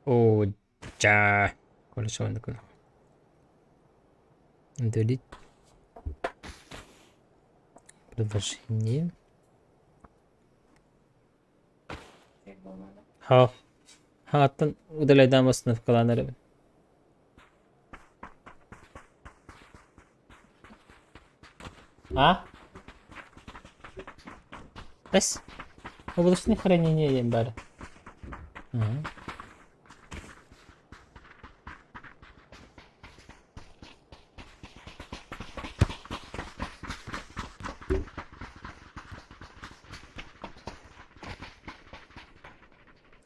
Оо, дьаа. Короче, оннук. Удалить предложение. Ха. Хааттан удаляйдаан установкалаан эрэбин. А? Бэс. Облачное хранение диэн баар. Ага.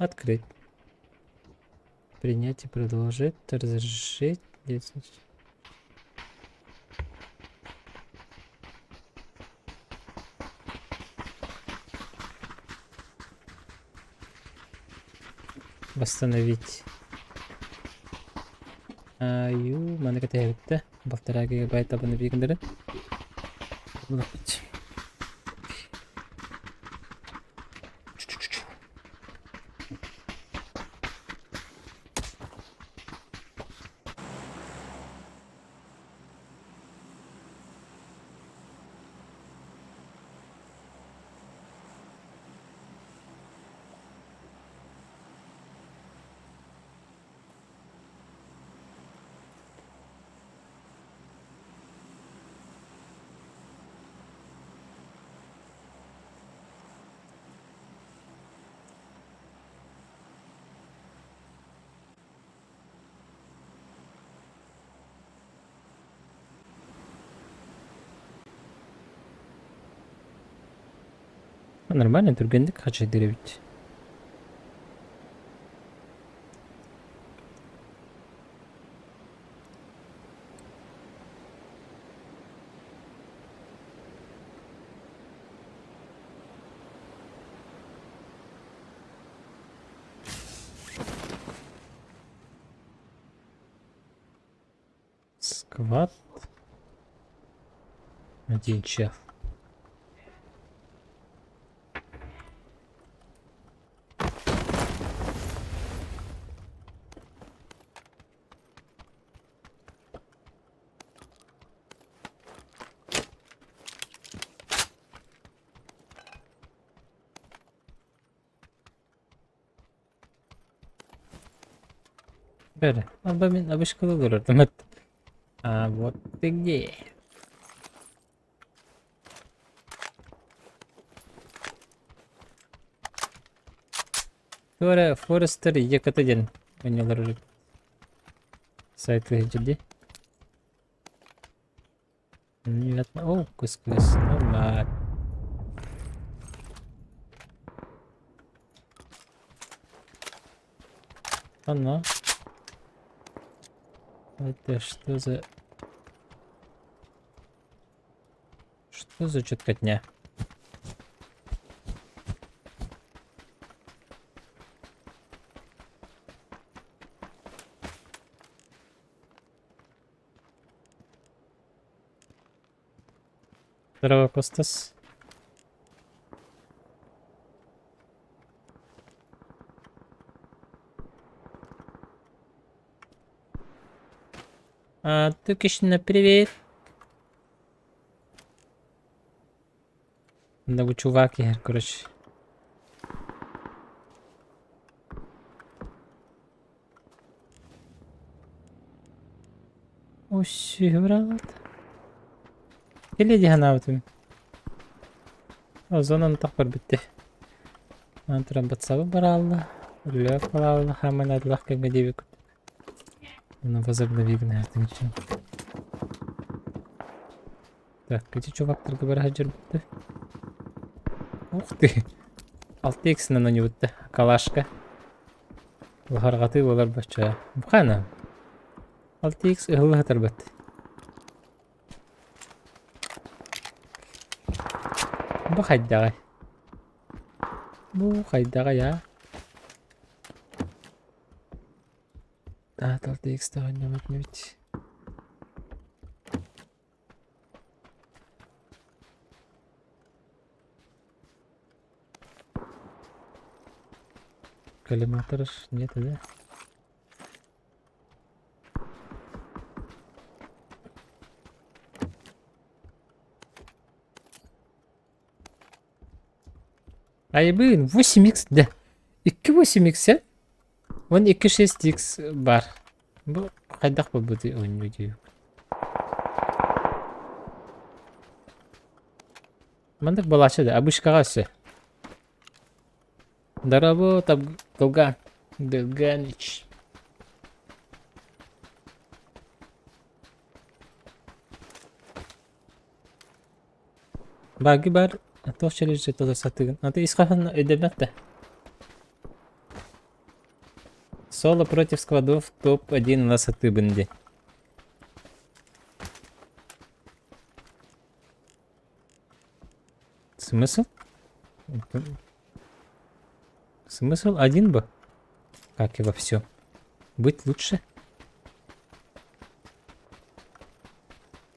Открыть. Принять и продолжить. Разрешить. Восстановить. Аю, маны кэтэһэбиттэ. Балтараа гигабайт абаны биигиннэрин. Нормально түргэнник хачайдыр эбит. Сквад. Один чел. Бэрэ, арба мин обышкала олорордум. А вот ты где? Туора Форестер ЕКТ диэн оонньуулар сайт дии. Понятно. О, кыс-кыс, нормально. Оно. Это что за... Что за четкотня? Здорово, Костас. А, Тукишна, привет. Много чувак я, короче. Үсүһү Кэлиэ дии санаабытым. Озонон тах көрбүттэ. Аны туран батсабы бараалла, үлэлээх бараалла, хааман адлах кэмҥэ диэбит курдук. Ону возобнови гына Так, ити чувактарга бара сылдьарбытта. Ух ты! Алта иксинэн оонньуубутта. Калашка. Лаһарҕатыы буолар бачча. Хана? Алта икс ыһылла сытарбат. Бу хайдаҕай? Бу хайдаҕай аа? Алта икс оонньообут эбит. Коллиматор нет, да? Айбыын 8x да. 2 8x Уон 2 6x баар. Бу хайдах буолбутуй оонньуу дии. Маннык буолааччы да, обычкаҕа өссө. Дорообо, Долган. Долганыч. Баги бар, туох челлендж тута сатыгын. Аты ис хаһан өйдөммөт да. Соло против сквадов топ-1 у нас сатыыбын ди. Смысл? Смысл один бы? Как и во всем. Быть лучше.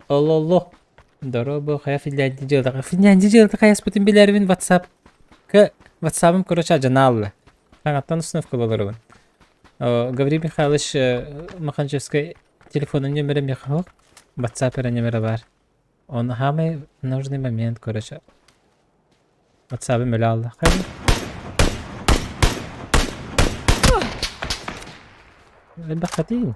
Ололо. Дорообо, хайа Финляндия дьыалаҕа. Финляндия дьыалата хайаспытын билэрбин WhatsApp. К WhatsApp'ым короче адьанаалла. Хаҥаттан установка олоробун. Гаврил Михайлович Маханчевскай телефонун нөмерэ миэхэ WhatsApp эрэ нөмерэ баар. Он самый нужный момент, короче. WhatsApp'ым өлө алла. Элбэх хатыын.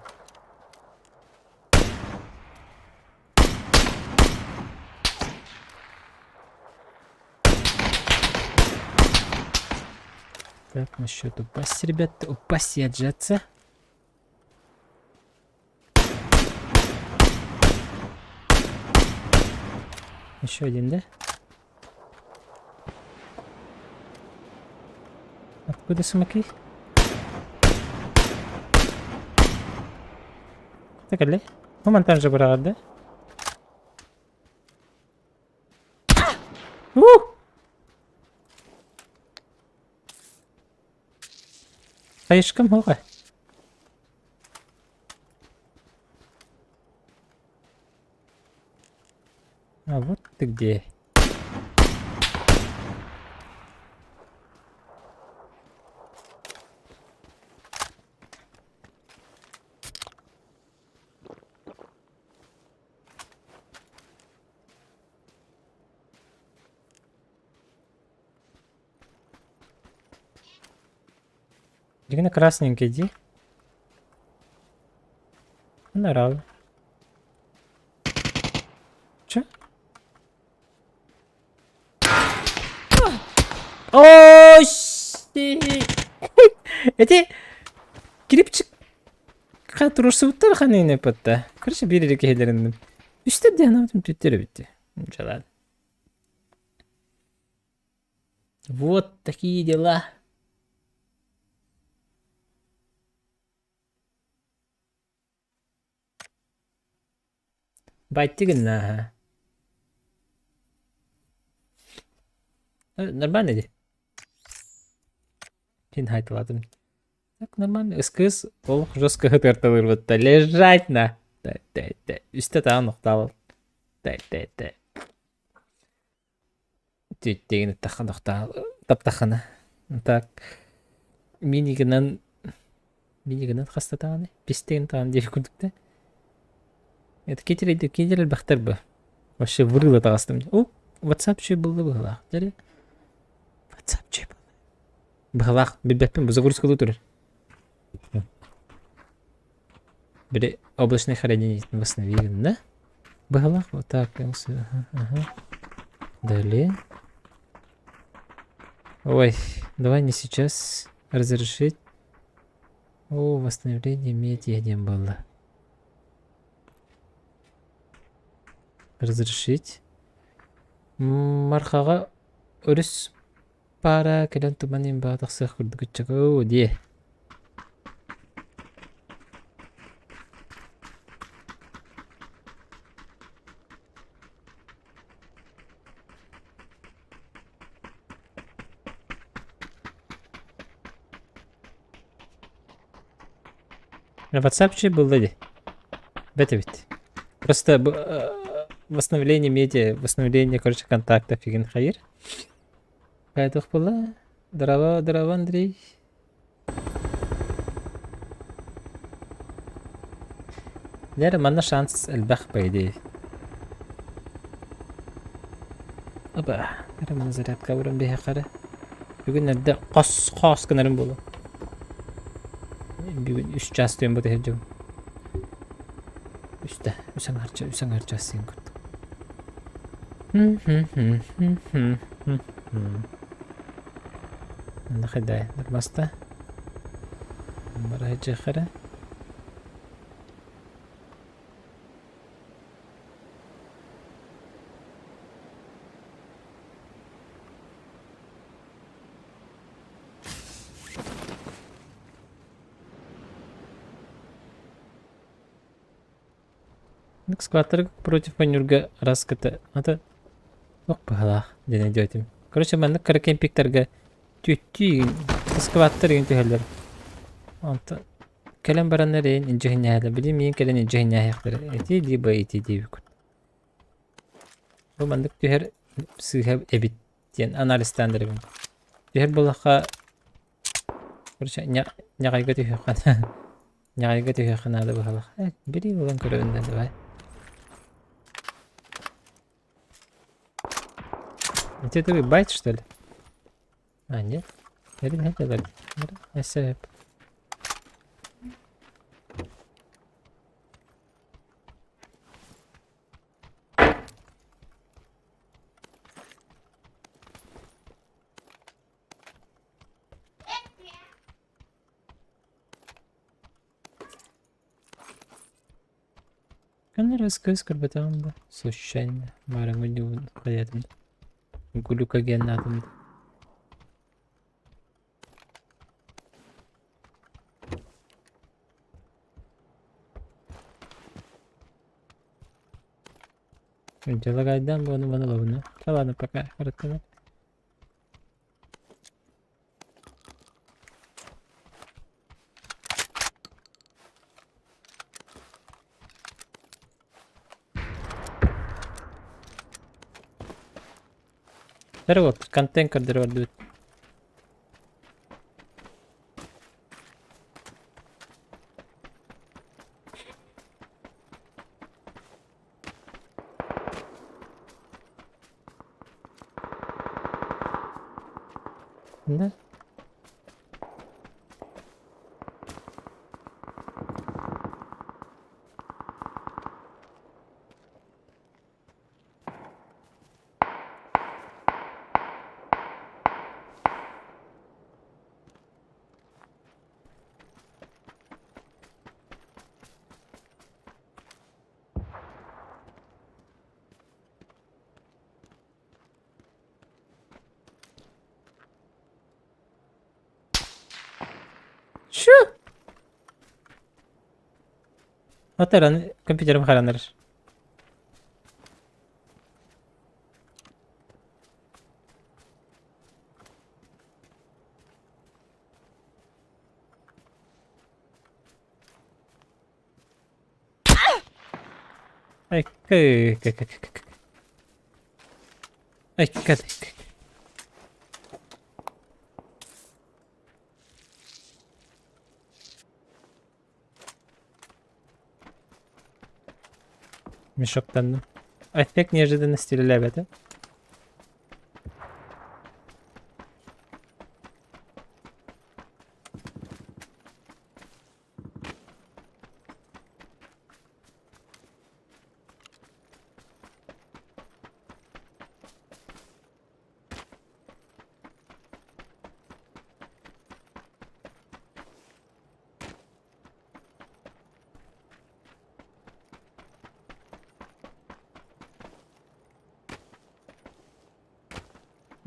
Так, насчет упасть, ребята, упасть и отжаться. Еще один, да? Откуда смоки? Так, эле. Ну, монтаж же брат, да? Ух! Хайышкам хоға. А вот ты где. Дигина красненький иди. Норал. Че? О, Эти кирипчик туруорсубуттар ханыыны пытта. Короче, биир эрэ киһилэринним. Үстэ диэн түттэрэ бүтте. Жалан. Вот такие дела. Байтты гынна. Нормально дии. Син хайталаатым. Так нормально. СКС олох жестко ытырталыырбытта. Лежать на. Үстэ таан охтаабал. Түттигин ыттахха таптаххына. Так минигынан минигынан хастатаҕыный? Пистигин таҕан диэки курдук да. Это китерейди кинилэр элбэхтэр бу. Вообще вырыла таҕыстым. О, WhatsApp чүй булла быһылаах. Дьэ WhatsApp чүй булла. Быһылаах билбэппин бу загрузкалыы турар. Били облачное хранение восстановили, да? Быһылаах вот так. Ага. Далее. Ой, давай не сейчас разрешить. О, восстановление медиа не было. Разрешить. Мархаҕа өрүс паара кэлэн туман имбаа тахсыах курдук ыччакоо диэ. WhatsApp было ли? Бэт эбит. Просто восстановление медиа, восстановление, короче, контактов игин хайыр. Хайдах була? Здорово, здорово, Андрей. Лера, манна шанс элбэх по идее. Опа, Лера, манна зарядка уран биһэхэрэ. Бүгүн эрдэ хос хоос гынарым буолуо. Бүгүн үс чаас түөн бу тэһирдьэбин. Үстэ, үс аҥаарча, үс аҥаарча син курдук. Нахайдай, нормаста. Барайджахара. Скваттер против Манюрга раската ата ох быһалаах диэн өйдөөтүм. Короче, маннык кыра кемпиктарга түөттүү скваттар игин түһэллэр. Онтон кэлэн бараннар эйин илдьиһиннээһэлэр. Били миин кэлэн илдьиһиннээһиэхтэрэ. Ити либо ити диэбиккин. Бу маннык түһэр сыыһа эбит диэн анализтаан эрэбин. Түһэр буоллахха короче ньаҕайга түһүөххэ ньаҕайга түһүөххэ наада быһалах. Э, били булан көрөбүн да давай. Ити это байт, что ли? А, нет. Это не это. Это Көннөрү көрбөтөҕүм да случайно баарыҥҥа хайатын глюкогеннаатым. Дьалагайдаан буону маны ылабына. Ладно, пока. Хараттана. Эрэ вот, контент көрдөрө бардыбыт. Да? Чё? Атаран компьютерым харанар. Ай, кы кы кы кы кы. Ай, кы Мешоктанным. Эффект неожиданности үлэлээбэтэ.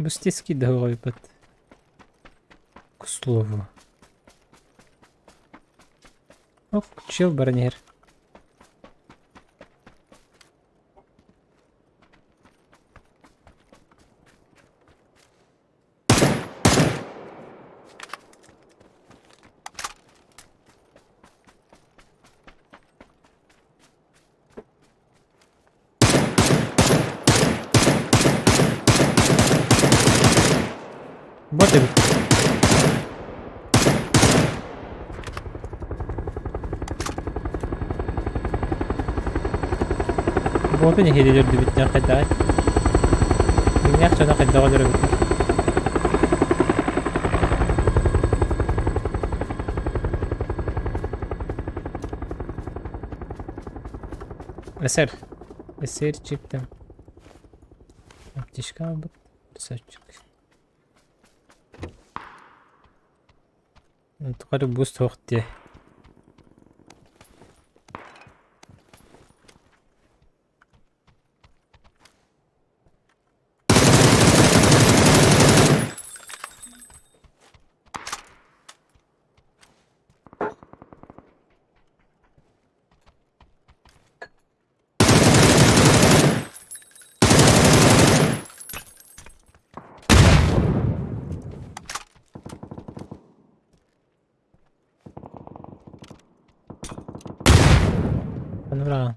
Бустецкий договор К слову. Оп, чел барнер. Бот эбит. Боту нэһиэлэ өлөрдүбүт хайдаҕай? Миҥнээх дьоно хайдах өлөрөбүтүй? Эсэр. Эсэрчик там. Аптечка ылбыт. Песочек. Тухары буст суох дии. Ханна быраҕан?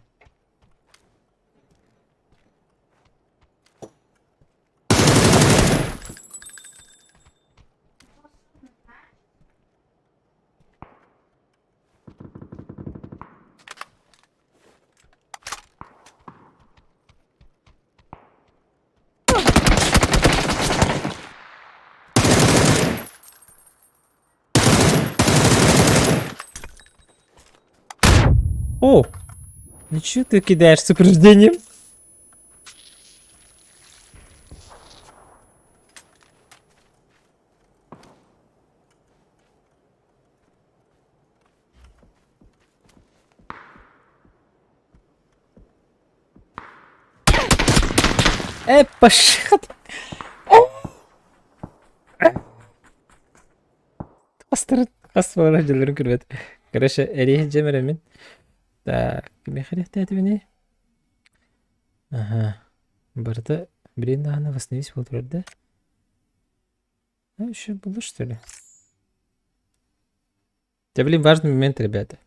О! Ничего ты кидаешь с упреждением? Э, пошел. Хастар дьылларын көрбөт. Короче, эриһин дьэмэр мин. Так, кимиэхэ эриэхтээтибиний? Ага. Барыта билин даҕаны восстановись буолтулар да? А, еще было, что ли? Да, блин, важный момент, ребята.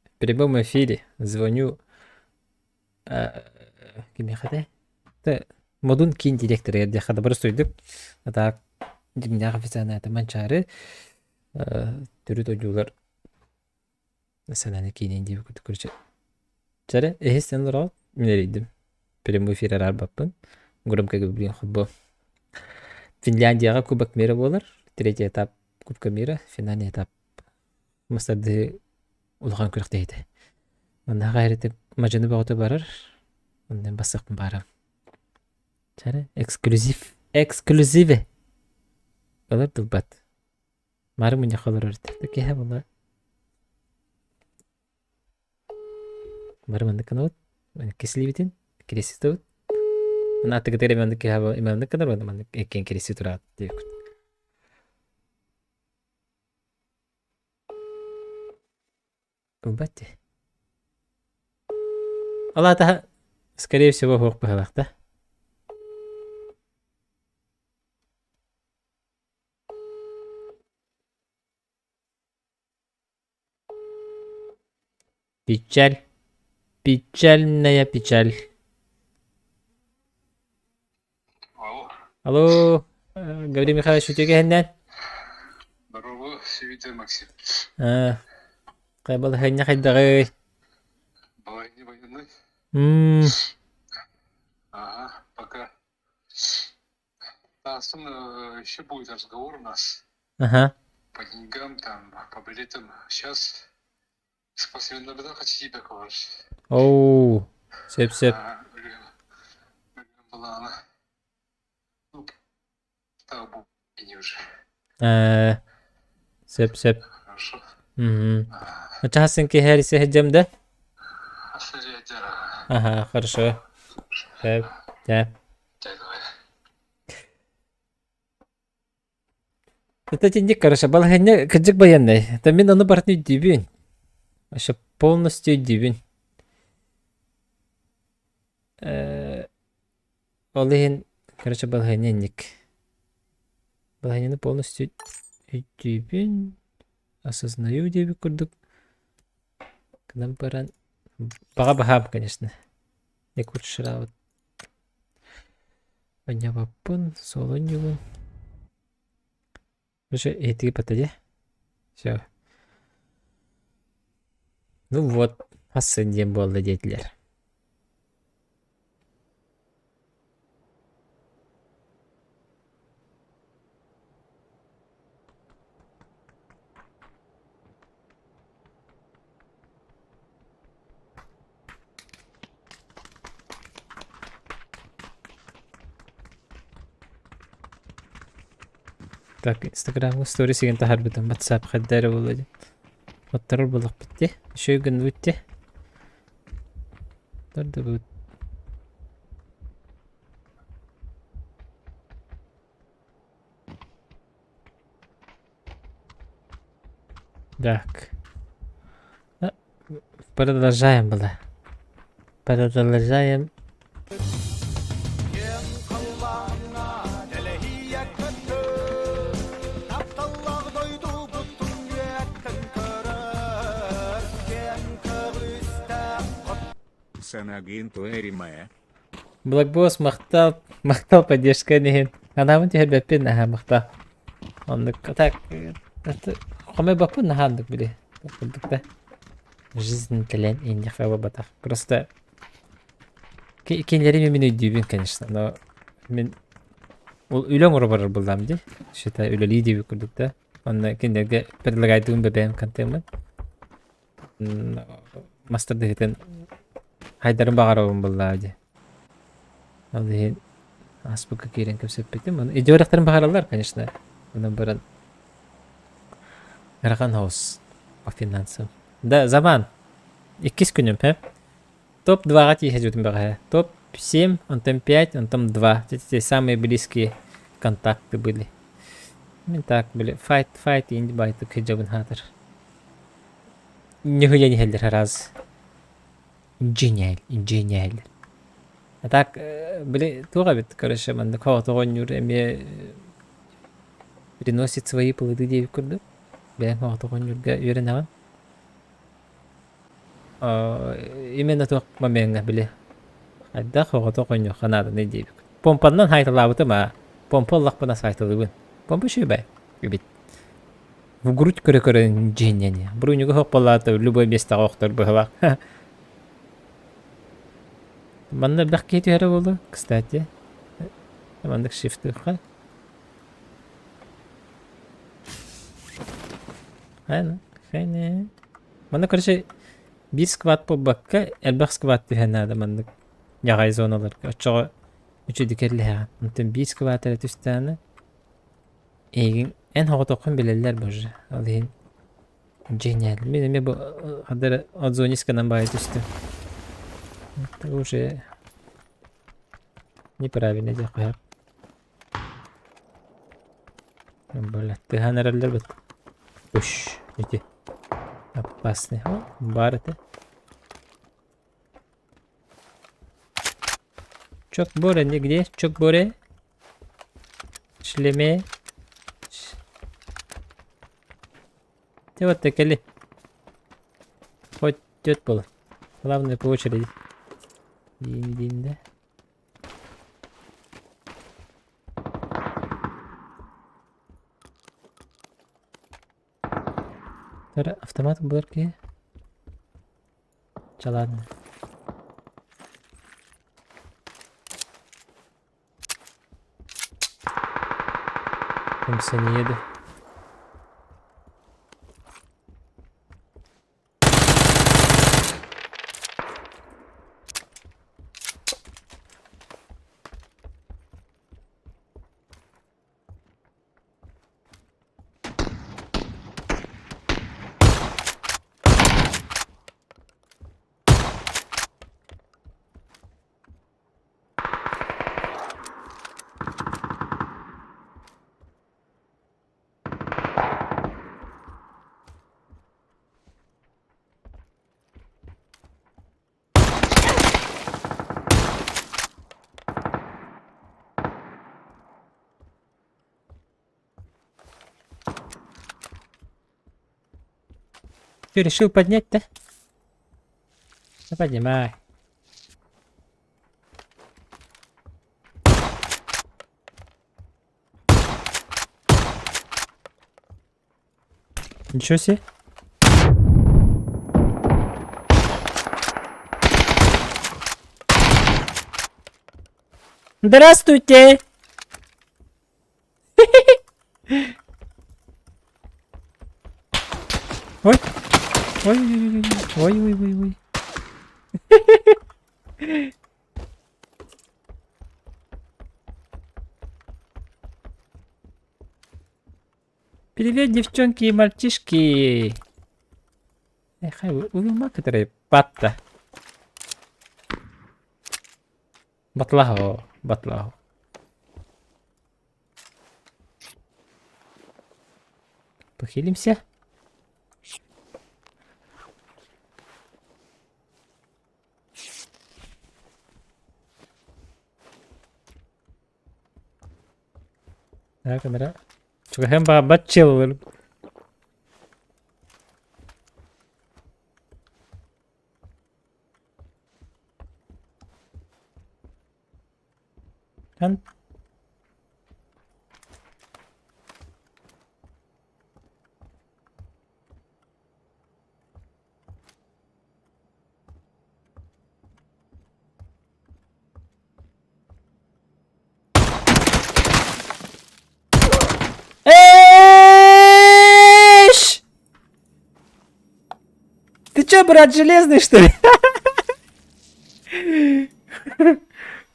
В прямом эфире звоню кимиэхэ да Модун киин директорыгар диэххэ да боростуойдук а так дьиҥнээх официальный аата Манчаары төрүт ойуулар национальный киинин диэбит курдук короче чэрэ эһис олороҕут мин эрийдим прямой эфир араарбаппын громко блин футбол Финляндияҕа Кубок мира буолар третий этап Кубка мира финальный этап мастардыы улахан күрэхтэһиитэ маннаха эритэ мадьыны бөҕөтө барар онно бассахпын баарам чэрэ эксклюзив эксклюзиве ылар тылбат Мары мунньахха олорор этэ. Киэһэ буолла. Бары маннык гынабыт. Кислибитин, кириэстибит. Аны аттыгытыгар эмэ маннык киэһэ эмэ маннык гынар уонна маннык иккиэн кириэстии тураат диэбиккит. Ылбат дии. Ол аата скорее всего суох быһыылаах да. Печаль. Печальная печаль. Алло. Алло, Гаврил Михайлович, үтүө кэһиннэн. Здорово, Севиде Максим. Хайа балаһыанньа хайдаҕый? Балаһыанньа военный. М Ага, пока. Да, еще будет разговор у нас Ага. по деньгам, там, по билетам. Сейчас с последнего хотите договор. Оу, сөп-сөп. Была она. Ну, не уже. Сөп-сөп. Хорошо. Мгм. Чаһасын киһи сиһдьэм да? Ага, хорошо. Сөп. Да. Это тинник, короче, балаһыанньа кырдьык байыаннай. Это мин ону барытын өйдүүбүн. Вообще полностью өйдүүбүн. Ол иһин, короче, балаһыанньа инник. Балаһыанньаны полностью өйдүүбүн, осознаю диэбит курдук. Гынан баран, баҕа баһаам, конечно. Якутшыраабыт Анньабаппын, суолун Уже этиги патаде. Все. Ну вот, хассын диэн буолла диэтилэр. Так, Инстаграмҥа сторис игин таһаарбытым, WhatsApp хайда эрэ буолла дии. Оттарар буоллахпыт дии. Үчүгэй гынныбыт дии. Тардыбыт. Так. Продолжаем было. Продолжаем. Санагин Туэримэ. Блокбосс махтал, махтал поддержка иһин. Анаабын түһэрбэппин наһаа махтал. Оннук так хомойбоппун наһаа оннук били. Курдук да. Жизнь кэлэн инньэхэ буолбатах. Просто кинилэри мин өйдүүбүн, конечно, но мин ол үлэ оҥоро барар буоллаҕым дии. Считай, үлэлии диэбит курдук да. Онно кинилэргэ предлагайдыыбын бэбэм контеммын. Мас тардыһыытын хайдарын баҕарабын буоллаҕа дии. Ол иһин ааспыкка киирэн кэпсэппитим. Ону идеологтарын баҕараллар, конечно. Онон баран ыарахан соҕус по финансам. Да, заман. Иккис күнүм, һэ? Топ-2-ҕа тиийэ сылдьыбытым бэҕэһээ. Топ-7, онтон 5, онтон 2. Эти самые близкие контакты были. Мин так были файт файт инди байтык сылдьабын хаатыр. Ньыһыйан иһэллэр араас. Дьиҥээл, дьиҥээл. А так, били туох эбит, короче, маннык оҕонньор эмиэ приносит свои плоды диэбит курдук. Бэйэҥ оҕонньорго үөрэнэҕин. Именно туох момеҥҥа били хайдах оҕото оҕонньуохха нааданый диэбит. Помпаннан хаайталаабытым аа. Помпа ыллахпына саайталыыбын. Помпа үчүгэй эбит. В грудь көрө-көрө дьиҥнэниэ. Брунига суох буоллаҕа любой миэстэҕэ охтор быһыылаах. Манна элбэх киһи түһэрэ буолуо, кстати. Маннык шифтыахха. Хайна, хайна. Манна, короче, биир сквад буолбакка, элбэх сквад түһэн наада маннык ньаҕай зоналарга. Оччоҕо үчүгэй кэллэһэҕин. Онтон биир сквад эрэ түстэҕинэ, Эйигин эн соҕотоххун билэллэр боже, ол иһин дьиҥнээл. Мин эмиэ бу хадары отзвонисканан баайа түстүм. Это уже неправильно диэххэ сөп. Бля, тыаһаан эрэллэр бит. Уш, ити. Опасный. О, баар этэ. Чок Боре нигде? Чок Боре? Шлеме. Ты вот кели. Хоть тет было. Главное по очереди. Дин-дин, да? Автомат булар киһи. Чэ ладно. Кымсаниеды. Ты решил поднять-то? Ну поднимай. Ничего себе. Здравствуйте! Ой! Ой, ой, ой, ой, ой, ой, ой. Привет, девчонки и мальчишки! Эх, уйулма кытары батта. Батлаһо, батлаһо. Похилимся. Так, камера. Чугаһын баҕарбат чел Хан. Эш! Ты чё, брат, железный, что ли?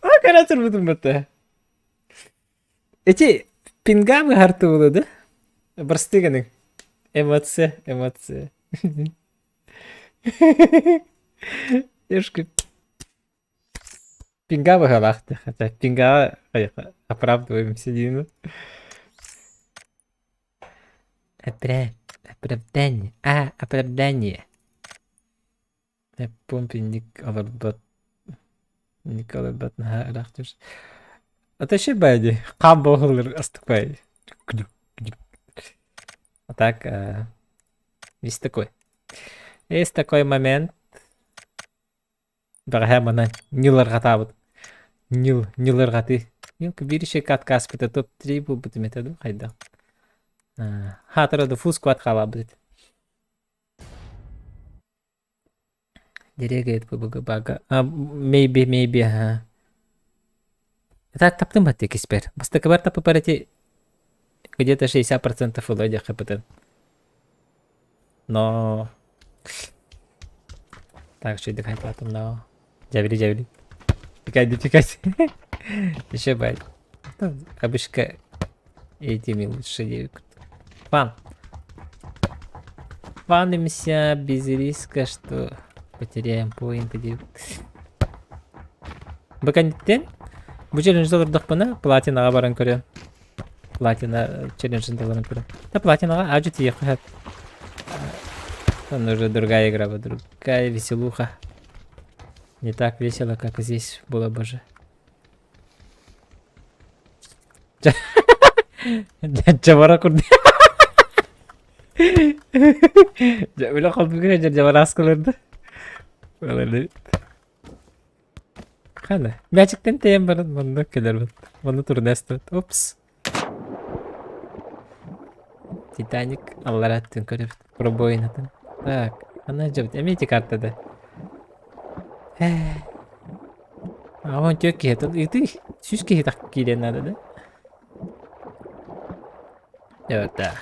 А, каратыр бутун бутта. Эти пингамы хартуулы, да? Барстыганы. Эмоция, эмоция. Девушка пинга быһалаах хотя пингаҕа оправдываем сидину. Оправдание. А, оправдание. Помпинник олорбот. Ник олорбот наһаа ыраах түс. Ата бади. Хам боһулар астыкпай. А так, есть такой. Есть такой момент. Бэҕэһээ манан ньыларҕатаабыт. Ньыл, ньыларҕатыы. Ньылка биир ишек откаспыта топ-3 буолбутум этэ дуу хайдах. Хаатара да фул сквад хаалаабыт. Дерегает ПБГ бага. А, maybe, maybe, ага. Так таптым бат киспер. Бастакыбар тапыпар эти где-то 60% ылыа диэххэ Но так что хайпатым но дьэбили дьэбили. Пикай пикай. Еще бай. Обычка этими лучше Фан. Фанимся без риска, что потеряем поинты. Баканттен бу челлендж олордохпуна платинаҕа баран көрөм. Платина челленджин толорон көрөм. Да платинаҕа ажы тиийиэххэ Там уже другая игра, другая веселуха. Не так весело, как здесь было бы же. Дьабара курдук. Үлэ холбуга дьабараас кылырды. Хана. Мячиктен тэйэн баран манна кэлэрбит. Манна турнестыбыт. Упс. Титаник аллараттын көрөбүт. Пробоинатын. Так, ана дьэбит. Эмиэ ити картада. А он тök киһи. Ити сүүс киһи так киириэн наада да? Да.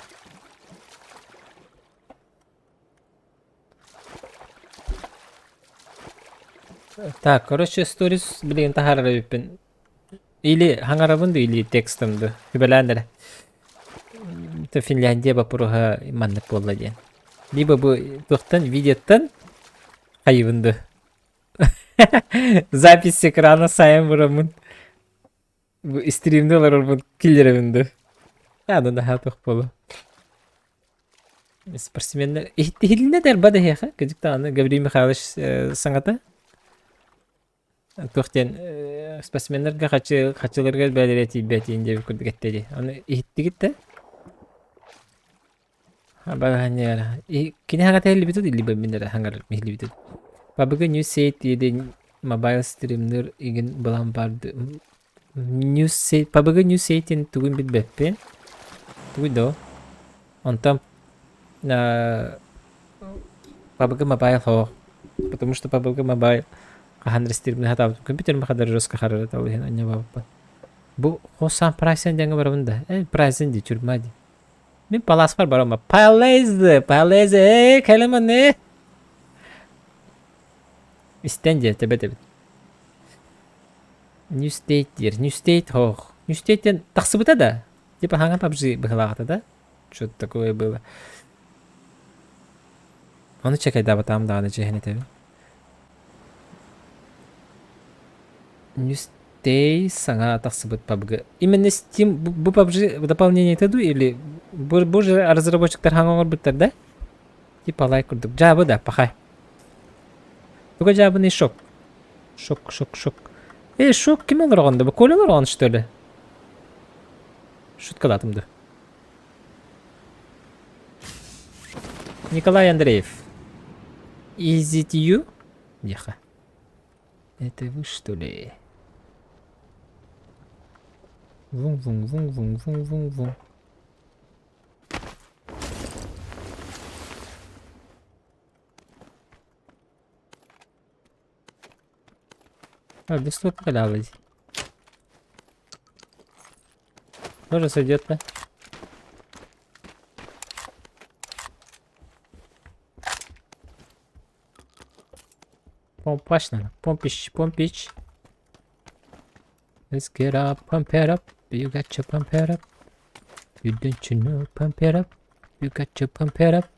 Так, короче, сторис билигин таһаарар эбиппин. Или хаҥарабын да, или текстом да. Сүбэлээн эрэ. Это Финляндия боппуруоһа маннык буолла диэн. Либо бу туохтан видеоттан хайыбын да. Запись экрана сайын бураммын. Бу стримде олорорбун киллэрэбин да. Аны наһаа туох буолуо. Спортсменнэр иһиллинэ да эрба да эһиэхэ кырдьык даҕаны Гаврил Михайлович саҥата туох диэн спортсменнарга хачы хачыларга бээлэрэ тиийбэтиин диэбит курдук эттэ дии. Аны иһиттигит да? Балаһанньа кини хаҥата иһиллибит или мин эрэ хаҥар иһиллибит PUBG New State диэн мобайл стримныр игин былаан барды New State PUBG New State тугун билбэппин тугуй доо онтон PUBG Mobile суох потому что PUBG Mobile хаһан стримни хатаабытым компьютерым хадары жестко харара ол иһин анньабаппын бу хос прайсен диэҥҥэ барабын да э прайсен дии тюрьма дии Мин паласпар барама. Полезли, полезли, эй, кэлэмэн, Истэн диэ, тэбэ тэбит. New State диир. New State хоох. New State диэн тахсыбыта да. Типа хаҥа PUBG быһылаахата да. Что-то такое было. Ону чекайдаабатаҕым даҕаны чиэһин этэбин. Ньүстэй саҥа тахсыбыт PUBG. Именно Steam бу PUBG дополнение дуу или бу же разработчиктар хаҥа оҥорбуттар да? Типа лайк курдук. Дьаабы да, пахай. Туга дьаабыный шок. Шок, шок, шок. Эй, шок ким олорон да? Бу Коля олорон что ли? Шуткалатым да. Николай Андреев. Is it you? Диэхэ. Это вы, что ли? Вун-вун-вун-вун-вун-вун-вун. А, без стопа Тоже сойдет, да? Помпач надо. Помпич, помпич. Let's get up, pump it up. You got to pump it up. You don't you know, pump it up. You got to pump it up.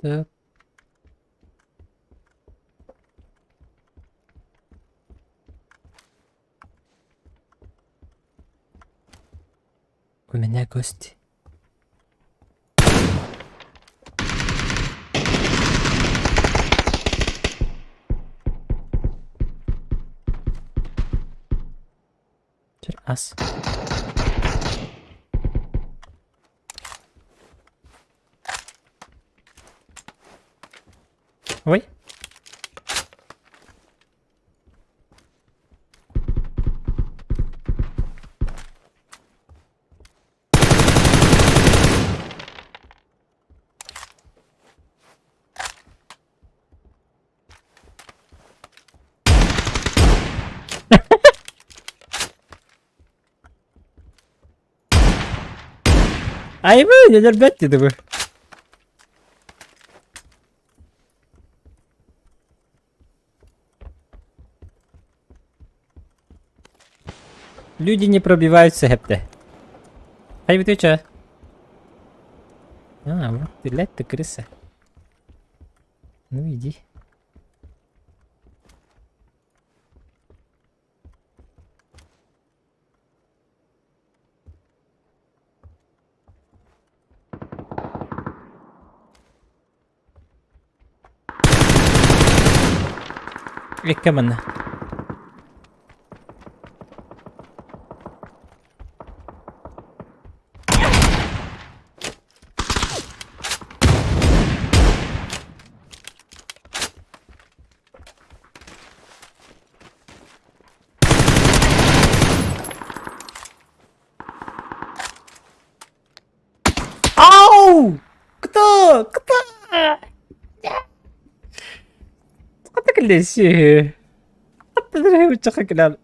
Так. У меня гости. Ас. Ой. Айбы, өлөрбөт деді бу. Люди не пробиваются хепте. Хай ты чё? А, вот ты, блядь, ты крыса. Ну иди. Икки манна. Ау! Кто? Кто?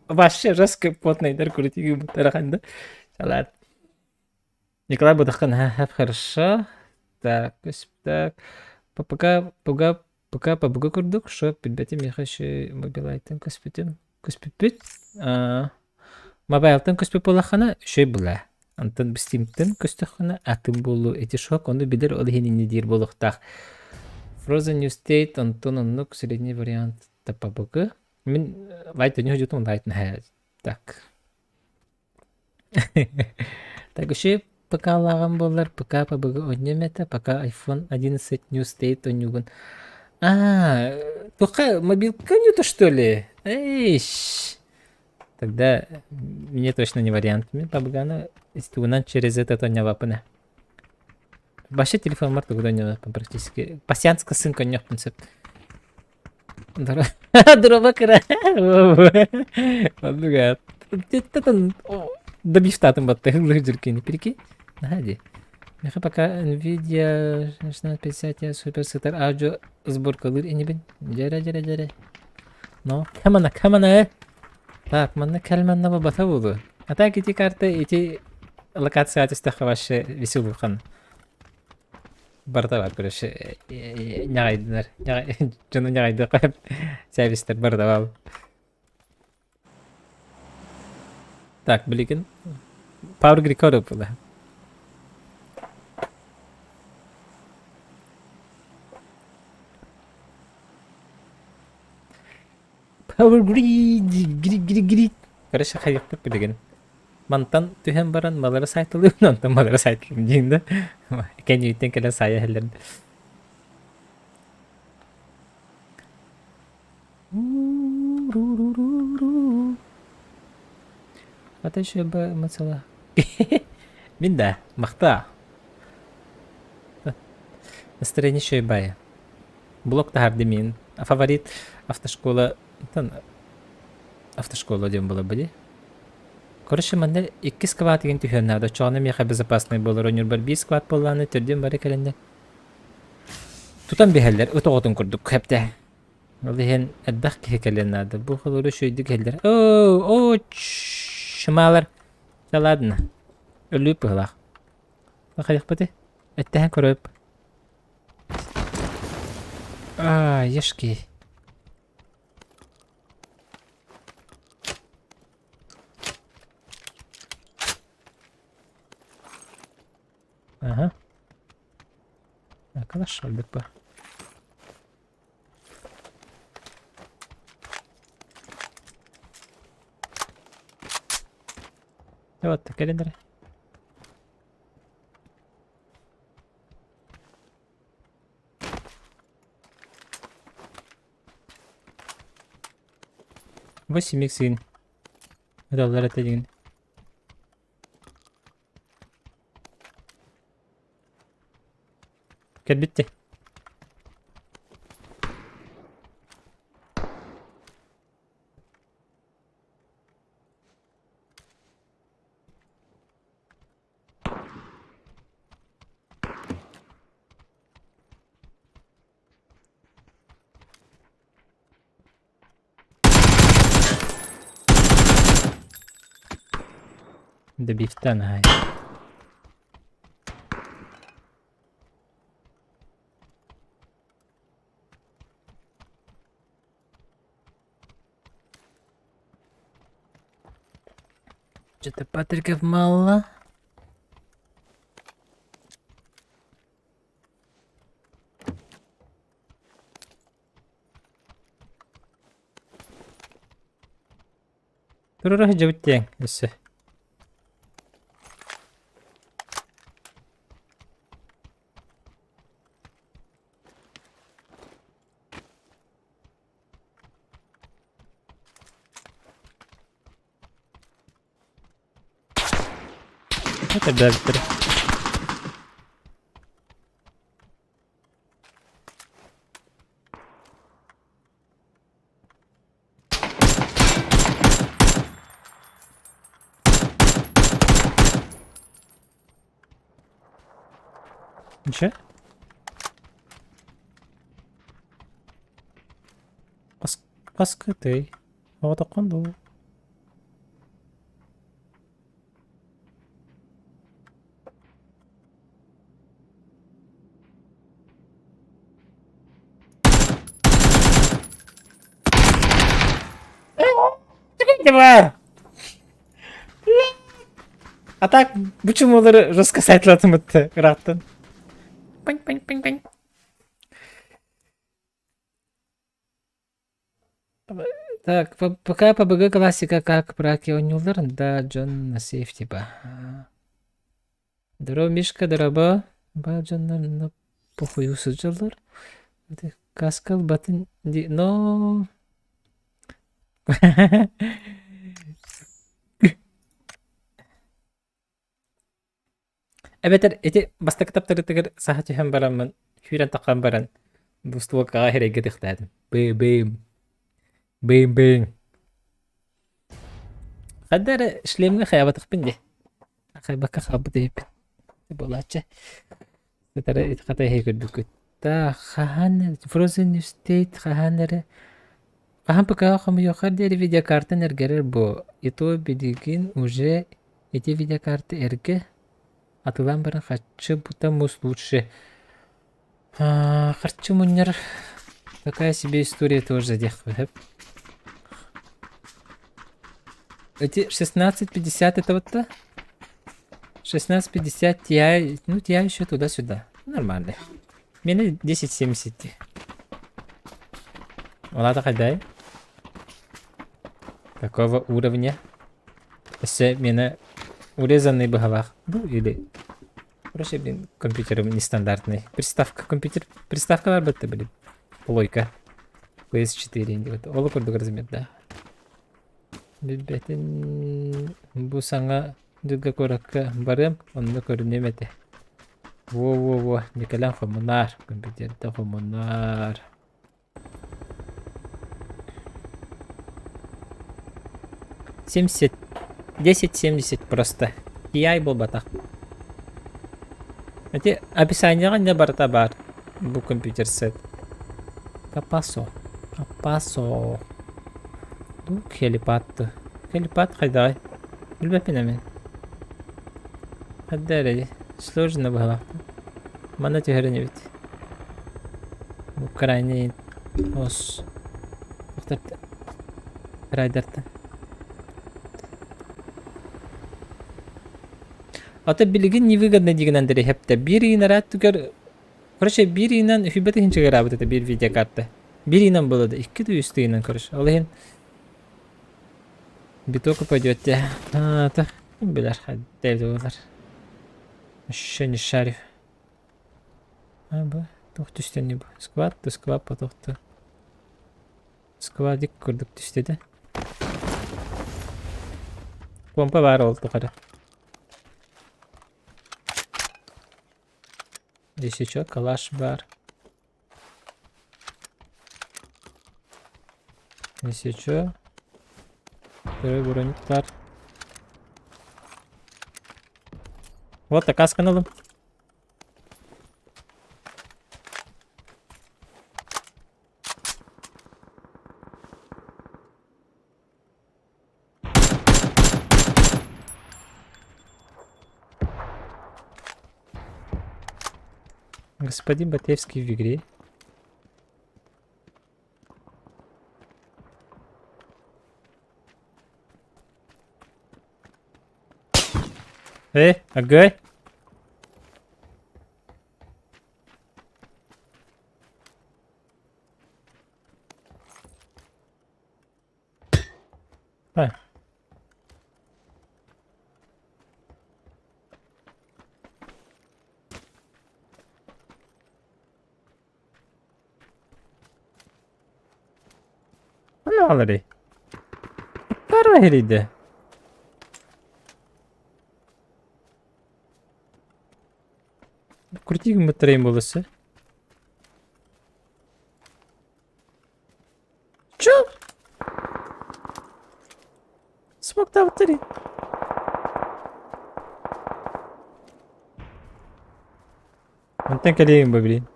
Вообще жестко потный Николай Будаххан, хорошо. Так, так. Пока, пока, пока пабыга курдук, шо билбэтим миэхэ үчүгэй мобилайтан көспүтүм. Көспүппүт. Мобайлтан көспүт буоллаххына үчүгэй буолаа. Онтон Steamтэн көстөххүнэ атын буолуо. Ити шок ону билэр ол иһин инньэ диир буолуохтаах. Frozen New State онтон оннук средний вариант пабыгы. Мин лайт өнү дьутум лайт наһаа так. Так еще ПК-лааҕым буоллар ПК ПБГ оонньуом этэ, пока iPhone 11 New State оонньуугун. А, туохха мобилка оонньуута что ли? Эйш. Тогда мне точно не вариант. Мин ПБГ-ны тугунан через этот оонньообаппын. Вообще телефоммар тугу да оонньообаппын практически. Пассианска сын конньохпун сөп. Дроба кыра. Оннуга. Добивтаатым батта ыллыыр дьүркини. Прикинь? Наһаа дии. Миэхэ пока Nvidia 1650 Ti супер сытар аудио сборкалыыр инибин. Дьэрэ дьэрэ дьэрэ. Но, камана, камана э. Так, манна кэл манна бабата буолуо. А так ити карта ити локация түстэххэ вообще веселухан. Барыта бар, короче, ньаҕайдынар. Дьону ньаҕайдыахха сервистэр барыта баар. Так, билигин Power Grid буолла. Power Grid, grid, grid, grid. Короче, хайыахпыт билигин. Мантан түһэн баран малары сайтылыыбын, онтон малары сайтылыым диин да. Кэннииттэн кэлэн сайа иһэллэр. А еще бы мацала. Мин да, махта. Настроение еще и бая. Блок таһарды мин. А фаворит автошкола автошкола диэн буолар били. Короче, манна икки сквад деген түһүөн наада. Оччоҕуна миэхэ безопасный буолар. Ньурбар биир сквад буоллаҕына төрдүөн бары кэлэннэр тутан биһэллэр ыт оҕотун курдук хэптэ. Ол иһин элбэх киһи кэлиэн наада. Бу холоро үчүгэйдик иһэллэр. Оо, оо, чумаалар. Да ладно. Өлүү быһылаах. Хайахпыты? Эттэһэн көрөп. А, ешки. Ага. Калаш өлбүт бар. Вот, кэлин эрэ. Восемь икс Доллар это деген. Кэлбитти. Добивтан аай. Что-то Патриков мало. Турура сылдьыбыт диэҥ өссө. Это Ничего? Хаскытай. Оҕотоххун дуу? А так, почему жестко сайтлатымытты ыраттын. Пынь, пынь, пынь, пынь. Так, пока ПБГ классика как праки оонньууллар, да, дьон на сейф типа. Здорово, Мишка, дорообо. Ба дьоннор на похую сылдьаллар. Каскал батын ди но Эбэтэр ити бастакы таптарытыгар саха түһэн бараммын, сүүрэн таххан баран, двустволкаҕа сирэйгэ тыхтаатым. Бым-бым. Бым-бым. Ханна эрэ шлемҥэ хайаабатахпын дии. Хайбакка хаалбыт эбиппин. Буолааччы. Сытары ити хата иһи көрбүккүт. Та хаһан Frozen State хаһан эрэ. Хаһан ПК хомуйуоххар диэри видеокартан эргэрэр буо, и то билигин уже ити видеокарта эргэ, атыылаан баран харчы бута мус лучше. Харчы мунньар такая себе история тоже диэххэ сөп. Эти 16.50 это вот то? 16.50 Ti, ну Ti еще туда-сюда. Нормально. Мені 10.70. Ол хайдай? Какого уровня? Өссө мені урезанный быһалаах. Ну или... Короче, блин, компьютер нестандартный. Приставка, компьютер, приставка бар бытты, блин. Плойка. PS4 вот. Ол курдук размер, да. Билбэтин бу саҥа дьылга куоракка барыам, онно көрүнүөм этэ. Во-во-во, Николай хомунаар, компьютерда хомунаар. 70, 10-70 просто. TI буолбатах. Эти описаниеҕа не барыта баар бу компьютер сет. Капасо. Капасо. Бу хелипад. Хелипад хайдаҕай? Билбэппин эмин. Хайда эрэ сложно быһалаах. Манна түһэрин эбит. Бу крайний ос. Райдертан. Ата билигин невыгодно дигинэн дэриһэптэ. Биир ыйын түгэр Короче, биир ыйынан үһүйбэт иһин чыгыраабыт этэ биир видеокарта. Биир ыйынан было да, икки да үс ыйынан, короче. Ол иһин биток пойдет те. А, та, ким билэр, хайда буолар. Еще не шарю. А, бу, туох түстэнни бу? Сквад, то сквад, потохту. Сквадик курдук түстэ да. Помпа баар ол тухары. Здесь еще калаш бар. Здесь еще второй броник бар. Вот касканы ылым. Господин Батевский в игре. Ага. А. Ханна Тара иһирийдэ. Крути гыммыттарайын буолуоса. Чё? Смоктаабыттар Онтон кэлиэм бу блин.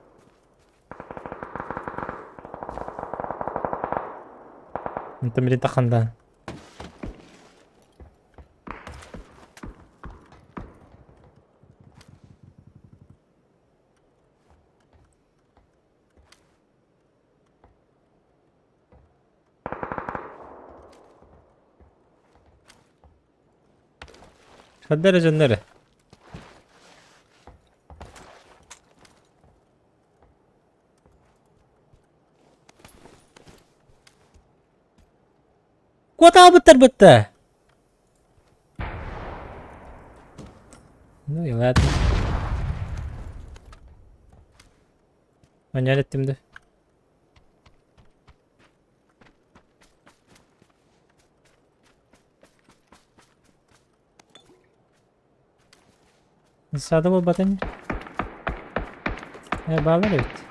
Онтон блин тахандаан. Ханна эрэ дьоннор Куотаабыттар бытта! Ну и ладно. Манньан эттим да. Саада буолбатын баалар эбит.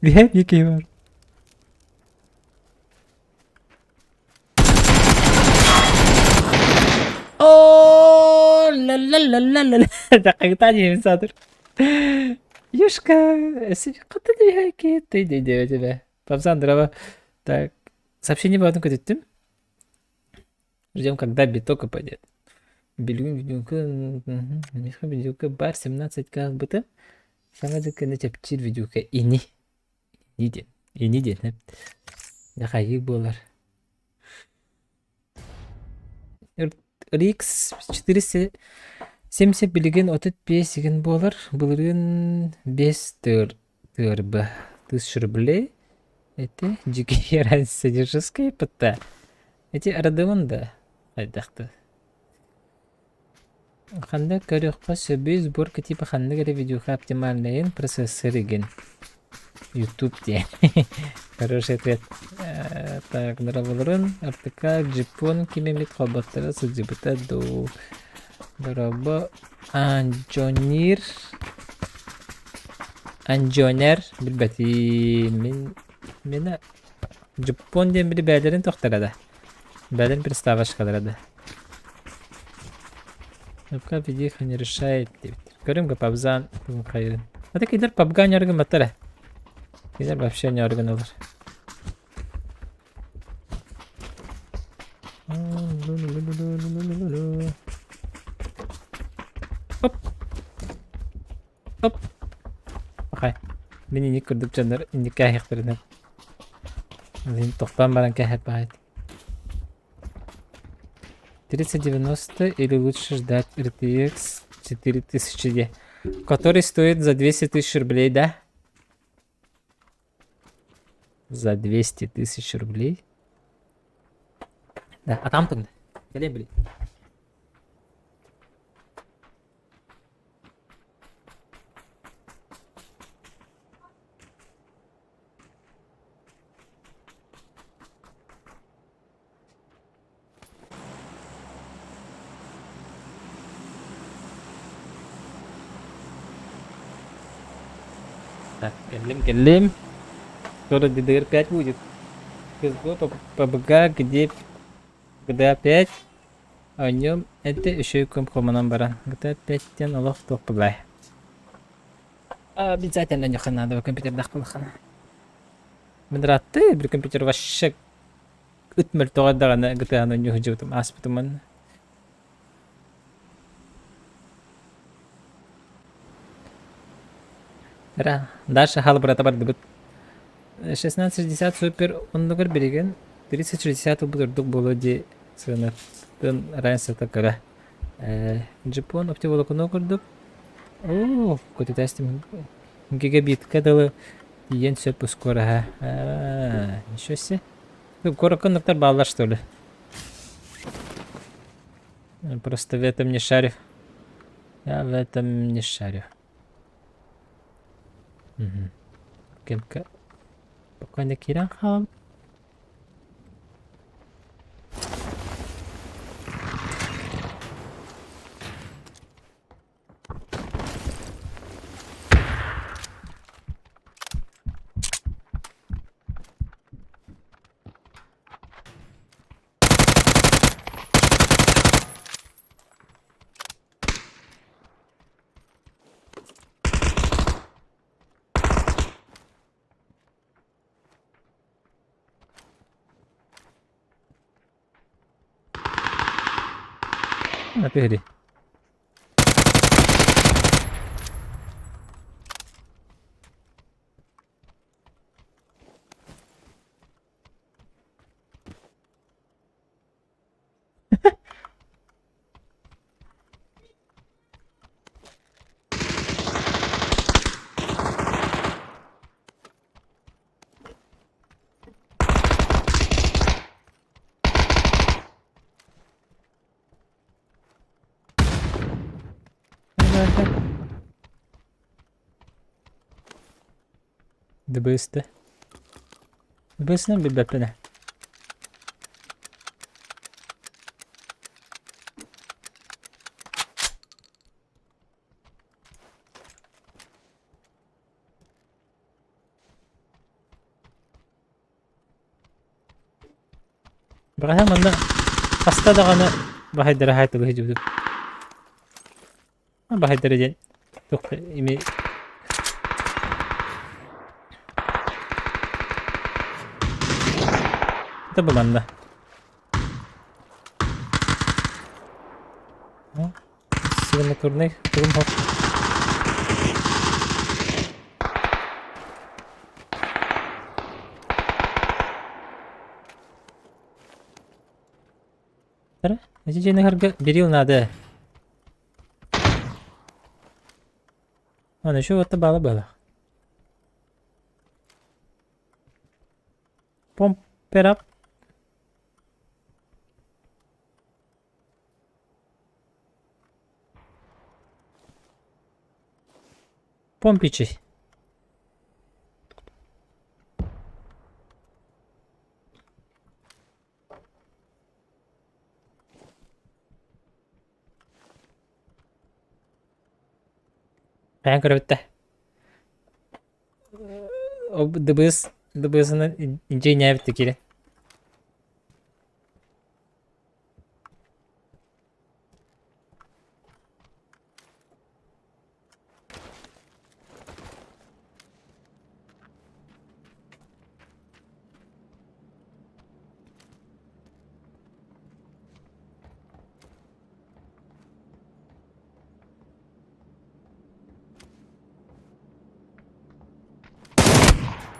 Биһэ биир киһи бар. Оо, ла-ла-ла-ла-ла. Дакыгытаан иһин саатыр. Юшка, хата диэки ты диэбэтэ. Папсан здорово. Так, сообщение баҕатын көтүттүм. Ждем, когда биток упадет. Билигин видеока, миэхэ видеока бар 17 быта. Саҥа дьыкканы чэпчиир видеока ини. Ини диэн. Ини диэн. Дьэ буолар. RX 470 билигин 35 игин буолар. Былырыын 5 тыр тырба тысяч рублей. Это дикие разница пытта. Эти Родеон да хайдахты. Ханна көрүөххэ сөбүй сборка типа ханнык эрэ видюха оптимальнайын процессор игин. Ютуб диэн. Хороший ответ. Так, дораболорун артыка Джипон ким эмит холботторо сылдьыбыта дуу. Дорообо Анджонир Анджонер билбэтим. Мин мина Дьоппуон диэн били бээлэрин тохтара да. Бээлэрин приставочкалара да. Пока видео не решает диэбиттэр. Көрүм пабзан хайырын. А кинилэр пабга ньаргымматтар ээ. Кинилэр вообще ньаргыналар. Оп. Оп. Хай. Мин инник курдук дьоннор инник кээһиэхтэринэ. Мин тохтоон баран кээһэр баайт. 3090 или лучше ждать RTX 4000 который стоит за 200 тысяч рублей, да? За 200 тысяч рублей? Да, а там тогда? Кэлиэ били. Так, кэллим, кэллим. Скоро DDR5 будет. CSGO, PUBG, где GTA 5. Оонньуом этэ үчүгэй күн хомунан баран GTA 5-тэн олох туох былай. Обязательно ньөхө надо компьютердаах буолаххына. Мин ыраатты бир компьютер вообще ыт мөлтөҕө даҕаны GTA-ны оонньуу ааспытым манна. Ра, дальше халбырата бардыбыт. 1660 супер оннугар билигин 3060 ылбыт ордук буолуо дии сыанатын разницата кыра. Дьоппуон оптиволокно курдук оо көтүтээстим гигабитка дылы тиийэн сөп ускуораһа. Ничего себе. Куоракка оннуктар бааллар что ли? Просто в этом не шарю. Я в этом не шарю. Мгм. Кемка пока не киирэн хаалбыт. Түһэри. Дыбыысты. Дыбыысынан билбэппин ээ. Бэҕэһээ манна хаста даҕаны баһайдара хаайтылыы сылдьыбытым. Баһайдара диэн туох ими Это бу манна. Сигнатурный тугум хоп. Эрэ, ити дьиэни берил надо. Аны еще вот бала было. Pump it up. Помпичи. Бэйэҥ көрөбүт да. Дыбыс, дыбысынан дьиҥнээбит да киирэн.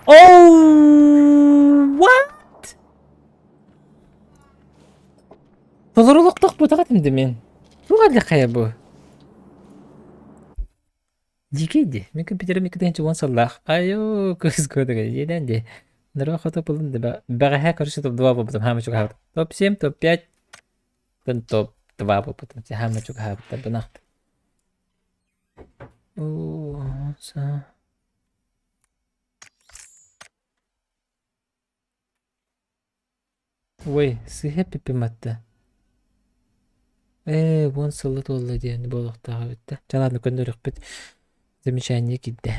Oh, what? Толору олохтоох этим да мин. Туох хайа бу? Дьиикэй дии. Мин компьютерым 2010 сыллаах. Айуу, кыыс куотуга дьиэлээн дии. Нырва хото булун да бэҕэһээ короче топ-2 буолбутум хаама чугаһаабытым. Топ-7, топ-5, топ-2 буолбутум. Хаама чугаһаабыттар бынахт. Ой, сыыһа эппиппин батта. Ээ, уон сыла туолла диэн буолуохтаах эбит да. Чэ ладно, көннөрүөхпүт. Замечание киирдэ.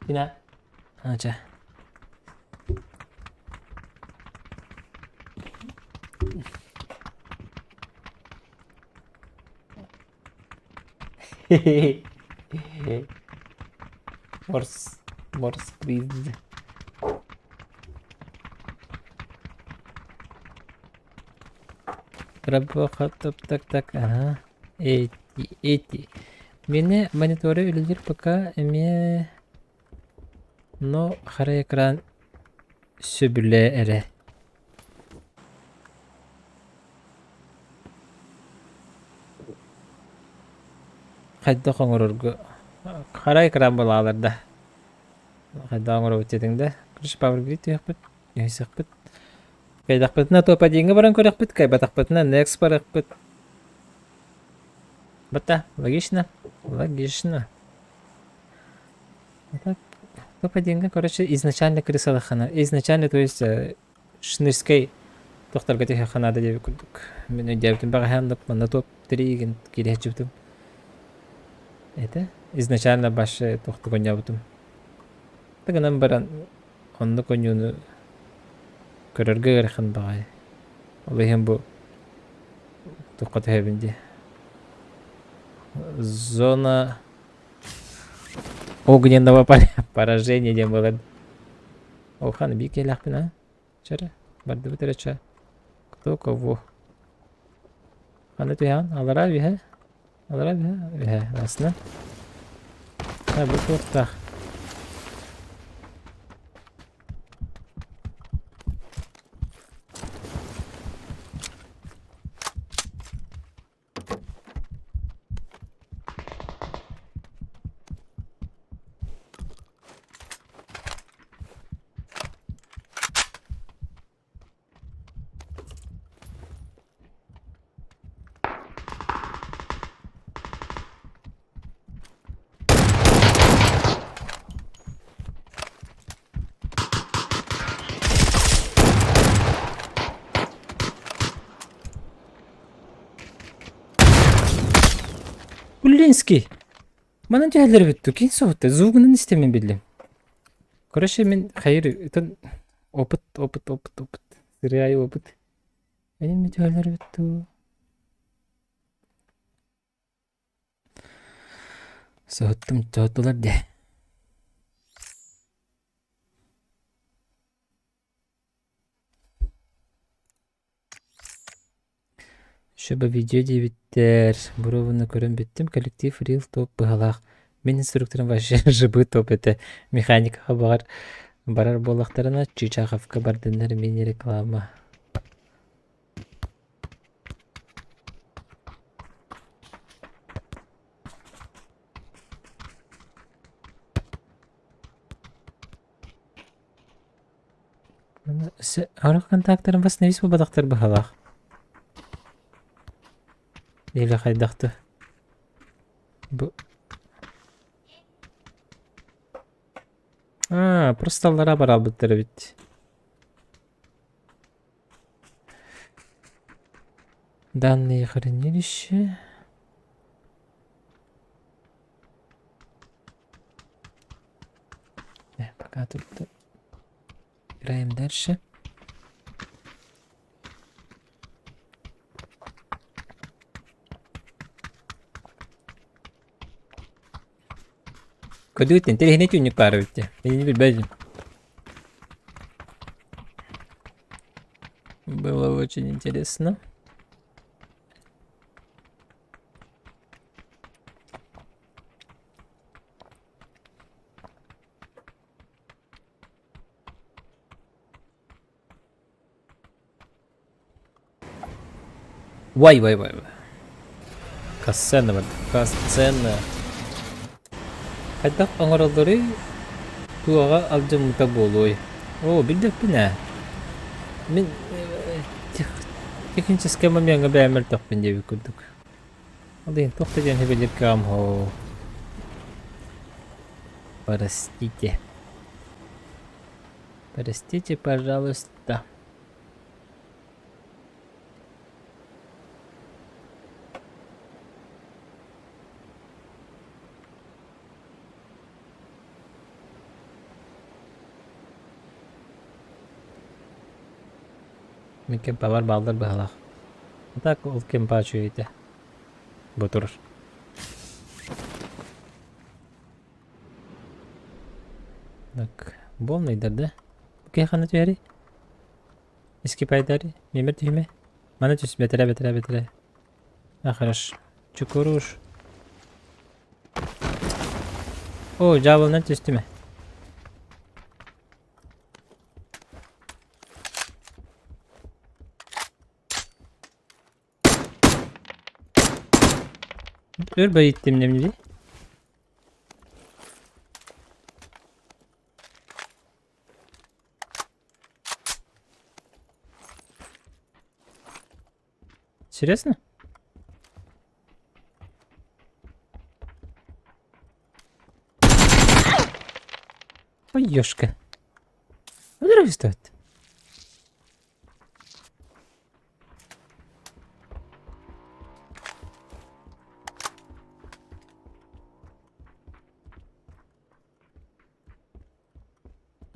Дина. А, чэ. Морс, морс квиз. Топ так так ага. Эти, эти. Мені мониторы үлэлиир пока эмиэ но хара экран сөбүлээ эрэ. Хайдах оҥорорго хара экран булаалар да хайдах оҥоробут диэтиҥ да короче Power түһүөхпүт түһүсэхпит кайдахпытына топ-1 баран көрөхпүт кайбатахпытына next барыахпыт Бата логично логично так топ-1 короче изначально крысалахана изначально то есть Шнырскай тохторго түһүөххэ наада диэбит курдук. Мин өйдөөбүтүм бэҕэһээ манна топ-3 игин киириэччибитим. Это изначально башы тохтук оонньообутум. Гынан баран оннук оонньууну көрөргө ыарахан баҕайы. Ол иһин бу туохха түһэбин дии. Зона огненного поражения диэн буолар. Улахан биир киһилээхпин аа? Чэ бардыбыт эрэ чэ. Кто кого? Ханна түһэҕин? Аллараа үөһэ? Аллараа үөһэ? Үөһэ, ясно. А, бу туохтаах? Блинский! Манан түһэллэр эбит дуу, киин соһутта, звугунан истэммин биллим. Короче, мин хайыр ытан опыт, опыт, опыт, опыт. Сырыай опыт. Энин түһэллэр эбит дуу. Соһуттум, соһуттулар дии. Шөбө видео диэбиттэр, боруобаны көрөн бүттүм, коллектив Real топ быһалаах. Мин инструкторым вообще жыбы топ этэ. Механикаҕа баҕар барар буоллахтарына Чычаховка бардыннар мини-реклама. Сорох контактарым восстановить буолбатахтар быһалаах. Или хайдах да. Бу А, просто аллара баралбыттар эбит. Данные хранилище. Пока тут играем дальше. Көдүт интэриэһинэй түүнүк баар эбит дии. Мин билбэтим. Было очень интересно. Вай, вай, вай, вай. Кассцена бар. Кассцена. Хайдах оҥороллоруй туоҕа алдьаммыта буолуой? Оо, билбэппин ээ. Мин техническэй момеҥҥа бэйэм мөлтөхпүн диэбит курдук. Ол иһин туох да диэн сөбүлүүр кыаҕым суох. Простите. Простите, пожалуйста. Мин кемпабар бааллар быһалаах. А так ол кемпа үчүгэй Бу турар. Так, буолнайдар да? Киһи ханна түһэрий? Искипайдари? Миэмэр түһүмэ? Маны түс, бэтэрэ, бэтэрэ, бэтэрэ. А, хорош. Чукуруш. О, дьаабылынан түстүмэ. Өр байыттым дии. Серьезно? Ой, ёшка. Здорово стоит.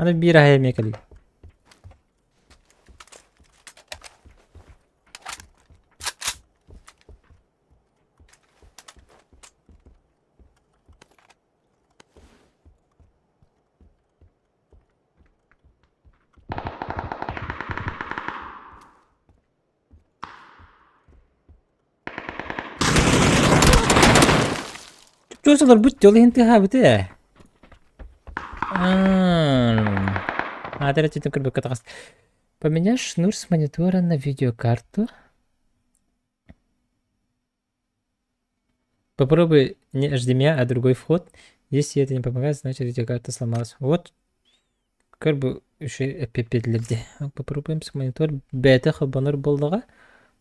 Аны биир аһа эмиэ кэллэ. Чуос олорбут дьол иһин тыаһаабыт ээ. Аатара читин көрбөккө таҕыс. Поменяй шнур с монитора на видеокарту. Попробуй не HDMI, а другой вход. Если это не помогает, значит видеокарта сломалась. Вот Көр бу үчүгэй эппиэттииллэр дии. Попробуем с монитор бэйэтэ холбонор буоллаҕа.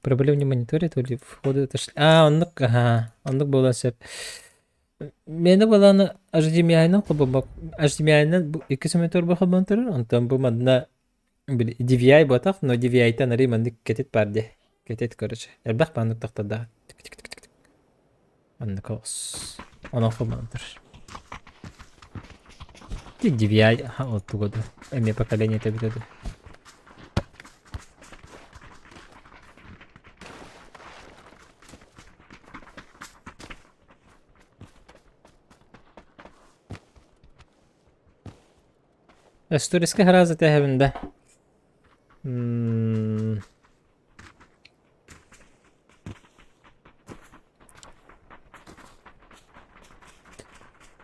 Проблема не в мониторе, то ли входы отошли. Аа, оннук, аһаа, оннук буолуон сөп. Миэнэ буолааны HDMI-нан холбоммок. HDMI-нан бу иккис монитор бу холбонон турар, онтон бу манна били DVI буотах, но DVI-тан арый маннык кэтит баар дии. Кэтит, короче. Элбэх маннык тохтордоох. Оннук оҕус. Онон холбонон турар. DVI оттуга да эмиэ поколение эбитэ да. Өстүрүскэ сразу тэһэбин да.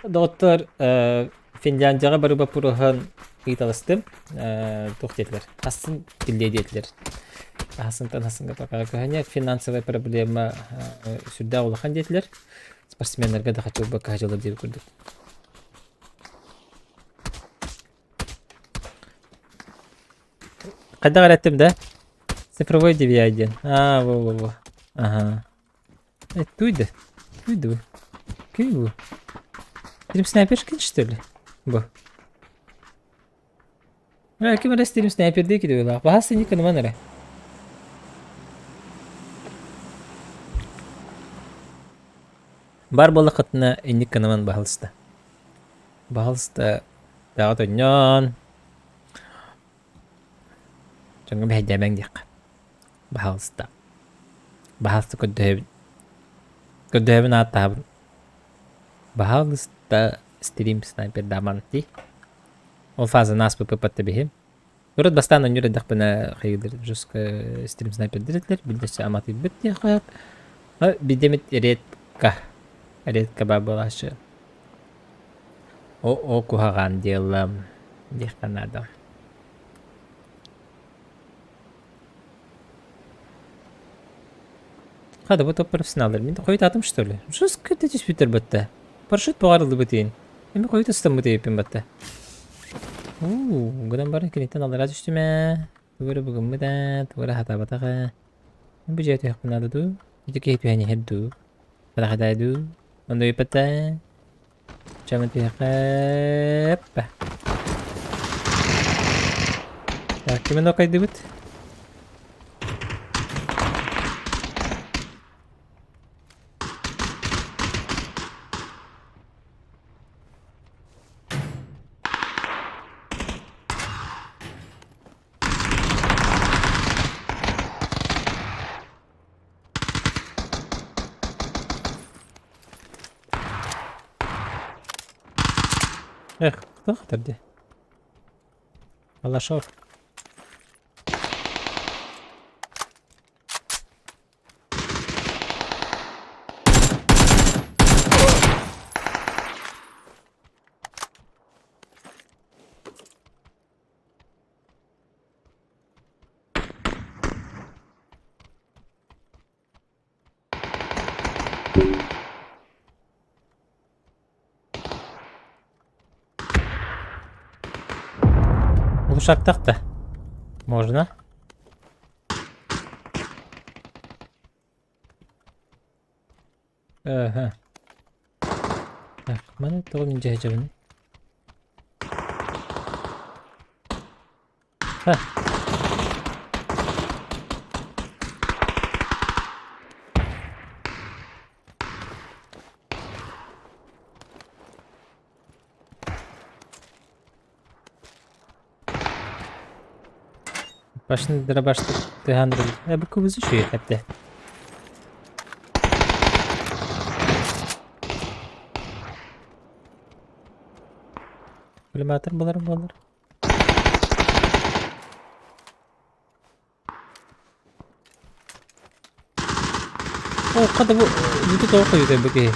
Доҕоттор, Финляндияҕа бары боппуруоһун ыйыталастым. Туох диэтилэр? Хассын биллиэ диэтилэр. Хаһысынтан хаһысынга пока көһөнө финансовая проблема сүрдээх улахан диэтилэр. Спортсменнарга да хачылбакка хачылар диэбит курдук. Хайдах эрэ эттим да? Цифровой DVI диэн. Аа, во-во-во. Аха. Э, туйда. Туйда бу. Күй бу. Стрим снайпершкин, что ли? Бу. Э, ким эрэ стрим снайпердии кириэлээх. Баһас синик кыныман эрэ. Бар буоллаххытына инник кыныман баһалыста. Баһалыста бэҕэ төнньөөн. Дьоҥҥо мэһэйдээмэҥ диэххэ. Баһаалыста. Баһаалыста көрдөһөбүн. Көрдөһөбүн ааттаһабын. Баһаалыста стрим снайпердааман дии. Ол фазаны ааспыппыт биһи. Урут бастаан оонньуур эрдэхпинэ хайыылар жестко стрим снайпердир этилэр. Билдеччэ аматыйбыт диэххэ сөп. Бидемит редко. Редко баар буолааччы. О куһаҕан дьыалам диэххэ наада. Хата бу топ профессионаллар мин хойутаатым что ли? Жестко түспүттэр батта. Парашют буҕарыллыбыт иин. Эми хойут ыстаммыт эбиппин батта. Уу, гынан баран киниттэн аллараа түстүм ээ. Тугу эрэ бугуммут ээ, тугу эрэ хатаабатах ээ. Мин бу дьиэ түһэхпин наада дуу? Ити киһи түһэн иһэр дуу? Бырахатай дуу? Онно ыйыппата. Чамын түһэхэ. Так, кимин окайдыбыт? Эх, кто хатырды? Балашов. Глушактах да. Можно. Ага. Так, маны тоҕо мин дьэһдьэбиний? Ха. Башны дробашты тыһаан Э, бу кыбызы үчүгэй эптэ. Пулеметер булар буолар. О, хата бу бүтү тоҕо хойутай бу киһи.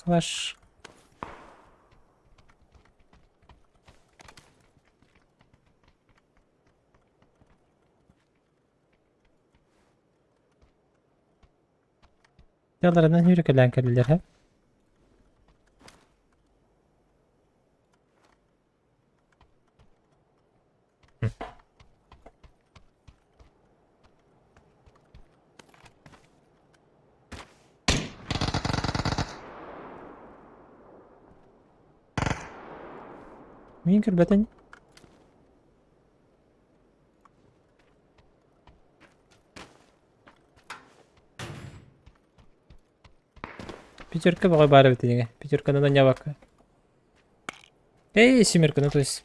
Калаш. Яларынан үүрүкэлээн кэллилэр һэ. Мин көрбөтөн. Пятерка бөҕө баар эбит инньэ. Пятерканан анньаабакка. Эй, семерканы то есть.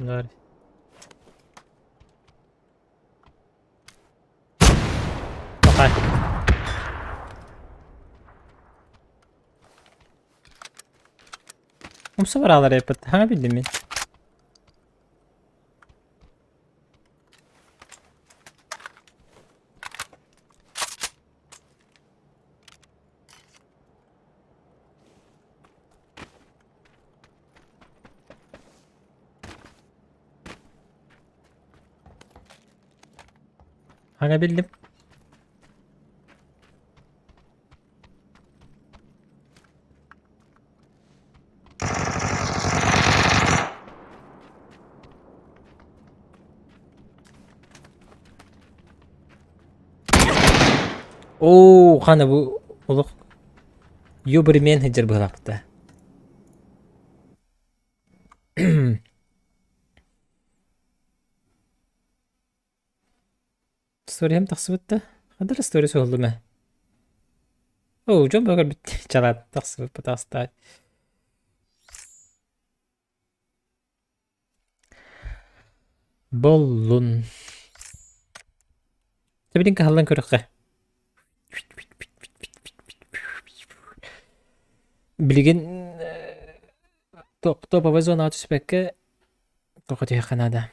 Наар. Пахай. Умса бараалар эппит. Хаҥа биллим мин. Хаҥа биллим. Оо, хана бу олох юбермен сылдьар быһалаахта. Историям тахсыбыт да? Ханна да история суһуллум ээ. Оо, дьон бөҕө көрбүт чалаат тахсыбыт пытаастаат. Боллун. Тэбилин кыһаллан көрөххө. Билигин топовай зонаҕа түспэккэ тоҕо түһүөххэ наада.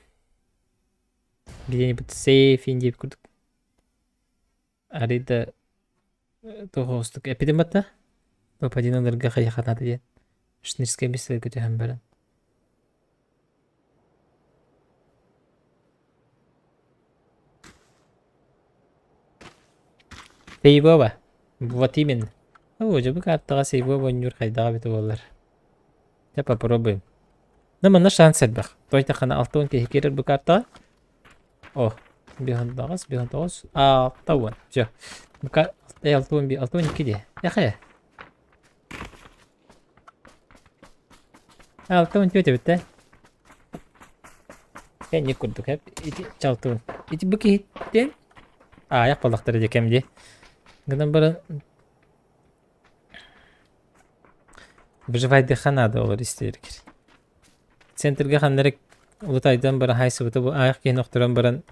Где-нибудь сейф диэбит курдук. Арый да тоҕоостук эппитим батта. Топ-1 ыларга хайыахха наада диэн. Шнырскай бистергэ түһэн баран. Сейвова. Вот именно. Оо, дьэ бу картаҕа сейвова оонньуур хайдаҕа эбитэ буоллар. Дьэ попробуем. Ну манна шанс элбэх. Тойтахана 60 киһи киирэр бу картаҕа. О, 59, 59, 60. Все. Бука 61, 62 дии. Эхэ. 64 эбит ээ. Кэнник курдук эп. Ити чалтыбын. Ити бу киһиттэн аайах балахтара дии кэм дии. Гынан баран выживайдыха надо олор истэргэр. Центрга ханна эрэ улутайдан баран хаайсыбыта бу аайах киһини охторон баран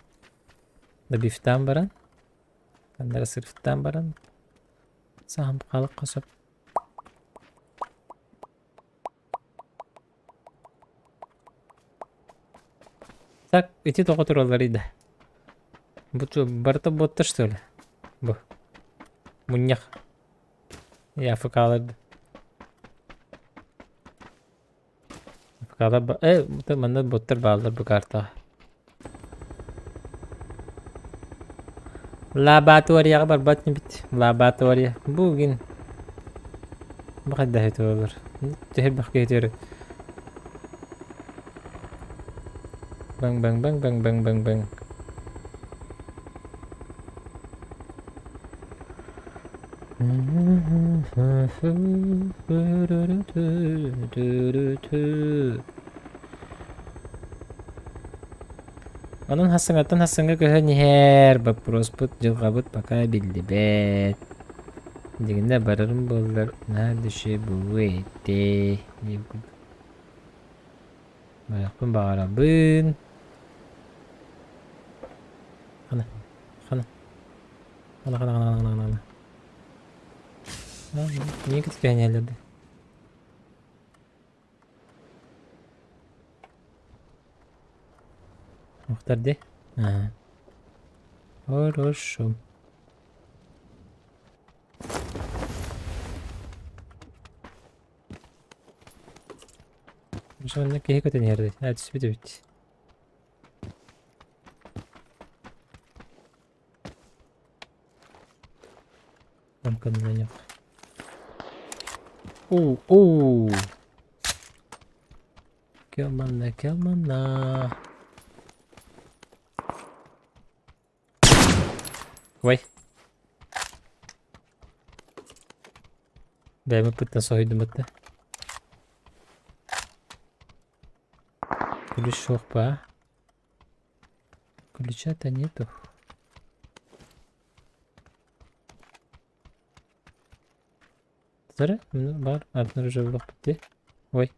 добивтаан баран ханна эрэ сырыттаан баран саһан хаалыахха сөп. Так, ити тоҕо туралларый да? Бу барыта боттар что ли? Бу. Мунньах. АФК-лар да. АФК-лар э, манна боттар бааллар бу картаҕа. Лабораторияҕа барбат инибит. Лаборатория. Бу гин бу хайдах этэ буолар? Түһэрбэх киһи Баҥ баҥ баҥ баҥ баҥ баҥ баҥ. Онон хассыҥаттан хассыҥҥа көһөн иһэр боппуруоспут, дьылҕабыт пока биллибэт. Дьиҥинэ барарым буоллар наһаа души буолуо этэ диэн курдук. Барыахпын баҕарабын. Хана, хана. Хана, хана, хана, хана, хана. Niye kötü yerlerde? Мухтар дии? Ага. Хорошо. Сонно киһи көтөн иһэр ээ түспүт эбит. Уу, уу. Кэл манна, кэл манна. Ой. Бэйэм ыппыттан соһуйдум батта. Ключ суох баа. Ключа-то нету. Сары, бар, обнаружил дии. Ой.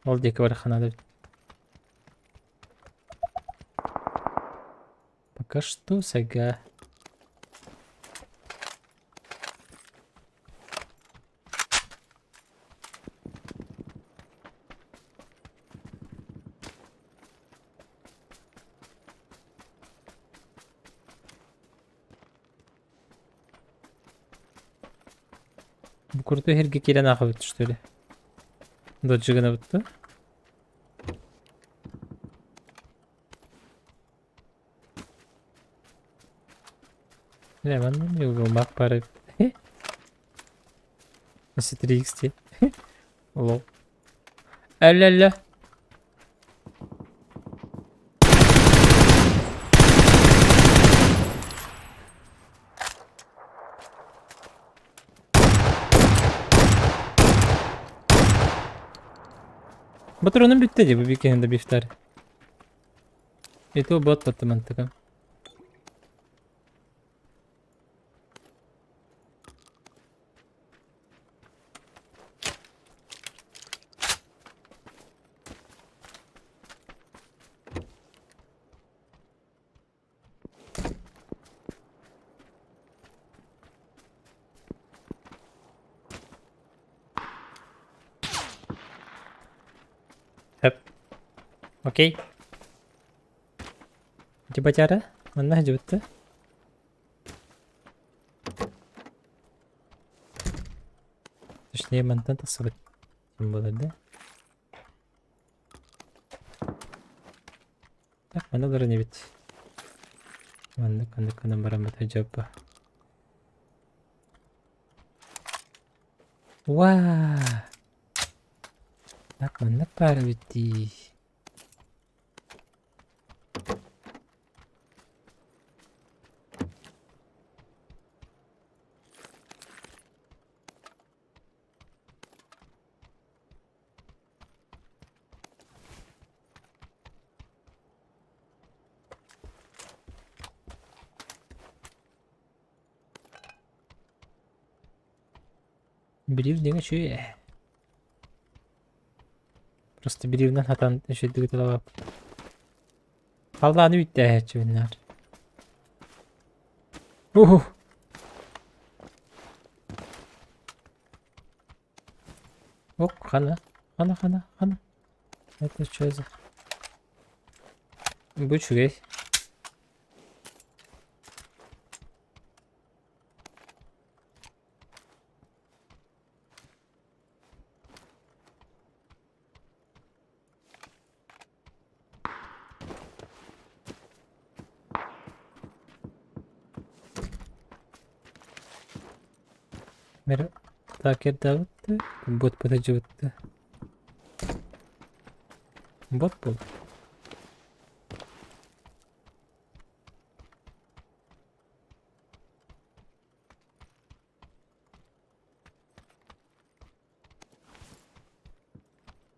Ол диэки барыахха наада эбит. Пока что сага. Бу крутой сиргэ киирэн аахабыт что ли? Доджи гынабыт дуо? Ээ, манна угулмах баар эбит. 3X дии. Лол. Әллә-әллә. Батронум бүттэ дии бу биикэһин да бифтар. И то бот баттамантыка. Хөп. Окей. Дебатяра? Манна сылдьыбытта. Точнее, мантан тахсыбыт буолар да. Так, манна олорон эбит. Маннык, маннык гынан бараммыт дьаппа. Уаа! Так, маннык баар эбит дии. Билиир диэҥ үчүгэй ээ. Просто бирииринэн хатан үчүгэйдик ыталаабаппыт. Халлааны үүттээһээччибин наар. Уһу. Ок, хана, хана, хана, хана. Это что за... Бу үчүгэй. Мэр такердаабытты, бот бытыдьыбытты. Бот был.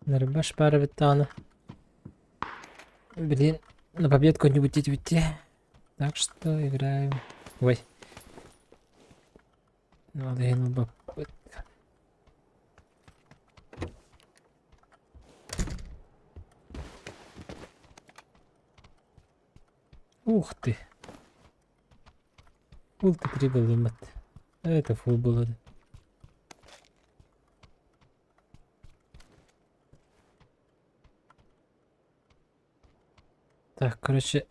Нырбаш баар эбит даҕаны. Блин, на победку не будет идти. Так что играем. Ой. Надо ылбаппыт. Ух ты. Фул Т3 буллуммат. Это фул буолар. Так, короче.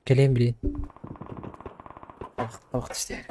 Кэлиэм блин. Табах түстээр.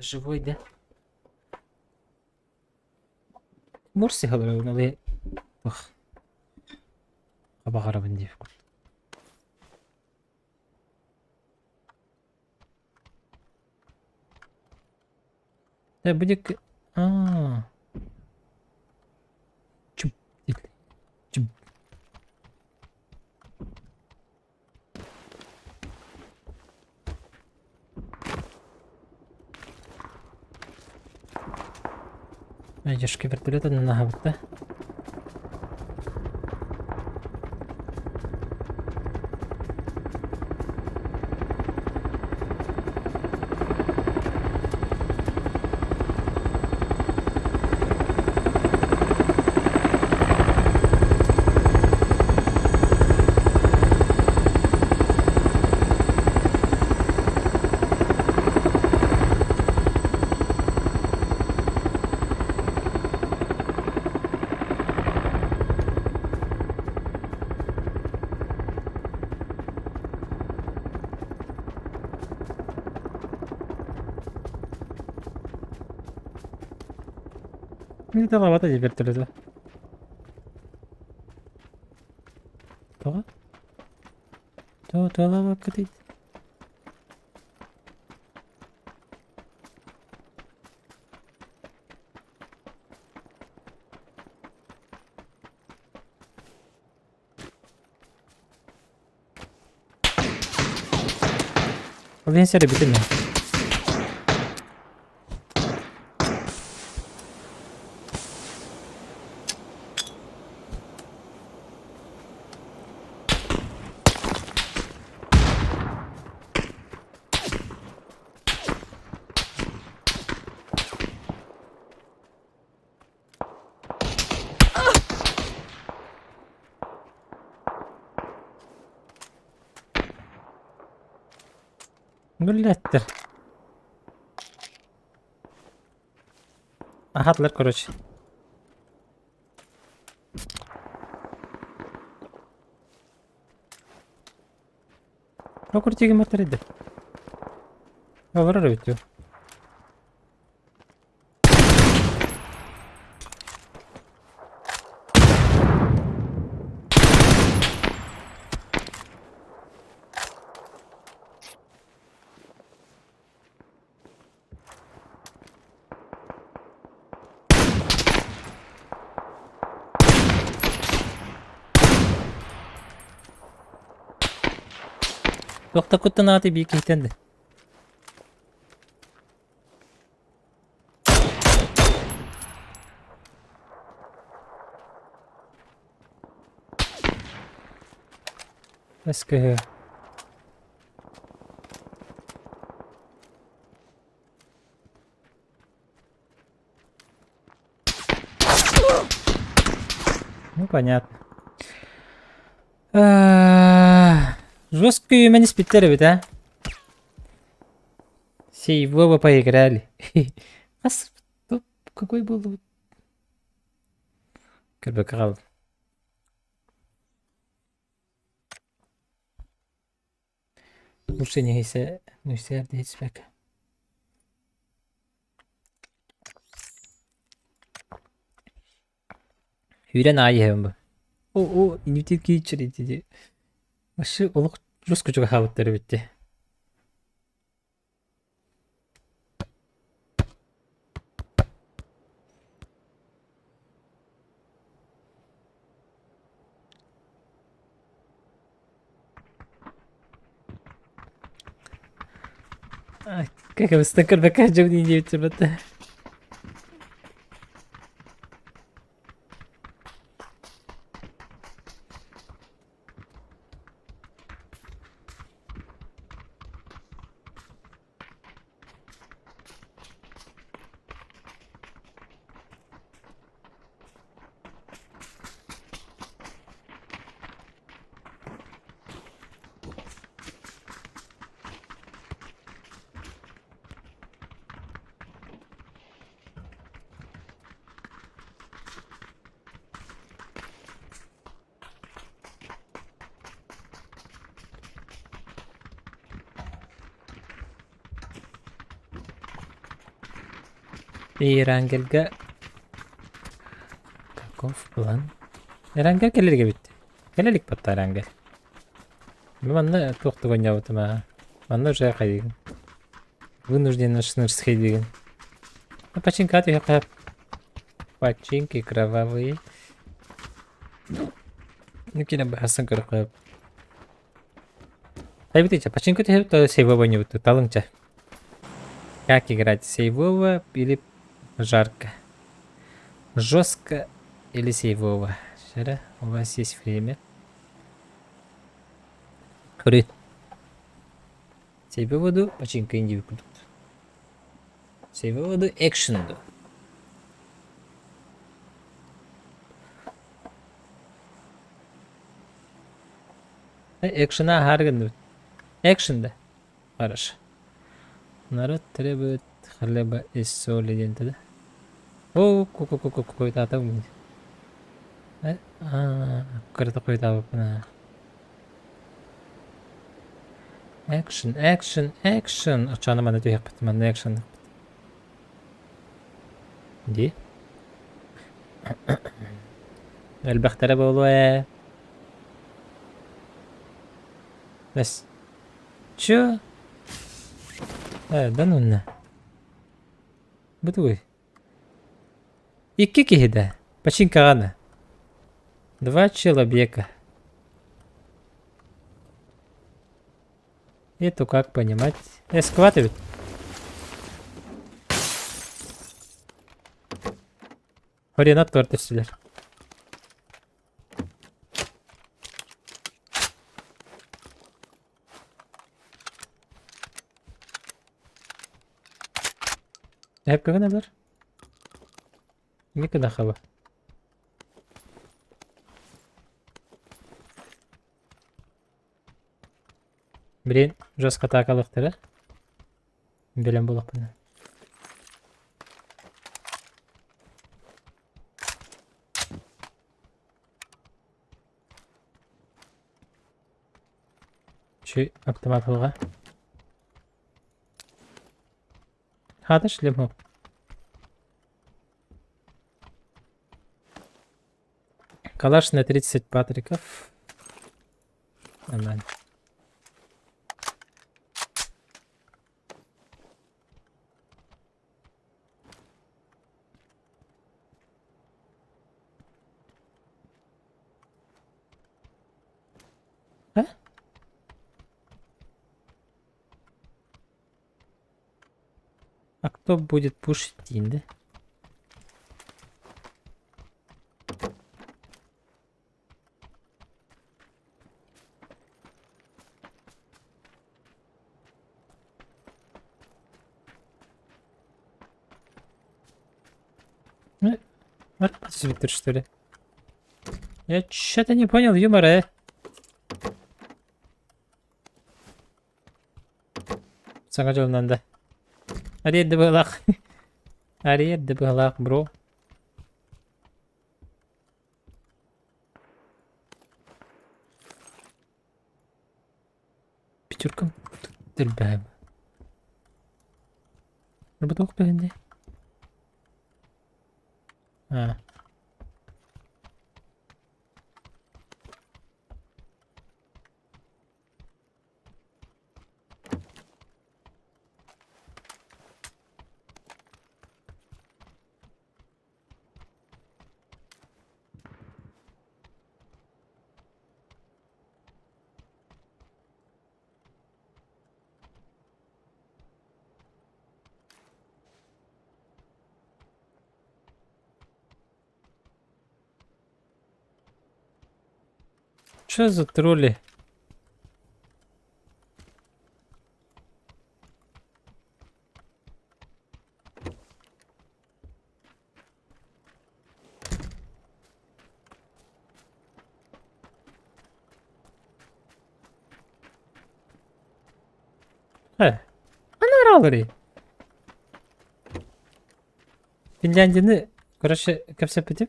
Живой да? Мурси олоробун ол туох баҕарабын диэх курдук. Э, будет... А. Чуп. Чуп. Айдешки вертолет наһабытта. Талабата дии вертолета. Тоҕо? Тоҕо талабаккытый? Ол иһин сэрэбитим ээ. Гүллэттэр. Аһаатылар короче. О, крутигим батарейды. Олорор эбит дуу. Туох да куттанааты биир киһиттэн да. СКГ. Ну, понятно. Жестко имени спиттер эбит, а? Сей, Вова поиграли. А какой был? Көрбөккө Лучше не нүйсээр Үүрэн аайы иһэбин бу. О, о, инвитит кииччэр ити Вообще олох жестко чугаһаабыттар эбит дии. Как көрбөккө дьыбын диэбит Ирангельга Каков план? Эрангель кэлэргэ бүттэ. Кэлэ илик батта Эрангель. Бу манна туох тугунньабытым аа. Манна уже хайыгын. Вынужденно шнырсхейдигин. Ну, починка түһэххэ. Починки кровавые. Ну, кине баһасын көрөххө. Хайбытыча, починка түһэбит, то сейвовый не буту, талыңча. Как играть? Сейвово или жарко? Жестко или сейвово? Вчера у вас есть время. Көрүн. Сейвово ду, починка инди курдук. Сейвово ду, экшн ду. Экшена аһаар гынныбыт. Экшн да. Хорошо. Народ требует хлеба и соли диэн да? О, ку-ку-ку-ку куйтаата кырата куйтаабыппын Экшн, экшн, экшн. Оччоҕуна манна түһүөхпүт, манна экшн. Дии. Элбэхтэрэ буолуо ээ. Бэс. Чё? Да ну на. Бу тугуй? Икки киһи да. Починкаҕа Два человека. Это как понимать? Эскват ведь. Хрена түстүлэр. Эп гыналар. Не гынахаба. Блин, жестко атакалыктара. Билэн булахпына. Чүй, автомат ылга. Хата шлем Калаш на 30 патриков. Нормально. А? А кто будет пушить Тинды? Ну, Виктор, что ли? Я что-то не понял юмора, э. Саҥа дьолунан да. Аренда быһалаах. Аренда быһалаах, бро. Пятеркам элбэҕэ. Работок бэһинде. А. Что за тролли? Э, Анаралары. Финляндияны, короче, кэпсэппитим.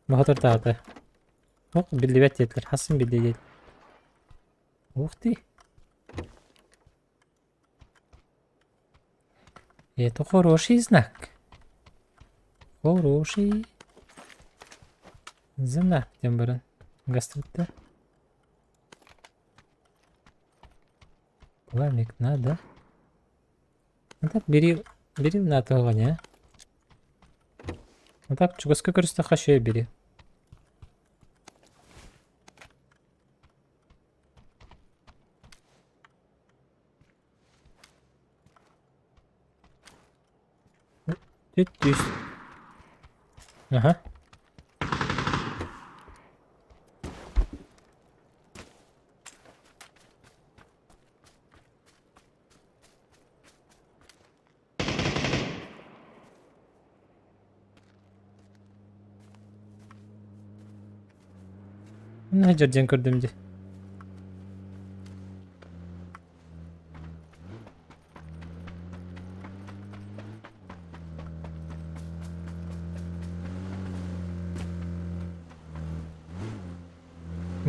Моһотортаата. Ох, биллибэт диэтилэр, хасын биллиэ диэтилэр. Ух ты. Это хороший знак. Хороший. Зына диэн баран гастыбытта. Пламик надо. Ну так бери, бери на того, не? Ну так чугаска көрүстэххэ үчүгэй бери. Түт түс. Аха. Мына дьэрдьэн көрдүм дии.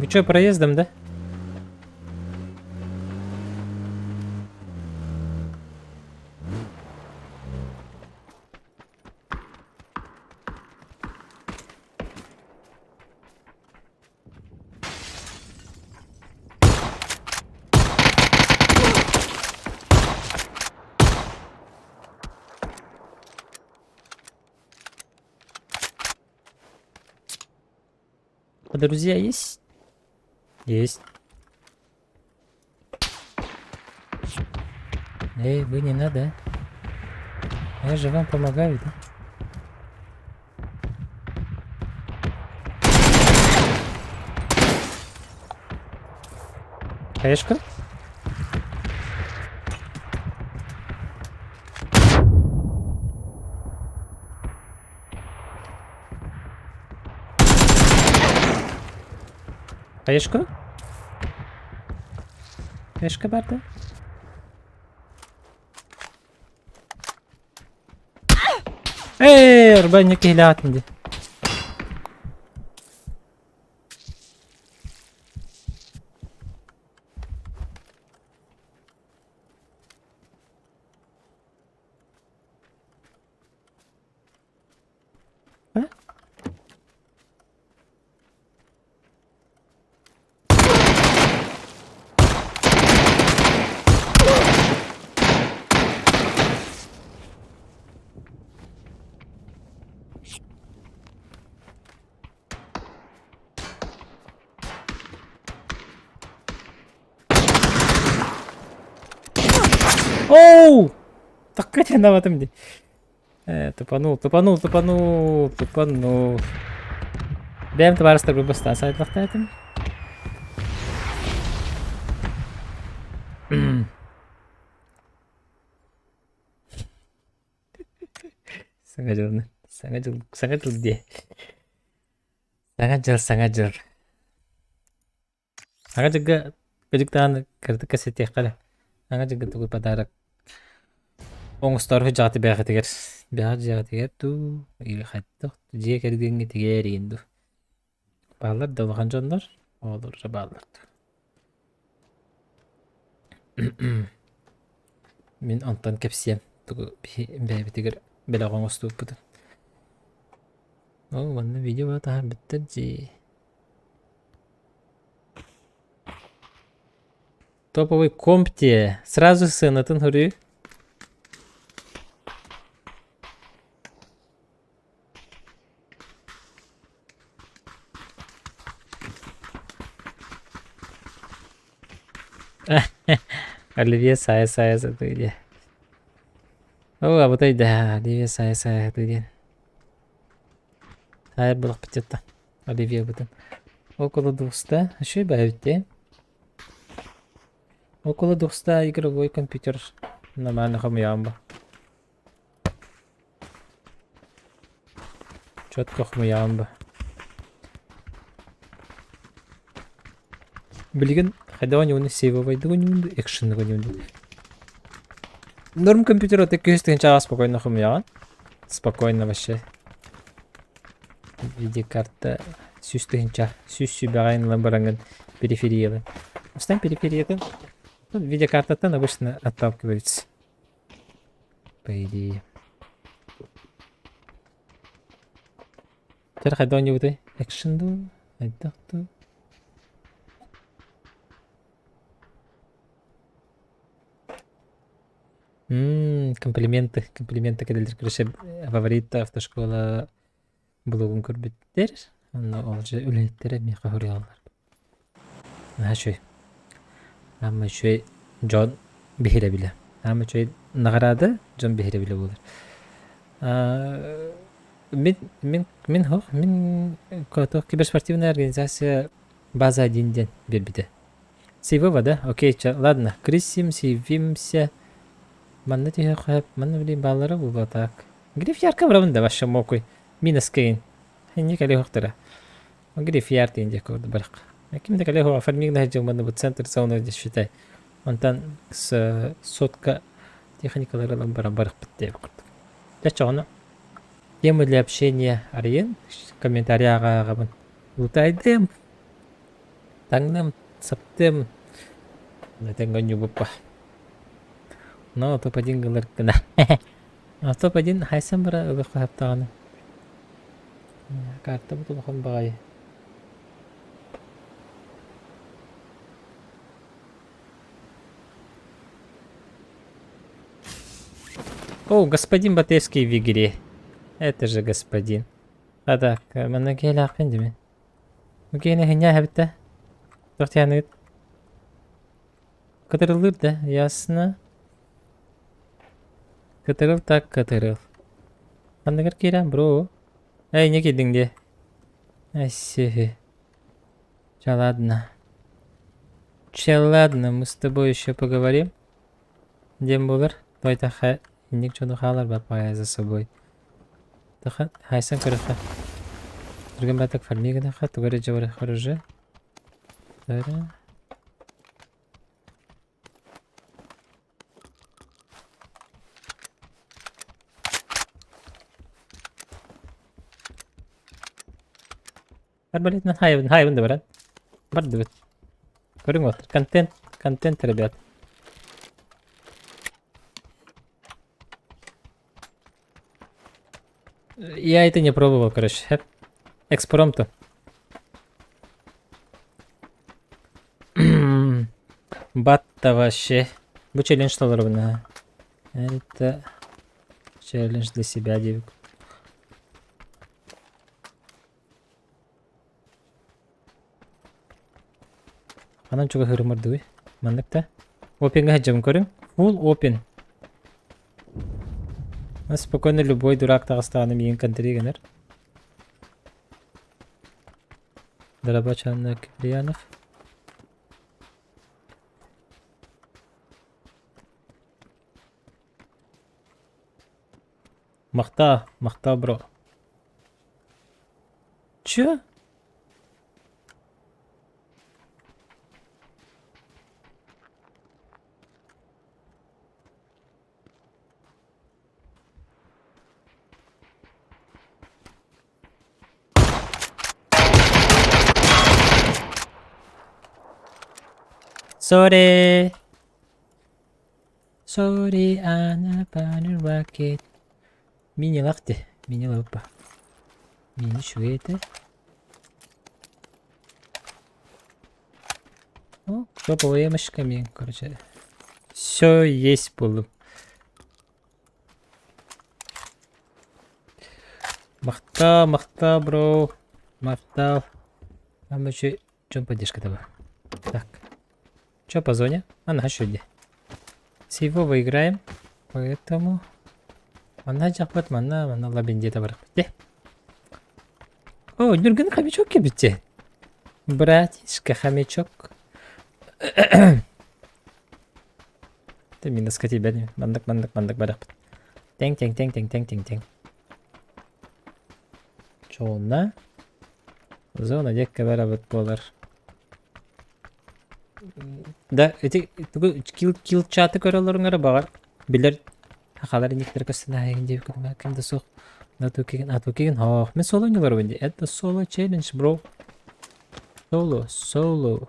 Вы что, проездом, да? А друзья есть? Есть. Эй, вы не надо. Я же вам помогаю, да? Хаешка? Хаешка? Хаешка бар да? Эй, арбанник киһилээх дии. А? Оу! Так виноватым дии. Э, тупанул, тупанул, тупанул, тупанул. Бэйэм табаарыстарбын бастаан сайдлахтаатым. Саҥа дьылны, саҥа дьыл, саҥа дьыл диэ. Саҥа дьыл, саҥа дьыл. Саҥа дьылга кырдьык даҕаны кыратык кэпсэтиэххэ эрэ. Саҥа дьылга тугу подарок оҥостоору сылдьаҕыт бэйэҕитигэр бэйэҕит дьиэҕитигэр дуу или хайдах дьиэ кэргэҥҥитигэр игин дуу. Бааллар да улахан дьоннор, оҕолор да бааллар дуу. Мин онтон кэпсиэм тугу бэйэбитигэр бэлэх оҥостубуппутун. Ол манна видео таһаарбыттар дии. Топовый компте. Сразу сыанатын хөрүү. Оливье сайа сайа сатыы диэ. Оо, абытай да, Оливье сайа сайа сатыы диэн. Хайар булахпыт Оливьебытын. Около 200. Үчүгэй баайбыт дии. Около 200 игровой компьютер нормально хомуйаҕын бо. Четко хомуйаҕын бо. Билигин хайдах оонньууну сейвовайдык оонньуун дуу, экшеннык оонньуун дуу. Норм компьютер это күһүс тыһыынчаҕа спокойно хомуйаҕын. Спокойно вообще. Видеокарта 100 000, 100 сүбэҕэ ылан бараҥҥын периферияны. Устан перифериятын видеокартаттан обычно отталкиваются. По идее. Чэ, хайдах оонньуубутуй? Экшн дуу? Хайдах дуу? Мм, комплименты, комплименты кэлэллэр. Короче, фаворит автошкола блогун көрбүттэр. Онно ол же үлэһиттэрэ миэхэ суруйаллар. Наһаа үчүгэй. Аама үчүгэй дьон биһирэбилэ. Аама үчүгэй наҕараада дьон биһирэбилэ буолар. Аа, мин мин мин һох мин киберспортивная организация база один диэн биэрбитэ. Сейвова, да? Окей, чэ, ладно. Крисим, сейвимся. Манна түһүөххэ, манна блин бааллара буолуо так. Гриф ярко барабын да вообще мокуй. Минус кэйин. Инник кэлиэхтэрэ. Гриф яр диэн диэки көрдө барах. Ким да кэлиэх фарминг да бу центр зона считай. Онтон с сотка техникалары ылан баран барахпыт диэбит курдук. Дьэ чоҕону тему для общения арыйын комментарий ааҕабын. Лутайдым, таҥным, саптым. Этэҥҥэ онньуубуппа. Но топ-1 гылар гына. Топ-1 хайсан бара ылыахха хаптаҕына. Картабыт улахан баҕайы. О, господин Батевский в игре. Это же господин. А так, манна киһилээхпин димин. Бу киһини хинньээ эбиттэ. Туох тиһэниит? Кытырыллыыр да, ясно. Кытырыл так кытырыл. Ханныгар киирэн, бро? Эй, не киирдиҥ дии. Ай, Ча, ладно. Че, ладно, мы с тобой еще поговорим. Диэн буолар. Тойтаха инник дьону хаалар баппаҕай за собой. Таха хайсан көрөххө. Түргэн баатак фарми гынахха тугу эрэ дьабараххар уже. Тара. Арбалетынан хайабын, хайабын да баран. Бардыбыт. Көрүҥ уолаттар, контент, контент, ребят. Я это не пробовал, короче. Экспромту. Батта вообще. Бу челлендж толоробун. Это челлендж для себя, девик. Ханан чугаһыырыммардыбый? Маннык да. Опенҥа сылдьабын көрүҥ. Full open. Спокойно любой дурак таҕыстаҕына миигин контри гынар. Дорабачанна Киприянов. Махтаа, махтаа бро. Чё? Sorry. Sorry, Anna Banner Rocket. Мини-лах дии, мини-лаппа. Мини үчүгэй этэ. О, топовая мышка мен, короче. Все есть буоллум. Махтал, махтал, бро. Махтал. Там еще чем поддержка того. Так. Че по зоне? А на еще С его выиграем. Поэтому... Манна дьахпат, манна, манна лабиндета бар. Де. О, Нюрген хомячок кебите. Братишка, хомячок. Ты минуска тебя не. Мандак, мандак, мандак, барахпыт. Тең, тең, тең, тең, тең, тең, тең. Чоонна. Зона диэккэ барабыт буолар. Да, ити тугу кил килчаты көрөллөрүн эрэ баҕар билэр хахалар иниктэр көстөн аайын диэбит ким ким да суох. Натукигин, атукигин хоох. Мен соло ойнууларбын дии. Это соло челлендж, бро. Соло, соло.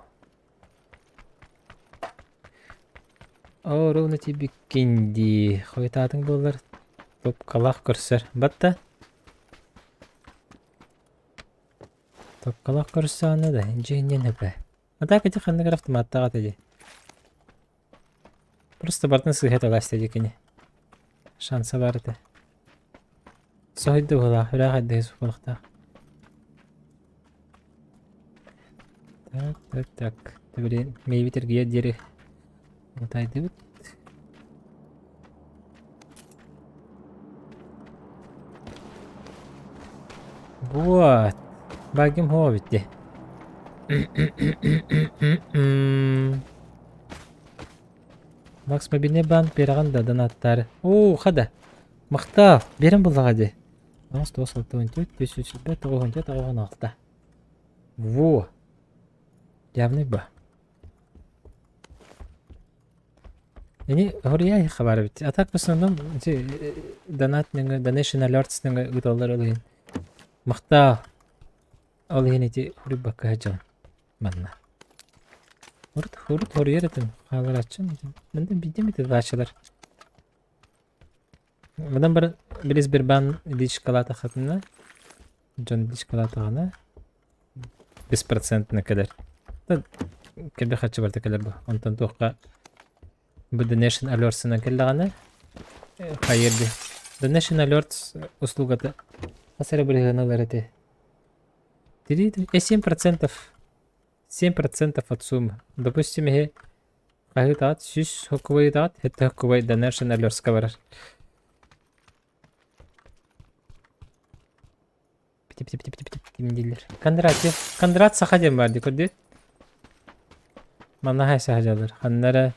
Оо, ровно тиийбиккин дии. Хойутаатыҥ буоллар, тупкалаах көрсөр. Батта. Токколох көрсөөнө да дьиҥнэн эпэ. А так ити ханнык эрэ автоматтаах этэ дии. Просто бартын сыыһа таласта дии кини. Шанса баар этэ. Соһуйда быһыылаах, үрээх айдыһы суохтаах. Так, так, так. Блин, миибит эргийэр диэри утайдыбыт. Вот. Багим хуа битти. Макс мобильный банк биэрэҕин да донаттаары. Оо, хада. Махтал. Биэрэн буллаҕа дии. 9 9 6 4 3 9 9 6. Во. Явный ба. Ини хоруйа хабар эбит. А так в основном ити донат нөҥө donation alerts нөҥө ыыталлар ол иһин. Махтал. Ол иһин ити хоруйбакка сылдьабын манна. Урут урут хоруйар этим хааларааччым. Мантан биирдэ эмит ыытааччылар. Мынан баран били Сбербанк личкалаатаххытына дьон личкалаатаҕына беспроцентно кэлэр. Кэлбэх харчы барыта кэлэр бу. Онтон туохха бу Donation Alerts-ынан кэллэҕинэ хайыыр дии. Donation Alerts услугата хас эрэ бырыһыаны ылар этэ. 7%, 7% от суммы. Допустим, иһи хаһыытаҕыт 100 сокубайытаҕыт, сэттэ сокубай Donation Alerts-ка барар. Ким дииллэр? Кондратьев. Кондрат саха диэн баар дии көрдүгүт? Манна хайса саха Ханна эрэ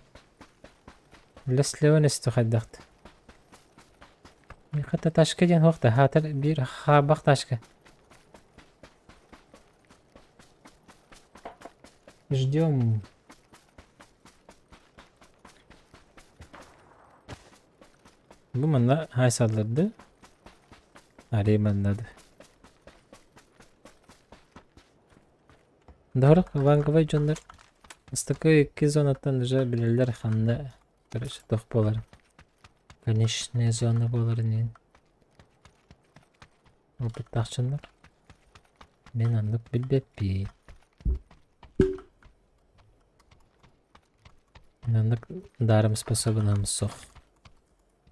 Леслевен өстө хайдахт. Хата ташка диэн хуохта. Хаатар биир хаабах ташка. Ждем. Бу манна хайсалларды. Арей маннады. Дорог ванговай дьоннор бастакы икки зонаттан уже билэллэр ханна короче туох буоларын. Конечная зона буоларын иһин. Опыттаах дьоннор. Мин оннук билбэппин. Мин оннук даром способунам суох.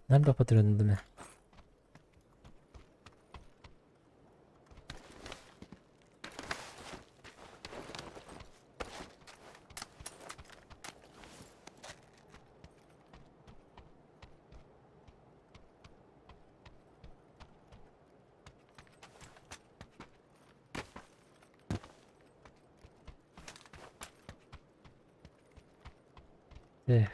Надо патрон Так,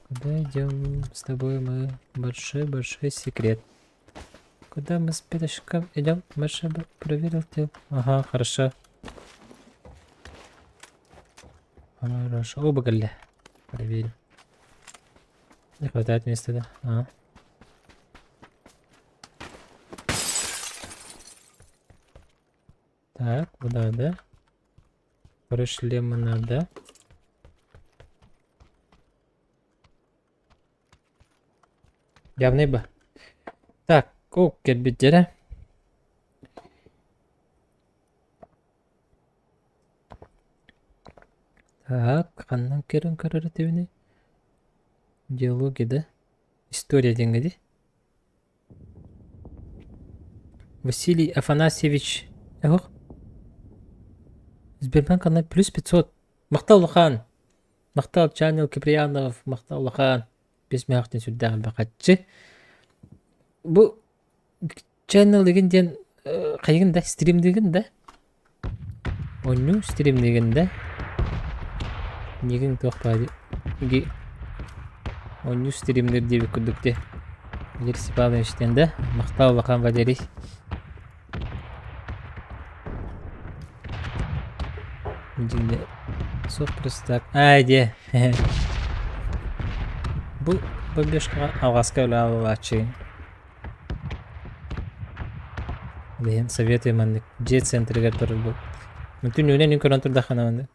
куда идем с тобой мы? Большой-большой секрет. Куда мы с пятачком идем? Маша проверил ты. Ага, хорошо. Хорошо. Оба гля. Проверим. Не хватает места, да? А. Так, куда, да? Прошли мы надо. Явный бы. Так, о, кэлбиттэрэ. Так, ханнан кэлэн көрөр этибиний? Диалоги, да? История диэҥҥэ дии. Василий Афанасьевич Ох. Сбербанк ана плюс 500. Махтал улахан. Махтал Чанил Киприянов. Махтал улахан. Бес мөһөхтөн сүрдээх элбэх хаччы. Бу Channel деген диэн хайыгын да стримдигин да Онньуу стримнигин да Нигин туох баар ги Онньуу стримнир диэбит курдук дии Валерий Степанович диэн да махтал улахан Валерий Дьиҥэ суох просто так аа диэ Бу бомбежкаҕа алҕаска үлэ Билигин советую маннык дьиэ центригэр турар бу. Түннүгүнэн мин көрөн турдаххына маннык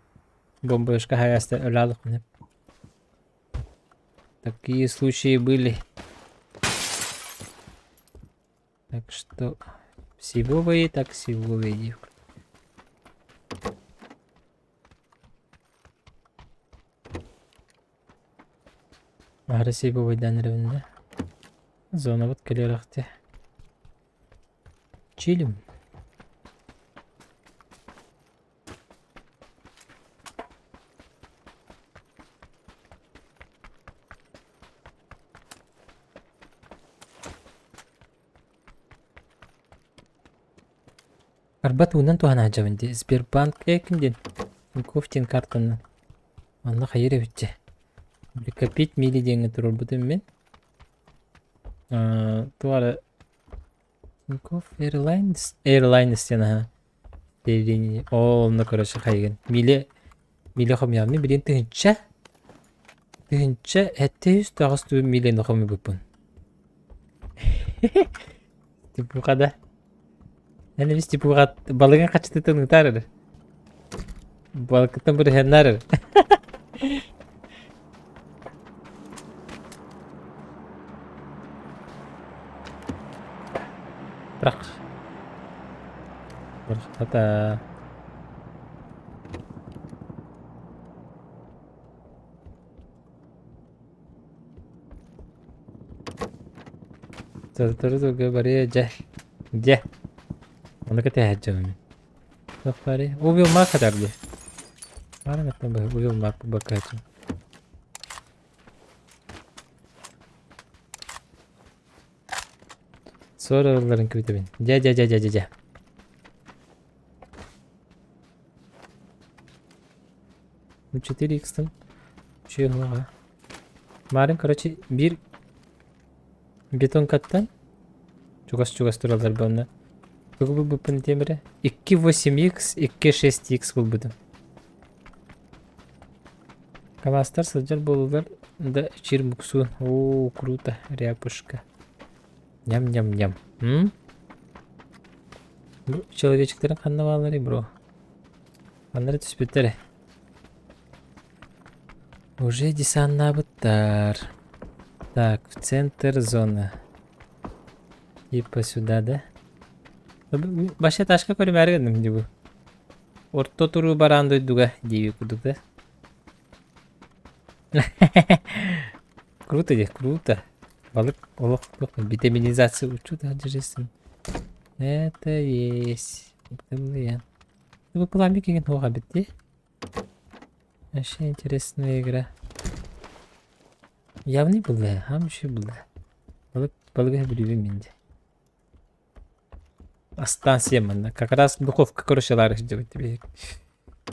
бомбежка хайаста өлө Такие случаи были. Так что всего вы, так всего вы. Аһары сиэби убайдаан эрэбин да. Зонабыт кэлиэрэхтэ. Чилим. Арбат уунан туһана сылдьабын дии. Сбербанк ким диэн? Тинькофф диэн картанан. Манна хайыр эбит дьэ. Копить мили диэҥҥэ туруорбутум мин. Туох эрэ Тинькофф Airlines Airlines диэн аһа. Оо, онно короче хайыгын. Мили мили хомуйаҕын. Мин билигин тыһыынча тыһыынча 709 милени хомуйбуппун. Типуха да. Эн эмис типуха балыгын хачытытын ытаар эрэ. Балыкыттан бырыһыаннаар эрэ. Трах. Хата. Тыртыры барыа дьэ. Дьэ. Ону кэтэһээччибин. Туох баарый? Убил мак хатар дии. Баар эмэттэн быһы убил мак бакааччы. Суор ылларын күүтэбин. Дьэ дьэ дьэ дьэ дьэ дьэ. Ну 4x-тан үчүгэй Марын, короче, биир бетонкаттан чугас-чугас тураллар буолна. Тугу булбуппун этиэм эрэ? 2.8x, 2.6x булбутум. Камазтар сылдьар буолулар да чир муксуун. Оо, круто, ряпушка. Ням-ням-ням. М? Бу человечектарын ханна баалларый, бро? Ханна эрэ түспүттэр. Уже десаннаабыттар. Так, в центр зоны. Типа сюда, да? Вообще ташка көрүмээри гынным дии бу. Орто туруу бараан дойдуга дии курдук да. Круто дии, круто. Балык олох витаминизация учу да держись. Это есть. Бу пламя кигин хуаха битти. Вообще интересная игра. Явный было, хам еще было. Балык, балыгы билибин мен де. Астан съем манна. Как раз духовка короче ларых делать тебе.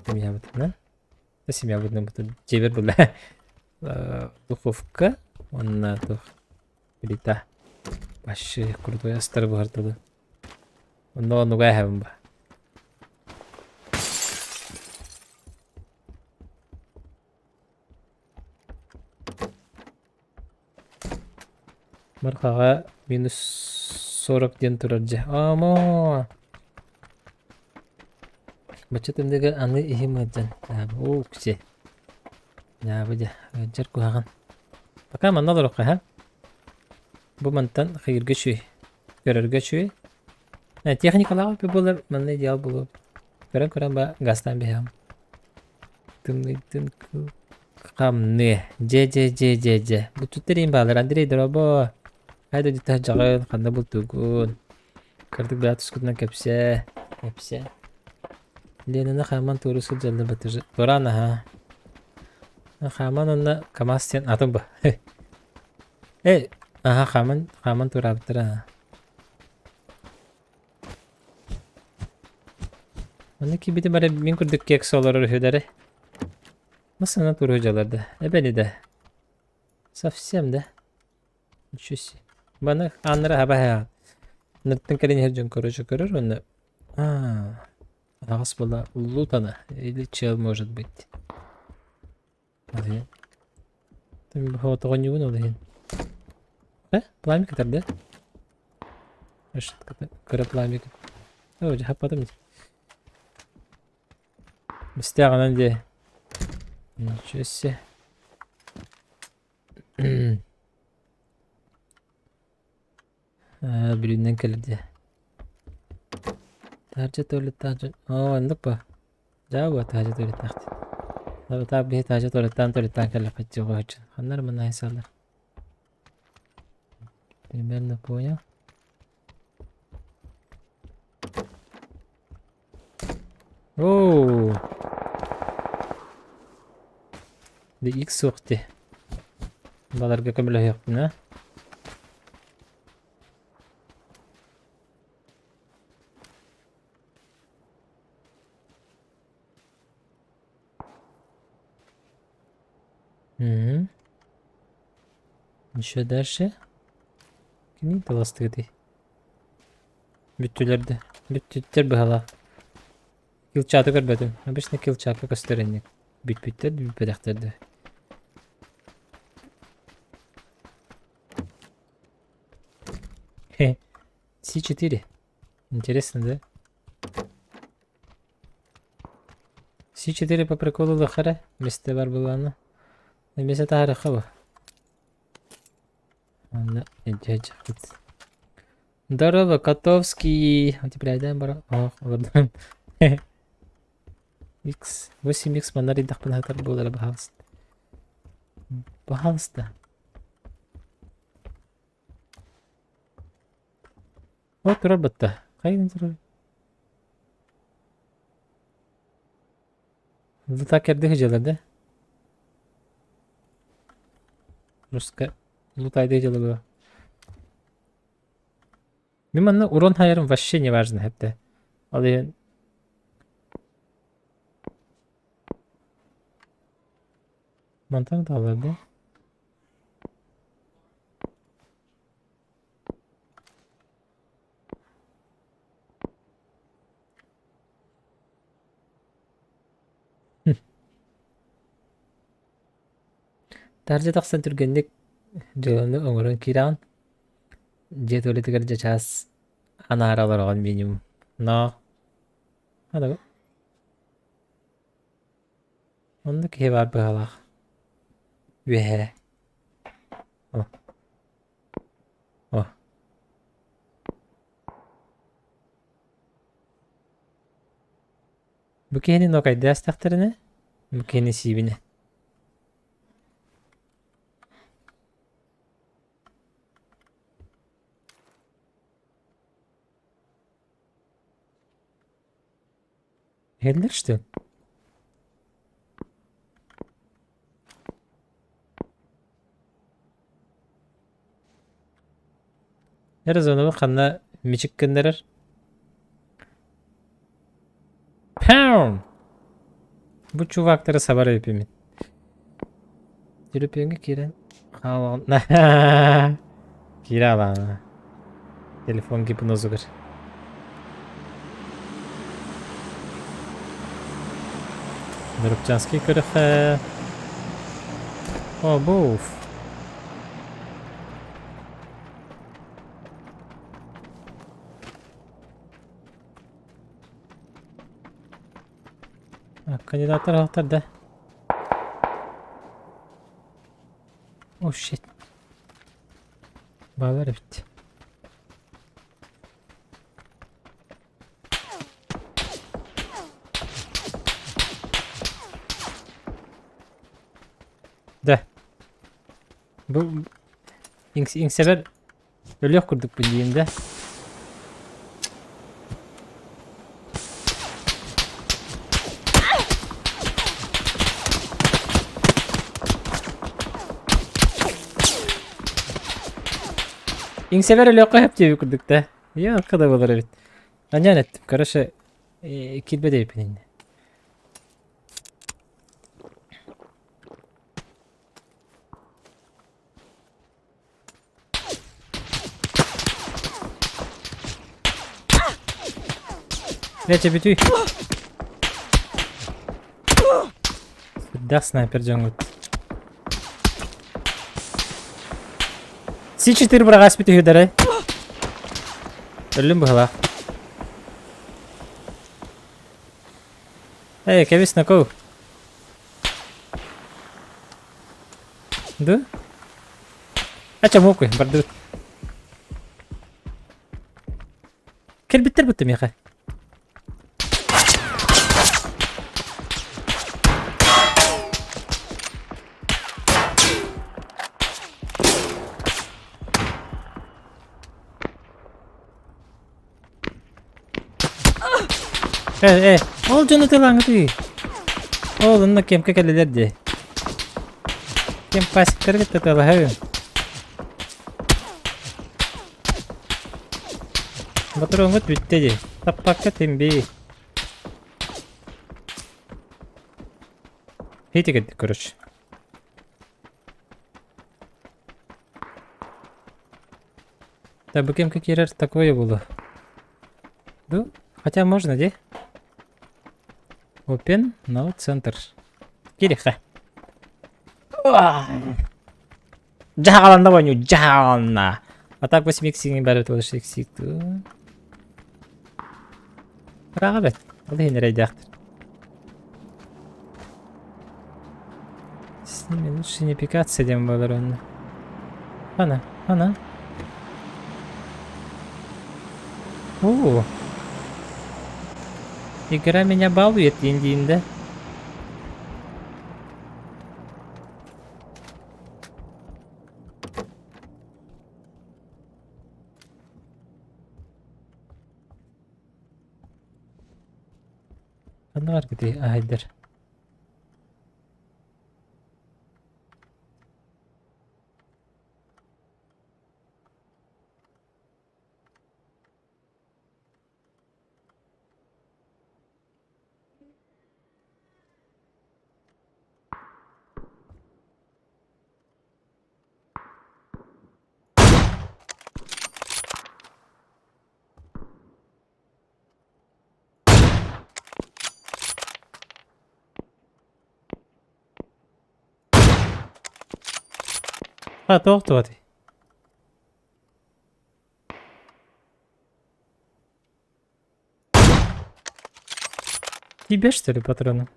Семья вот, да? Семья вот, вот, дебер была. Духовка. Онна тух. Плита. Вообще крутой астар буһартылы. Онно оннуга эһэбин ба. Мархаҕа минус 40 диэн турар дьэ. Амо! Бачча тымныыга аны иһим ыалдьан. Оо, ксе. Дьаабы дьэ, ыалдьар куһаҕан. Пока манна олоруохха, ха? Бу мантан хайырга үчүгэй. Көрөргө үчүгэй. Техникалаах буолар манна идеал буолуо. Көрөн-көрөн ба газтаан биһэҕим. Тымныйдын хамныы. Дьэ дьэ дьэ дьэ дьэ. Бутуттар баалар. Андрей дорообо. Хайда дьиттэ дьаҕын, ханна бултугун. Кырдык бэйэ тускутунан кэпсээ. Кэпсээ. Ленаны хааман туору сылдьаллар батыжы. Тураан аха. Хааман онно КамАЗ диэн атын бу. Эй, аха хааман хааман туораабыттара. Онно киирбитим эрэ мин курдук кекс олорор үһүлэрэ. Массыына туруо дьалар да. Эбэни да. Совсем да. Ничего себе. Баны ааннара хаба хаҕа. Ныртын кэлин иһэр дьон короче көрөр уонна аа аҕас була уллутана или чел может быть. Тоҕонньугун ол иһин. Э, пламя кытар да? Кыра пламя. О, хаппатым. Мистээҕинэн дии. Ничего себе. Бүрүүнэн кэлэр дии. Таһырдьа туалеттаах дьон. Оо, оннук ба. Дьаа таһырдьа туалеттаах дии. Таах биһи таһырдьа туалеттаан туалеттаан кэллэхпит дьоҕо сылдьан. Ханна эрэ манна айсаллар. Примерно понял. Оу! Дэ X суох дии. Баларга көмөлөһүөхпүн аа. Мгм. Еще дальше. Кимий таластыгытый? Бүттүлэр да. Бүттүттэр быһалаах. Килчааты көрбөтүм. Обычно килчаакка көстөр инник. Бүппүттэр да бүппэтэхтэр да. Хе. С4. Интересно, да? С4 по приколу лыхара. Месте бар буланы. Эмесе таарыха бу. Онно илдьэ Здорово, Котовский! Утепляйдаан бара. Ох, олордум. X, 8X манна арыйдахпына сатар буолара баһаалыста. Баһаалыста. О, турар батта. Хайын турар? Лута кэрдэ сылдьаллар да? Руска лутайды дьыала буо. Мин манна урон хайарым вообще не важно хэптэ. Ол иһин Мантан таалар да? Таһырдьа тахсан түргэнник дьыаланы оҥорон киирэҕин. Дьиэ туалетыгар дьэ чаас анаара олороҕун минимум. Но онно киһи баар быһалаах. Үөһээ. О. О. Бу киһини нокайдыы астахтарына, бу киһини сиибинэ. Иһэллэр что? Эрэ ханна мичик гыннарар? Пау! Бу чувактары сабар эбиппин. Төлөпүөҥҥэ киирэн хаалаҕын. Киирэ алаана. Телефон гипнозугар. Дорубчанский көрөхө. О, буф. Кандидаттар аһахтар да. Oh shit. Баалар эбит. Да. Бу иҥсэбэр өлүөх курдукпун диим да. Иҥсэбэр өлүөххэ сөп диэбит курдук да. Я да буолар эбит. Анньаан эттим. Короче, киирбэт эбиппин иннэ. Дьэ, бүтүй. Сүрдээх снайпер дьоҥҥут. С4 быраҕаспыт үһү дарай. Өллүм быһылаах. Эй, кэбис накоу. Да? Ача муокуй, бардыбыт. Кэлбиттэр бутта миэхэ. Э, э, ол дьону тылаҥытый. Ол онно кемке кэллилэр дии. Кем пасиктары кытта тылаһыы. Ботуруоҥҥут бүттэ дии. Таппакка тимбии. Хитик короче. Да, бу кемке киирэр такое было. Ну, хотя можно, де? Open, no центр. Кириха. Дьаһаҕаланна воню, дьаһаҕаланна. А так 8 иксиҥи бары туолуш иксик Ыраҕа бэт. Ол иһин эрэйдээхтэр. С ними лучше не пикаться диэн буолар онно. Ана, ана. О, игра меня балует диэн диин да. Ханна баргытый аһайдар? А, туох туотый? Тебе что ли патроны?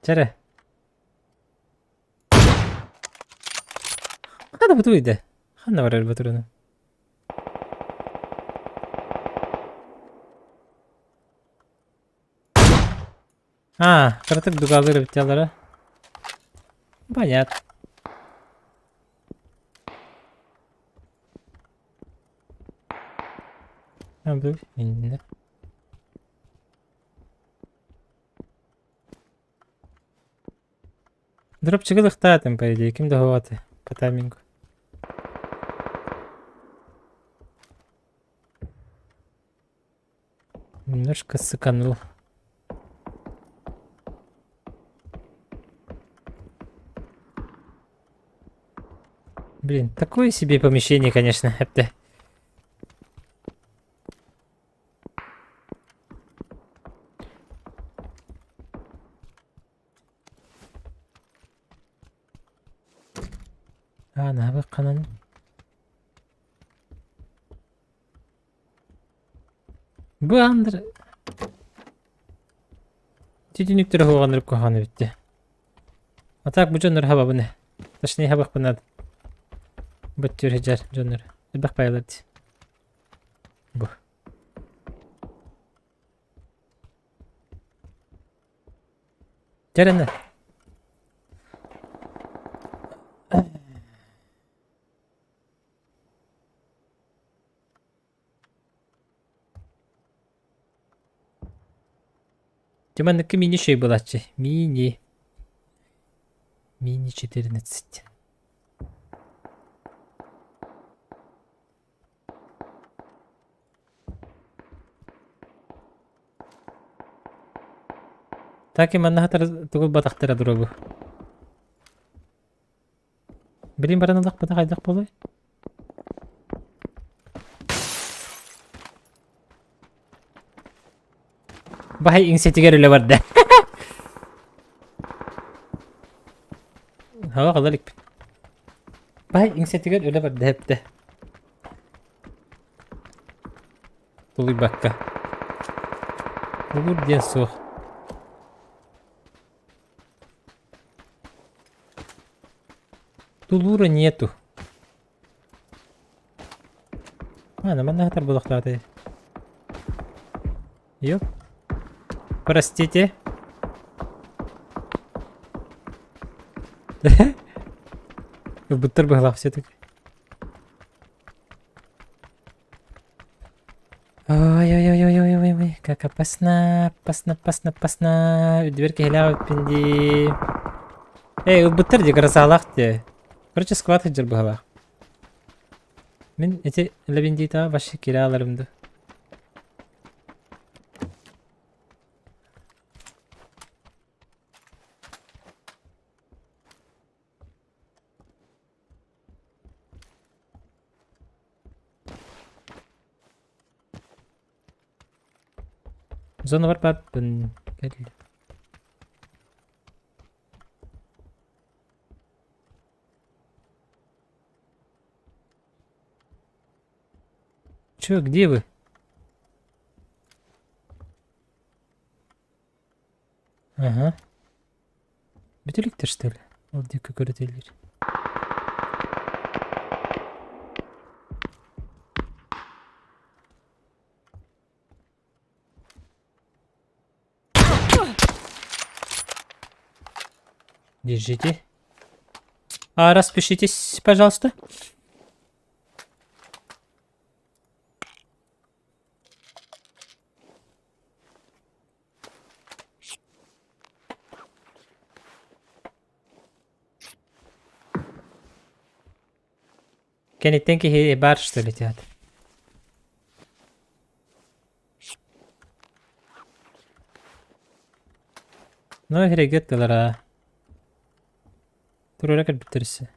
Чэрэ. Ханна бутуйда? Ханна барар батырыны? А, кыратык дугаалыыр эбит дьаллара. Понятно. А, бу иннэ. Дропчигы лыхтаатым, по идее, ким да хоҕоты по таймингу. Немножко сыканул. Блин, такое себе помещение, конечно, это. А, наабы ханан. Бу андыр Титиниктер хуганырып куханы битте. А так бу дьоннор хабабын. Точнее хабахпын Бөттүр хеджар дьоннор. Элбэх пайлар ди. Бу. Дьэрэнэ. Дьэ манныкка мини үчүгэй буолааччы. Мини. Мини 14. Так и манна хатар тугул батахтара дурабы. Билин баран ыллахпына хайдах буолуой? Баһай иҥсэтигэр үлэ барда. Һава хала иликпин. Баһай иҥсэтигэр үлэ барда эптэ. Тулуйбакка. Тулуур диэн суох. Тулуура нету. А, манна хатар буолуохтаах. Ёп. Простите. Ылбыттар быһалаах все-таки. Ой-ой-ой-ой-ой-ой, как опасно, опасно, опасно, опасно. Үрдүбэр киһилээх эбиппин дии. Эй, ылбыттар дии, грозалаах дии. Короче, сквад сылдьар быһалаах. Мин ити Лабиндитаҕа вообще киирэ аларым дуу. Зона бар баарбын кэллэ. Чё, где вы? Ага. Бүтүлүктэр что ли? Ол диэки көрүтэллэр. Держите. А, распишитесь, пожалуйста. Кэнниттэн киһи баар что ли театр? Ну, эһирэйгэ ыттылар Туруора кэлбиттэр өссө.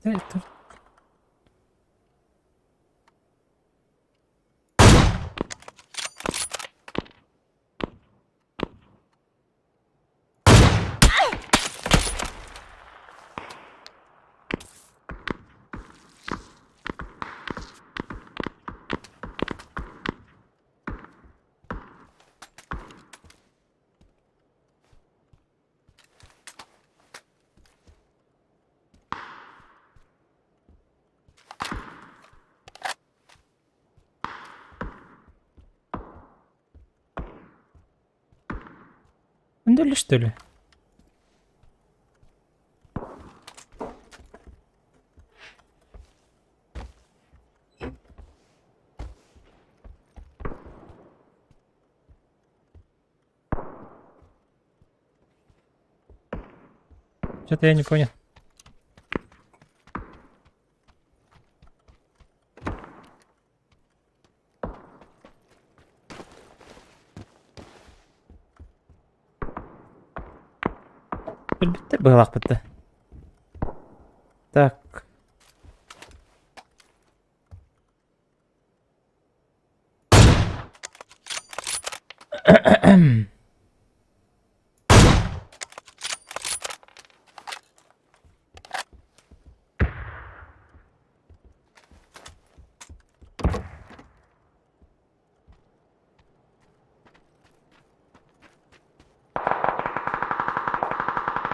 Тур. Өллө что ли? Что-то я не понял. Өлбүттэр быһалаахпыт да. Так.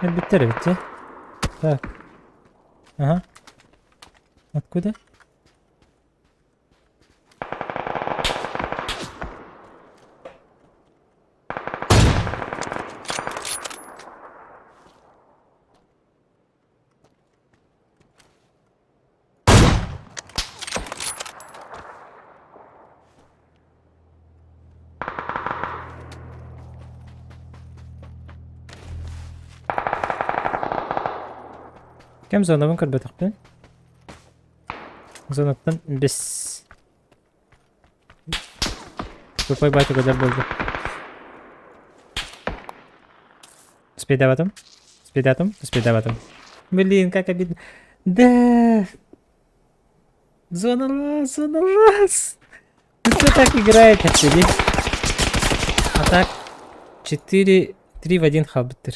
Өлбүттэр эбит дии. Так. Ага. Откуда? Кэм зонабын көрбөтөхпүн. Зонаттан бес Тупой батя көтөр буолбут. Успейдаватым? Успейдатым? Успейдаватым. Блин, как обидно. Да! Зона раз, зона раз! Вы что так играете, сиди? А так, 4, 3 в 1 хабтыр.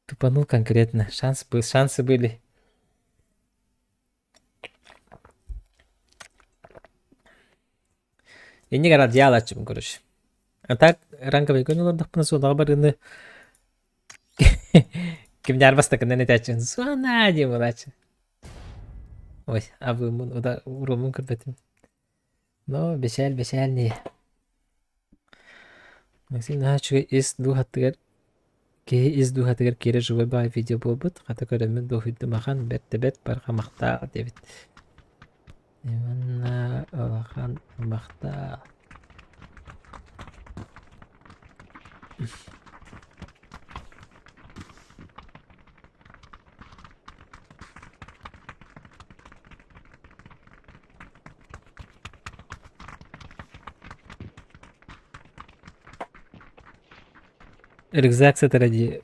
Тупанул конкретно. Шанс был, шансы были. Иннигэр одеялаччыбын короче. А так ранговый күн олордохпуна суодаҕа барыыны. Кимнээр бастакынан этээччин «Зона» диэн буолааччы. Ой, абыыммын уда урууммун көрбөтүм. Но бэчээл бэчээл нии. Максим наһаа үчүгэй ис дууһатыгар киһи ис дууһатыгар киирэр живой баҕайы видео буолбут. Хата көрөммүн дуоһуйдум ахан, бэрт да бэрт, барҕа махтаал диэбит. Уонна улахан махтаал. Рюкзак сытара дии,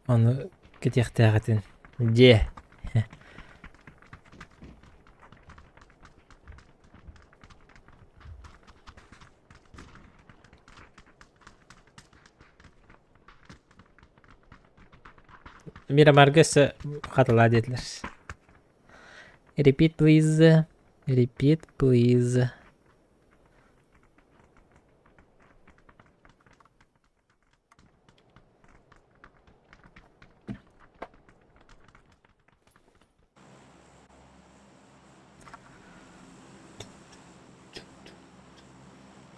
ону кэтиэхтээх этин. Дьиэ. Мирамарга өссө хатылаа диэтилэр. Repeat please. Repeat please.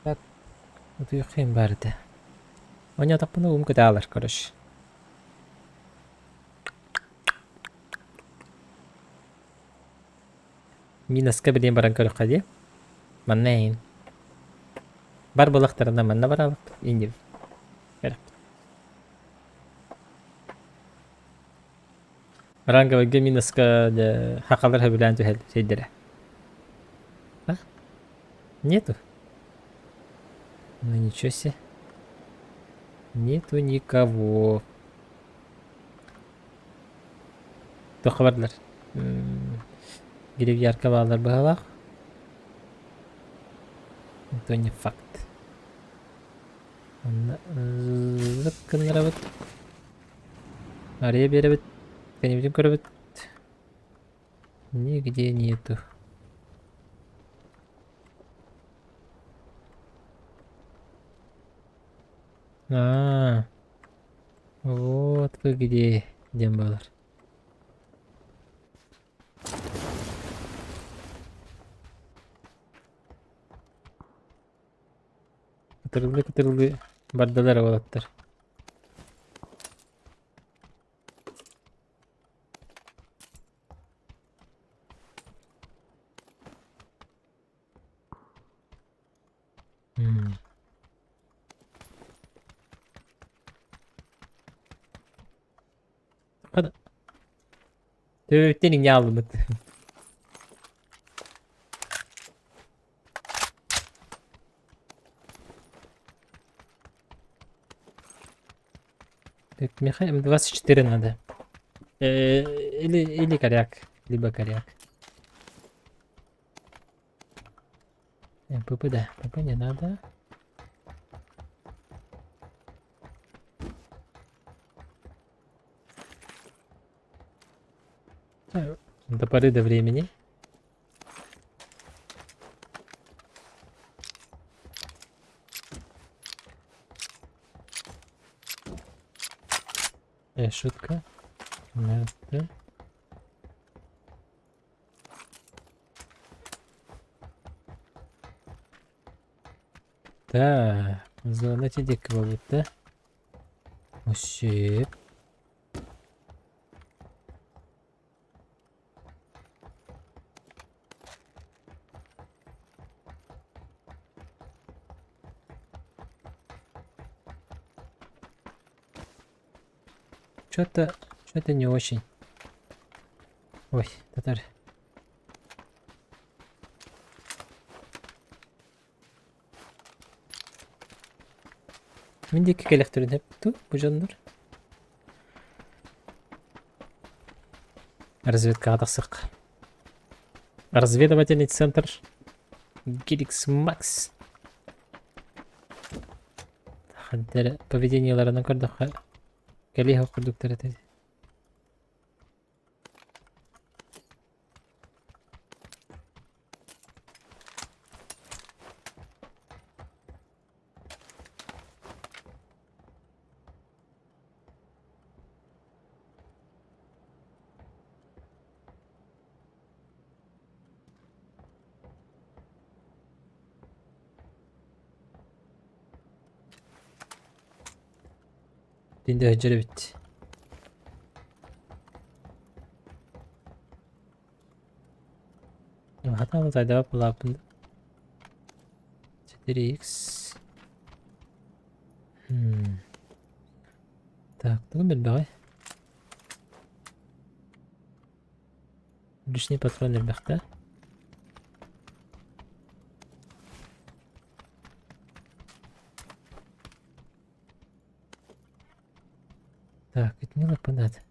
Так, утуйуоххайын баар этэ. Оонньоотохпуна уум кытаалар, короче. Миноска билиэн баран көрөххө дии. Манна эйин. Бар буолахтарына манна баралык иннибит. Көрөхпүт. Ранговайга миноска дьэ хахалар сөбүлээн түһэл сирдэрэ. А? Нету? Ну ничего себе. Нету никого. Туохха бардылар? Гривьярка бааллар быһалаах. Это не факт. Онно зык гыннарабыт. Арыйа биэрэбит. Кэннибитин көрөбүт. Нигде нету. Аа. Вот вы где, диэн буолар. Кытырылыы-кытырылыы бардылар уолаттар. М. Төбөбүттэн иҥнэ ааллыбыт. Так, Миха М24 надо. Или коряк, либо коряк. МПП, да. ПП не надо. До поры до времени. Шутка. Да. Так, зона диэки буолбут да? Сөп. Что-то, что-то не очень. Ой, татар. Мин диэки кэлэхтэрин сөп бу дьоннор. Разведкаҕа тахсыахха. Разведывательный центр Геликс Макс. Хантера поведениеларынан көрдөххө кэлиэх курдуктар этэ. Итиннэ сылдьар эбит. Хата тайдаба булааппын 4x. Так, тугун билбэҕий? Лишний патрон элбэхтэ. Так, итини лаппанат.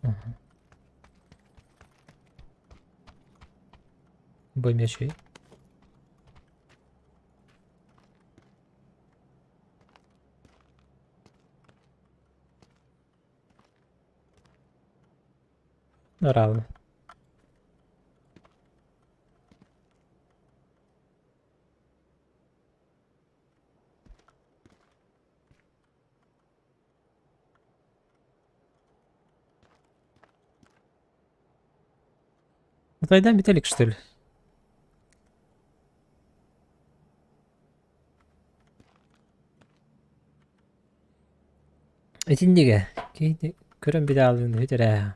Ага. Бой мячей. Равно. Тайдан бүтэлик что ли? Итиннигэ киһи көрөн билэ алыын үһүт эрээ.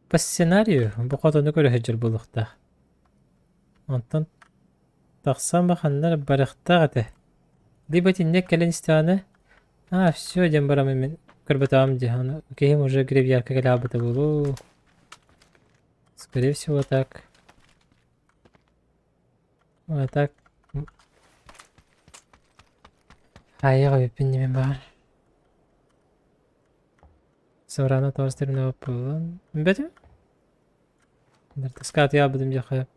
По сценарию бу хотону көрө сылдьар буолуохтаах. Онтон тахсан ба ханна эрэ барыахтаах этэ. Либо итинник кэлэн истэҕинэ, аа всё диэн бараммын мин көрбөтөҕүм дии, аны киһим уже гребьярка кэлээбитэ буолуо. Скорее всего так. А так Айаҕа бүппүн диэн баар. Сорано тоҕус буолан бүтүм. Таскаат яабытым дьаха.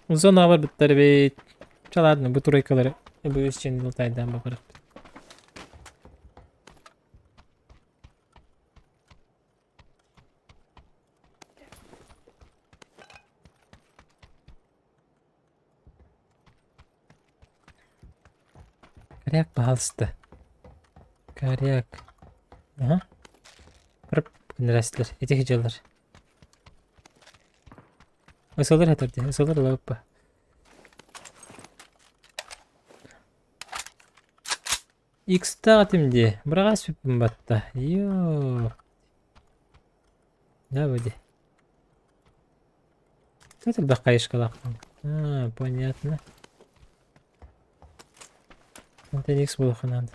Зонаҕа барбыттар эбит. Чэ ладно, бу тройкалары бу үс чен тайдаан бабарахпыт. Коряк, пожалуйста. Коряк. Ага. Гыннарастылар. Ити сылдьаллар. Ысалар этэр дии. Ысалар ылаппа. X-таах этим дии. Быраҕас сүппүн батта. Йоо. Да, вроде. Тут элбэх хайышкалаахпын. А, понятно. Это X буолуохха наада.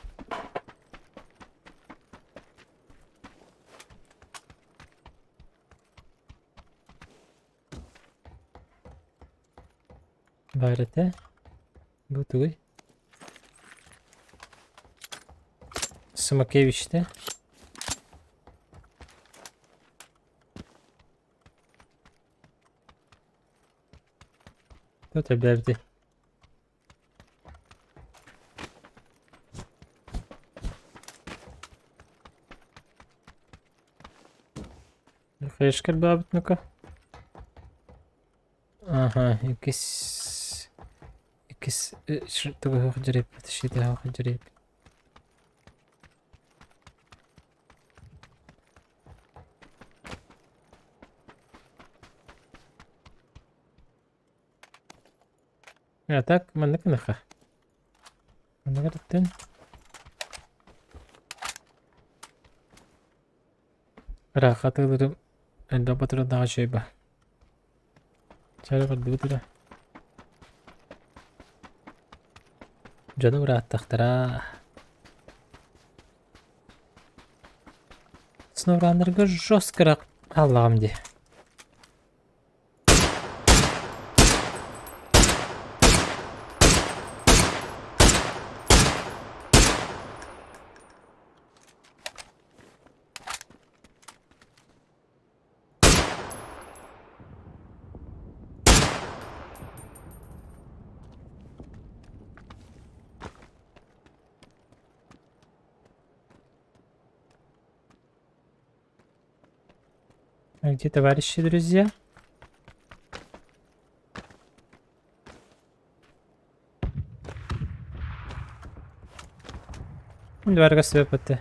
Баар этэ. Бу тугуй? Самакевичтэ. Тут элбээбити. Флешка элбээбит ну-ка. Ага, иккис иккис тугу дьарыйбыт, дьарыйбыт. А так маннык гыныха. Маннык эрдэттэн ыраахха атыылыырым элбэх батырдаах үчүгэй ба. Чары көрдүбүт эрэ. Дьонум ырааттахтара. Сновраннарга жестко хааллаҕым дии. А где товарищи, друзья? Барга сөп этэ.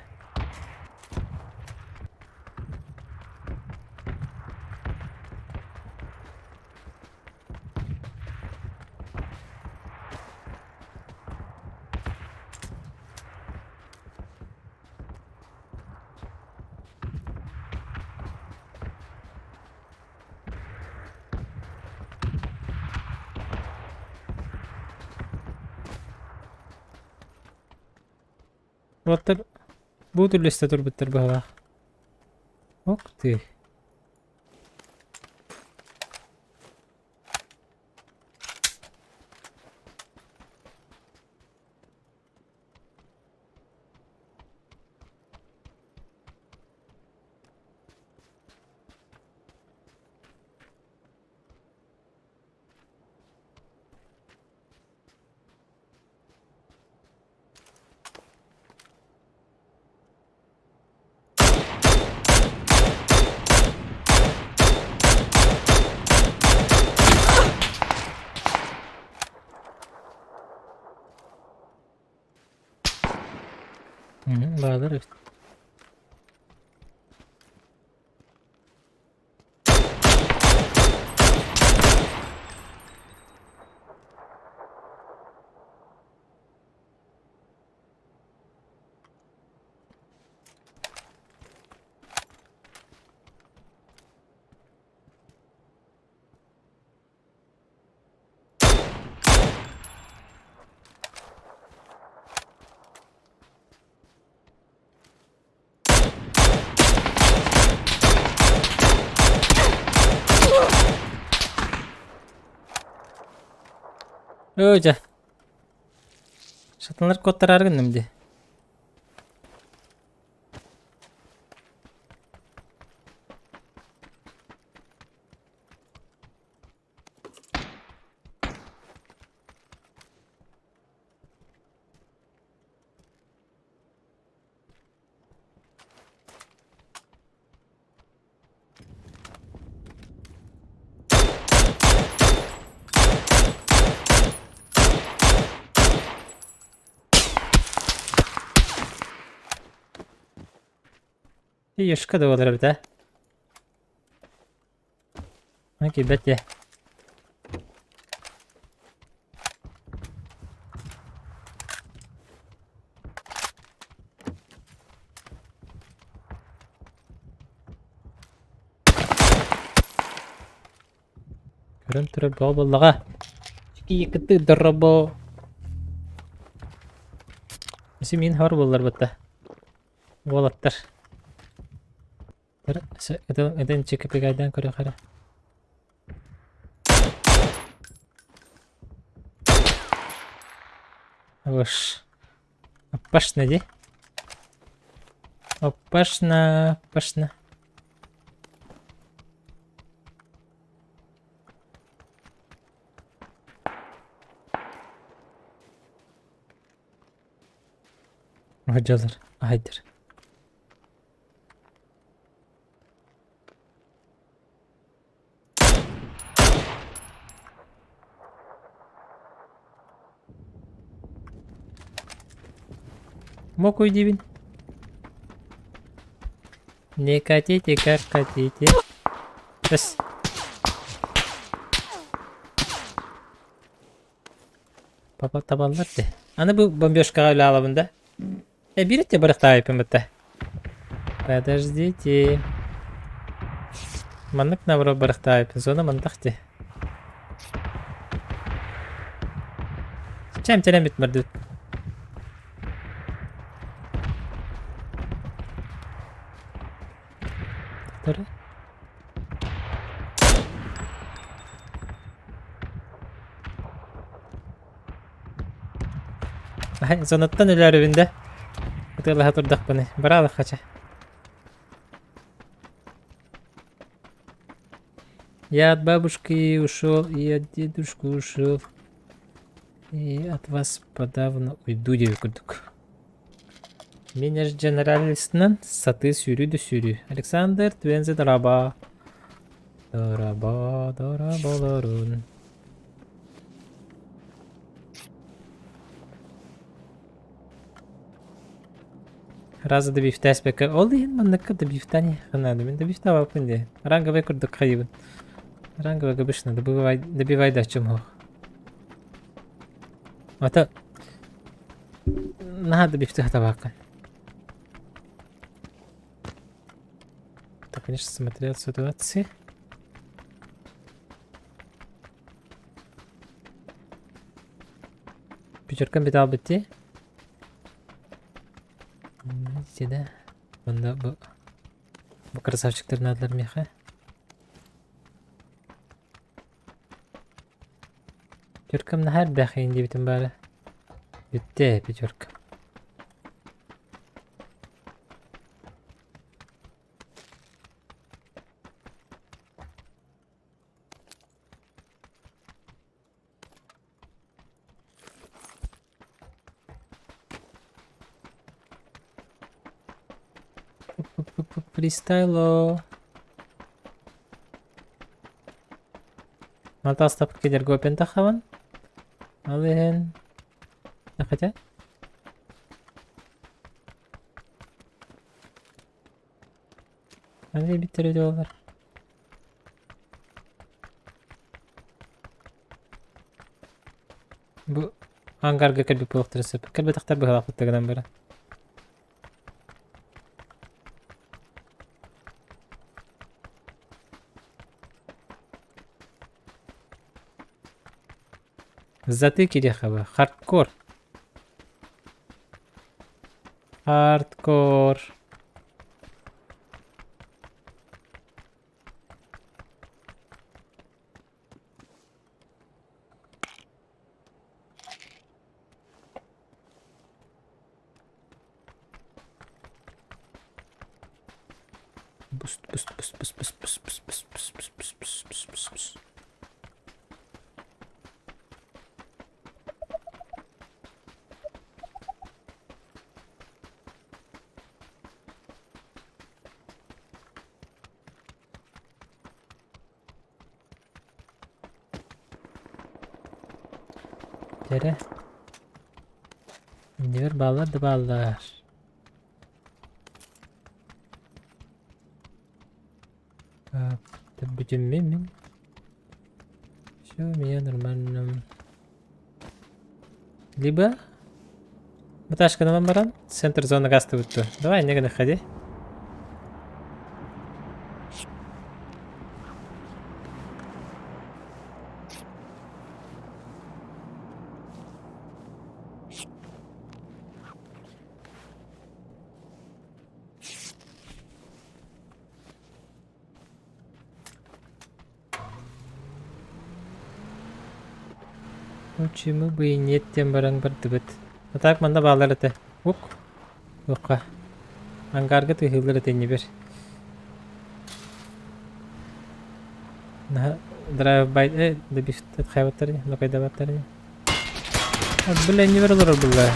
Уолаттар буут үллэстэ турбуттар быһалаах. Ох ты. Баалар эбит. Өө дьэ. Сатанар куоттараар гынным дии. Ешка да буолар эбит ээ. Киирбэт дии. Көрөн турар бөҕө буоллаҕа. Киикыты доробо. Isi мин хор буоллар бытта. Уолаттар. Ытын чикипигайдан көрүөх эрэ. Уж. Оппашна дии. Оппашна, оппашна. Hocalar, haydır. Мокуй диибин. Не катите, как хотите. Эс. Папа табаллар де. Аны бу бомбежкаҕа үлэ алабын да. Э, биир өттө барыхтаайыппын бытта. Подождите. Маннык наоборот барыхтаайыппын. Зона мандах ти. Чем телен бит бардыбыт. Тары. Зонаттан өлөөрүбүн да ытыалаһа турдахпыный бараалаххача Я от бабушки ушел, и от дедушки ушел, и от вас подавно уйду диэбит курдук. Менеж генералистынан сатыы сүүрүү да сүүрүү. Александр Твензе дораба. Дораба, дораболорун. Раза добивтээспэккэ, ол иһин манныкка добивтаан наада. Мин добивтаабаппын дии. Ранговай курдук хайыбын. Ранговый обычно добивай, добивай да чумуох. Ата наһаа добивтыы табааккын. Так, конечно, смотрел ситуации. Пятеркам бит албыт Видите, Онно бу, бу красавчиктар наадалар миэхэ. Пятеркам наһаа элбэх иин диэбитим баара. Бүттэ пятерка. Фристайло. Мантан кедерго пентахаван. Ал иһин. Хотя. Аны биттер олар. Бу ангарга кэлбит буолуохтарын сөп. Кэлбэтэхтэр быһалаахпыт гынан баран. Затыки диэххэ Хардкор. Хардкор. Буст, буст, буст, буст, буст, буст, буст, буст, буст, буст, буст, буст, буст, буст, буст. Дьэрэ. Иннибэр бааллар да бааллар. Бүтүммүн мин. Все, у меня нормально. Либо Наташканан баран центр зоны гастыбытты. Давай, не ходи. Почему бы и нет диэн баран бардыбыт. А так манна бааллар этэ. Ук. Уохха. Ангарга тыһыыллар этэ иннибэр. Наһаа драйв-бай добив хайабаттар ини, нокайдабаттар ини. Бля, иннибэр олорор булла.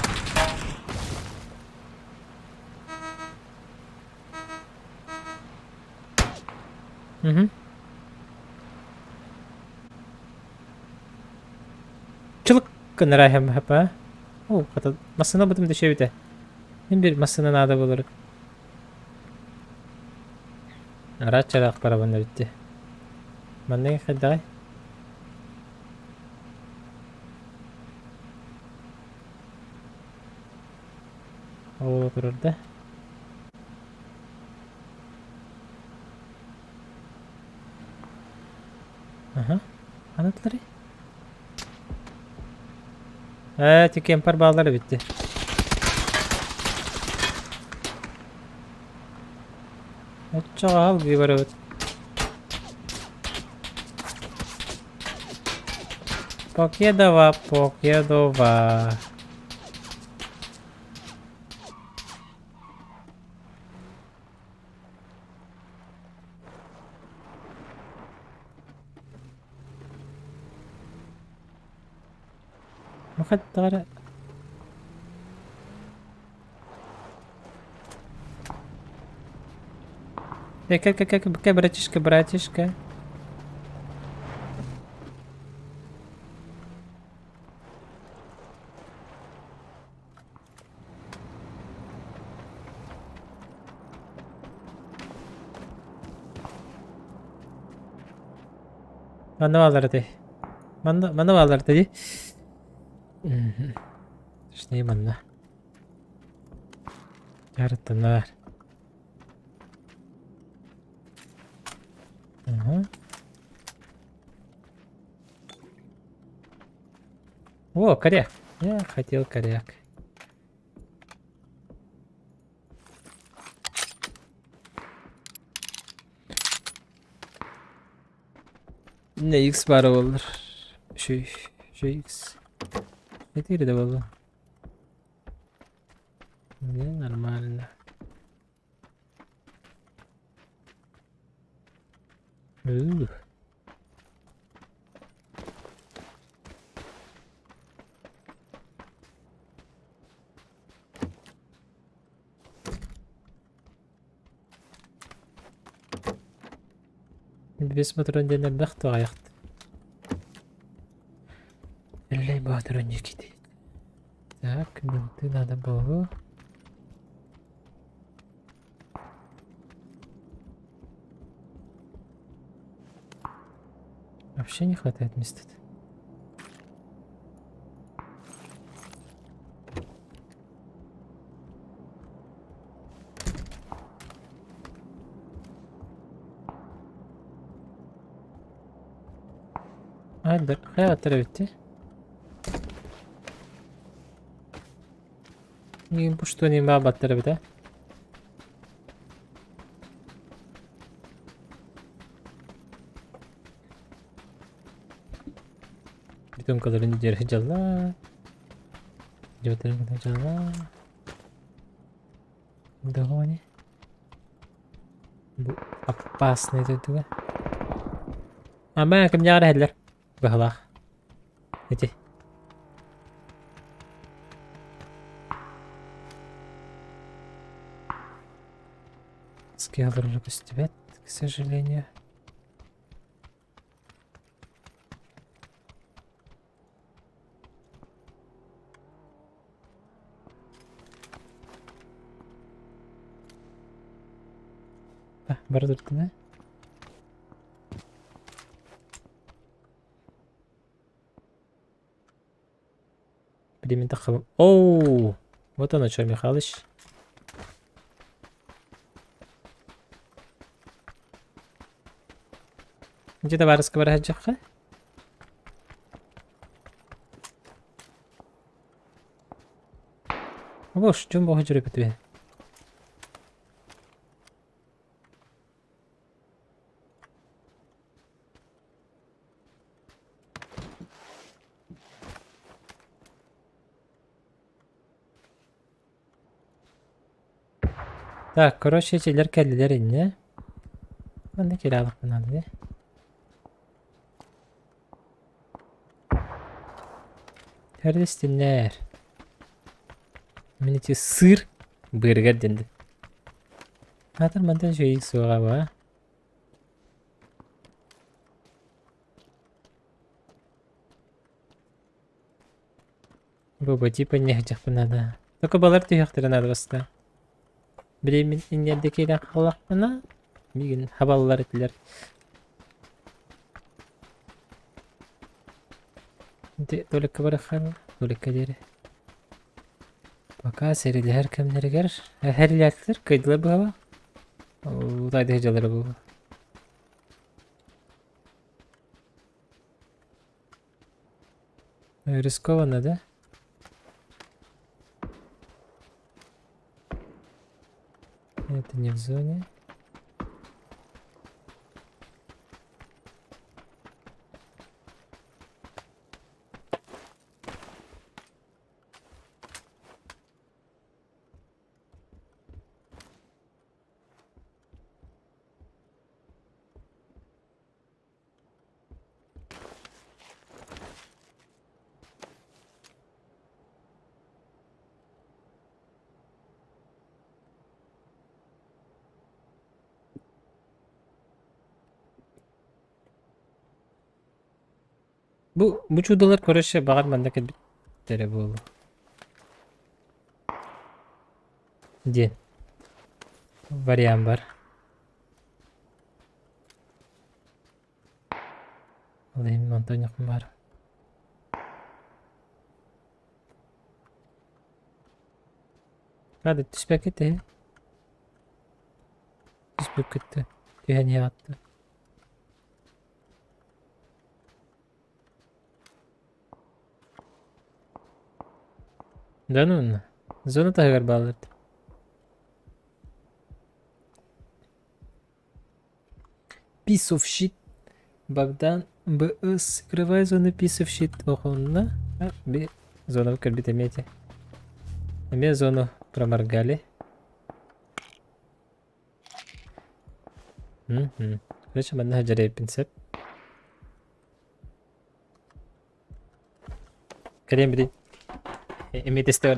Мгм. Чылык гыннара иһэм Оо, хата массыына бытым дөшөбүтэ. Мин бир массыына наада буолар. Араат чараах барабан эбитти. Манна хайдаҕай? Ол турар да. Аха. Анатлары. Ээ, ти кемпер баалар эбитти. Оччоҕо алгыы барабыт. Покедова, покедова. Махаттара Э, как, как, как, как, братишка, братишка. Манна бааллар этэй. Манна манна бааллар этэ дии. Мгм. Точнее манна. Дьарыктанар. Ага. О, коряк. Я хотел коряк. Не X баара буоллар. Үчүгэй, үчүгэй X. Этири да буолла. Не, нормально. Ух. Биэс ботурун диэн элбэх туһаайахт. Эллэй Боотурун дьикити. Так, бинты надо было. Вообще не хватает места. Хайдар, хайа битти. Бу что не баттар эбит, Бетонкаларын дьиэр дьалла. Дьыбытарын дьалла. Догони. Бу опасный дойдуга. Ама кимнээҕэр иһэллэр быһалаах. Ити. Скеллер көстүбэт, к сожалению. Бара турдун ээ. Билимин таххабын. Оу! Вот оно что, Михалыч. Где табаарыска бара сылдьахха? Бош, дьон боһо дьөрөпүтүбэ. Так, короче, этилэр кэллилэр иннэ. Манна киирэ алахпын дии. Тэрилистиннэр. Мин ити сыр быарыгар диэн. Аатыр мантан үчүгэй суоҕа ба. Бу типа не сылдьыахпын наада. Только балар түһүөхтэрэ наада баста. Били мин инньэрдэ киирэн хааллахпына, миигин хабаллар этилэр. Ити туалекка барыахха туалекка диэри. Пока сэрилэһэр кэмнэригэр эһэллээтилэр, кыайдылар быһалаах. Утайды сылдьаллара буолуо. Рискованно, да? Это не в зоне. Бу бу чудолар короче баҕар манна кэлбиттэрэ буолуо диэн вариант бар. Мантан баар. Hadi түспэккит эһи. Түспүккүт түһэн иһэҕит. Да ну зона таһыгар бааллар. Piece of shit. Богдан БС. Игровая зона piece of shit. Охонна. Би зону көрбүт эмиэ этэ. Эмиэ зону проморгали. Мгм. Короче, манна дьарайбын сөп. Кэлиэм били. Эмиэ тестэ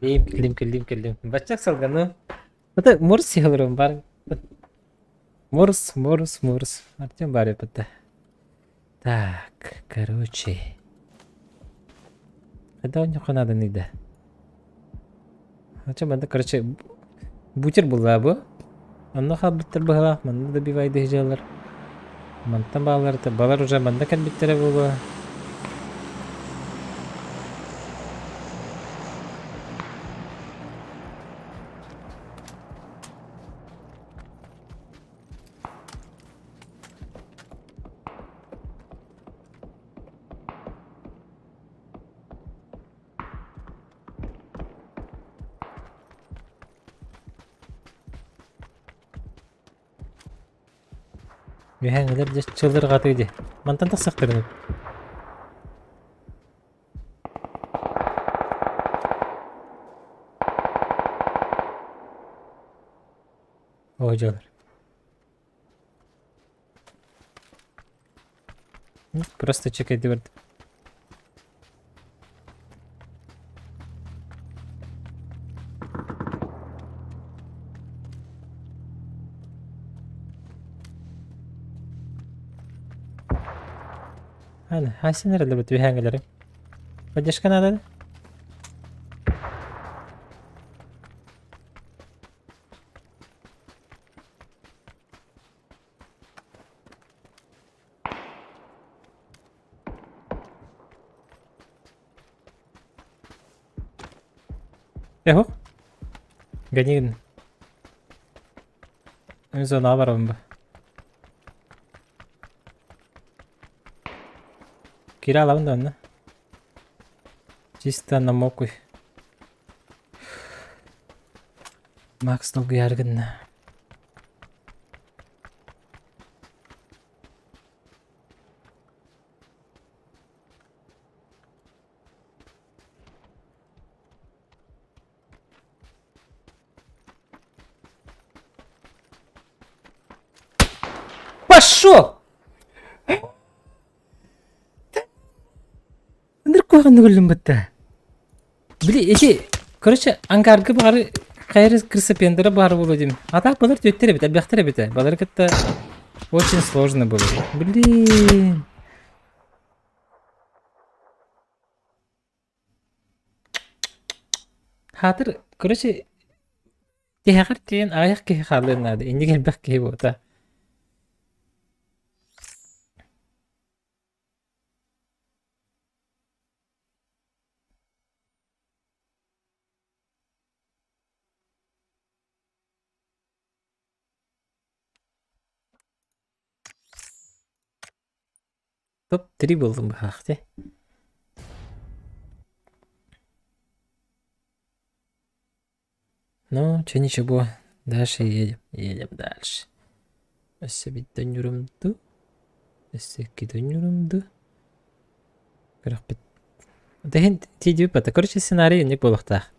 Кэллим, кэллим, кэллим, кэллим. Баччак салганы. Это морс сиһаларым бар. Морс, морс, морс. Артем бар это. Так, короче. Когда у него надо да. А чем это, короче, бутер була бу. Онно хаалбыттар быһалаах, манна добивайды дьаллар. Мантан баалар, балар уже манна кэлбиттэрэ буолуо. Үөһээҥҥилэр дьэ чыллырҕатыы дии. Мантан тахсахтарына. Оо дьолор. Просто чекайды барда. Аны, хайсын эрэллэр бит үһээҥҥилэри. Поддержка надо? Эхо. Гони. Зона барабын ба. Кире алабын да онно. Чисто на мокуй. Макс долгуйар гынна. Пошел! Ынырык куһаҕаннык өллүм бытта. Били эти, короче, ангарга баҕары хайры крысопендера баар буолуо диим. А так балар түөттэр эбит, элбэхтэр эбит ээ. Балары кытта очень сложно было. Блин. Хаатыр, короче, тиһэҕэр тиийэн аҕыйах киһи хаалыан наада. Инник элбэх киһи буолта. Топ-3 буоллум быһаах дии. Ну, че ничего, дальше едем, едем дальше. Өссө биирдэ ньурумду, өссө иккитэ ньурумду. Көрөхпүт. Тэһин тиийдибит Короче, сценарий инник буолуохтаах.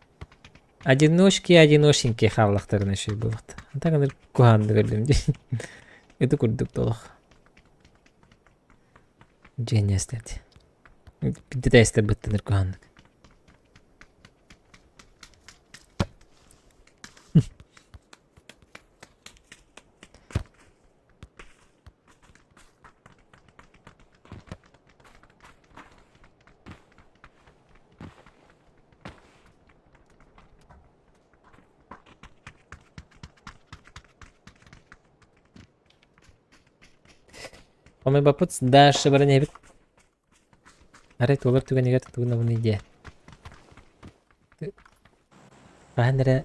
Одиночки, одиноченьки хааллахтарына үчүгэй буолуохтаах. Так ынырык куһаҕаннык өллүм дии. Ити курдук толох. Дьиэнньэстэт. Биирдэ тээстэр быттаныр куһаҕаннык. Хомуйбаппыт дальше баран иһэбит. Арай туолар түгэнигэр тугунабыный диэ. Хаһан эрэ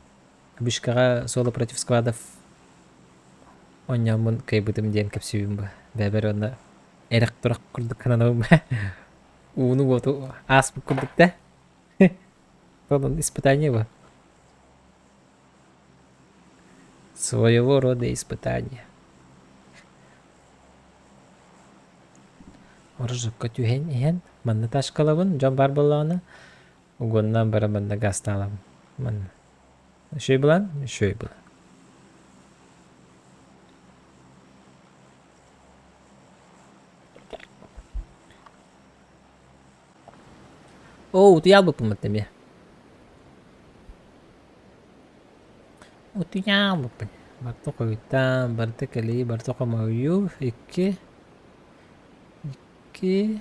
вышкаҕа соло против складов оонньооммун кыайбытым диэн кэпсиибин бу. Бэйэбэр уонна эрэх-турах курдук сананабын ууну-уоту ааспыт курдук да. Онон испытание бу. Своего рода испытание. Оржукка түһэн иһэн манна ташкалабын, дьон баар буоллаҕына угоннаан баран манна гаастаалабын. Манна. Үчүгэй былаан? Үчүгэй былаан. Оо, утуйа албыппын эмиэ. Утуйа албыппын. Барыта хойутаан, барыта кэлии, барыта хомойуу. Икки, икки.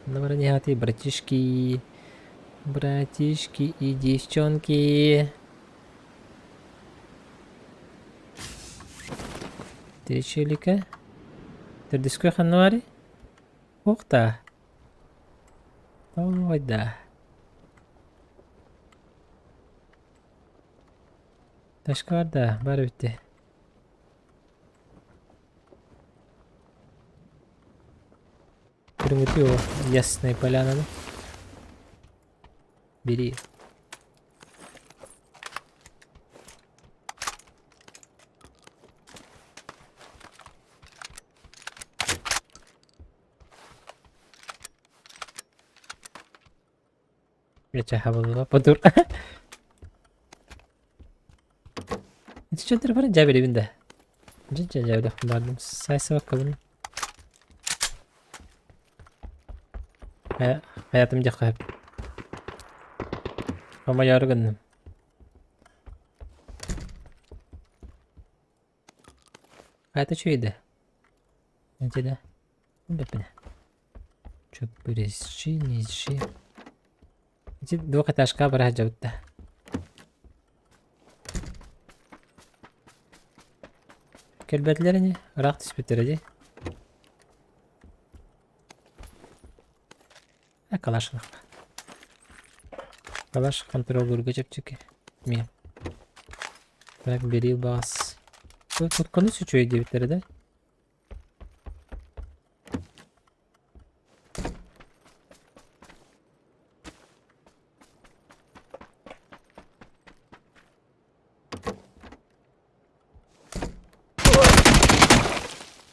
Онно баран иһэҕитий, братишки, братишки и девчонки. Течелика. Төрдүскэ ханна баарый? Уох да. Ой да. Ташка бар да, бар эбит Көрүҥүтүй ол Ясная Полянаны. Бери. Ячаха подур. Ити чөтөр бар дьэ да. Дьэ дьэ дьэ бардым. Сайсыбаккабын. Хайатым дьахха Хомойоору гынным. Хайата үчүгэй да? Ити да? Бэппинэ. Чөппүрүсчи, ничи. Ити двухэтажка бара сылдьабыт да. Кэлбэтилэр ини, ыраах түспүттэрэ дии. Э, калаш ылыахха. Калаш контроллуурга чэпчэки. Миэн. Так, бери баас. Тутканы үчүгэй диэбиттэрэ да?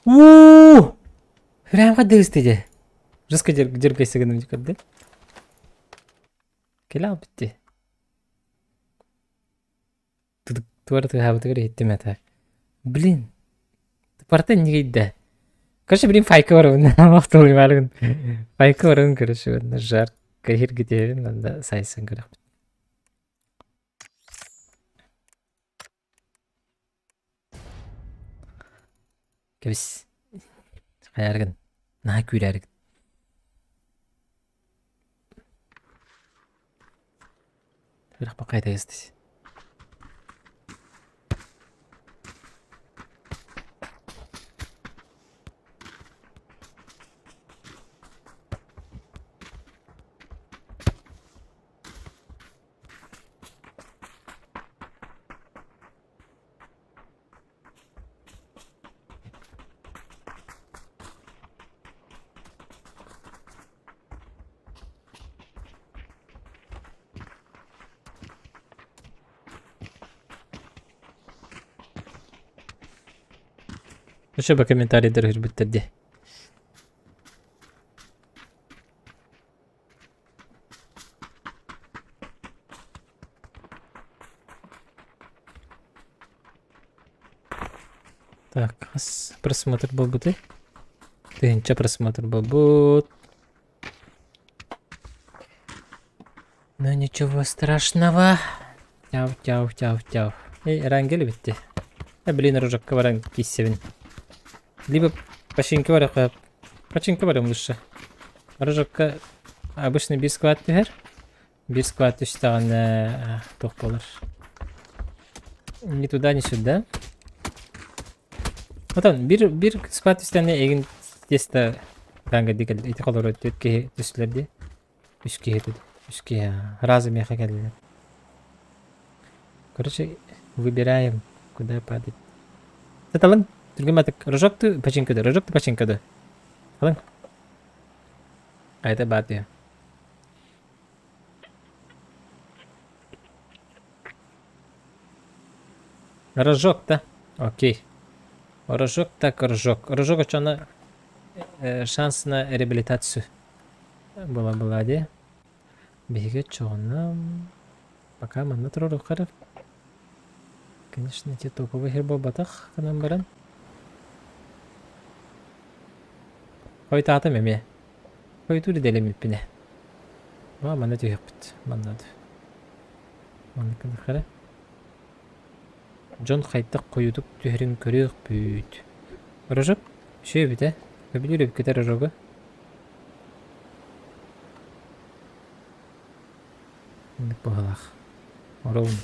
Уу! Прям хайдыгысты дьэ. Жестко дергайся гынным көрдө. Кэлэ албытты. Туора тыаһаабытыгар иһиттим этэ. Блин. Барыта иннигейдэ. Короче, блин, файка барабын. Махталымаарыгын. Файка барабын, короче, жарко иһиргитиэбин, манда сайсан көрөхпүт. Кэбис. Хайааргын. Наһаа күүрээригин. Үрэх бакайда здесь. Еще бы комментарийдар үрбүттэр дии. Так, хас просмотр буолбутуй? Тыһыынча просмотр буолбут. Ну ничего страшного. Тяу, тяу, тяу, тяу. Эй, Эрангель эбитти. Э, блин, рожокка баран кииссэбин. Либо починка барыахха Починка барыам лучше. Рожокка обычный биир склад түһэр. Биир склад түстэҕинэ туох буолар? Ни туда, ни сюда. Отон биир биир склад түстэҕинэ эйигин тесто ранга дии кэлэр. Ити холоро түөрт киһи түстүлэр дии. Үс киһи этэ. Үс киһи раза миэхэ кэллилэр. Короче, выбираем, куда падать. Саталын, түргэн батык. Рожок ты починкада, рожок ты починкада. Алын. А это баты. Рожок-то. Окей. Рожок так рожок. Рожок очона шанс на реабилитацию была была дии. Биһиги оччоҕуна пока манна туруоруохха эрэ. Конечно, ити топовый сир буолбатах гынан баран. Хойутаатым эмиэ. Хойутуур идэлэммиппинэ. Ба манна түһүөхпүт. Манна Манна гыныахха эрэ. Дьон хайдах хойутук түһэрин көрүөхпүт. Рожок үчүгэй эбит ээ. Сөбүлүүр эбиккит ээ рожогу. Инник быһыылаах. Оруобун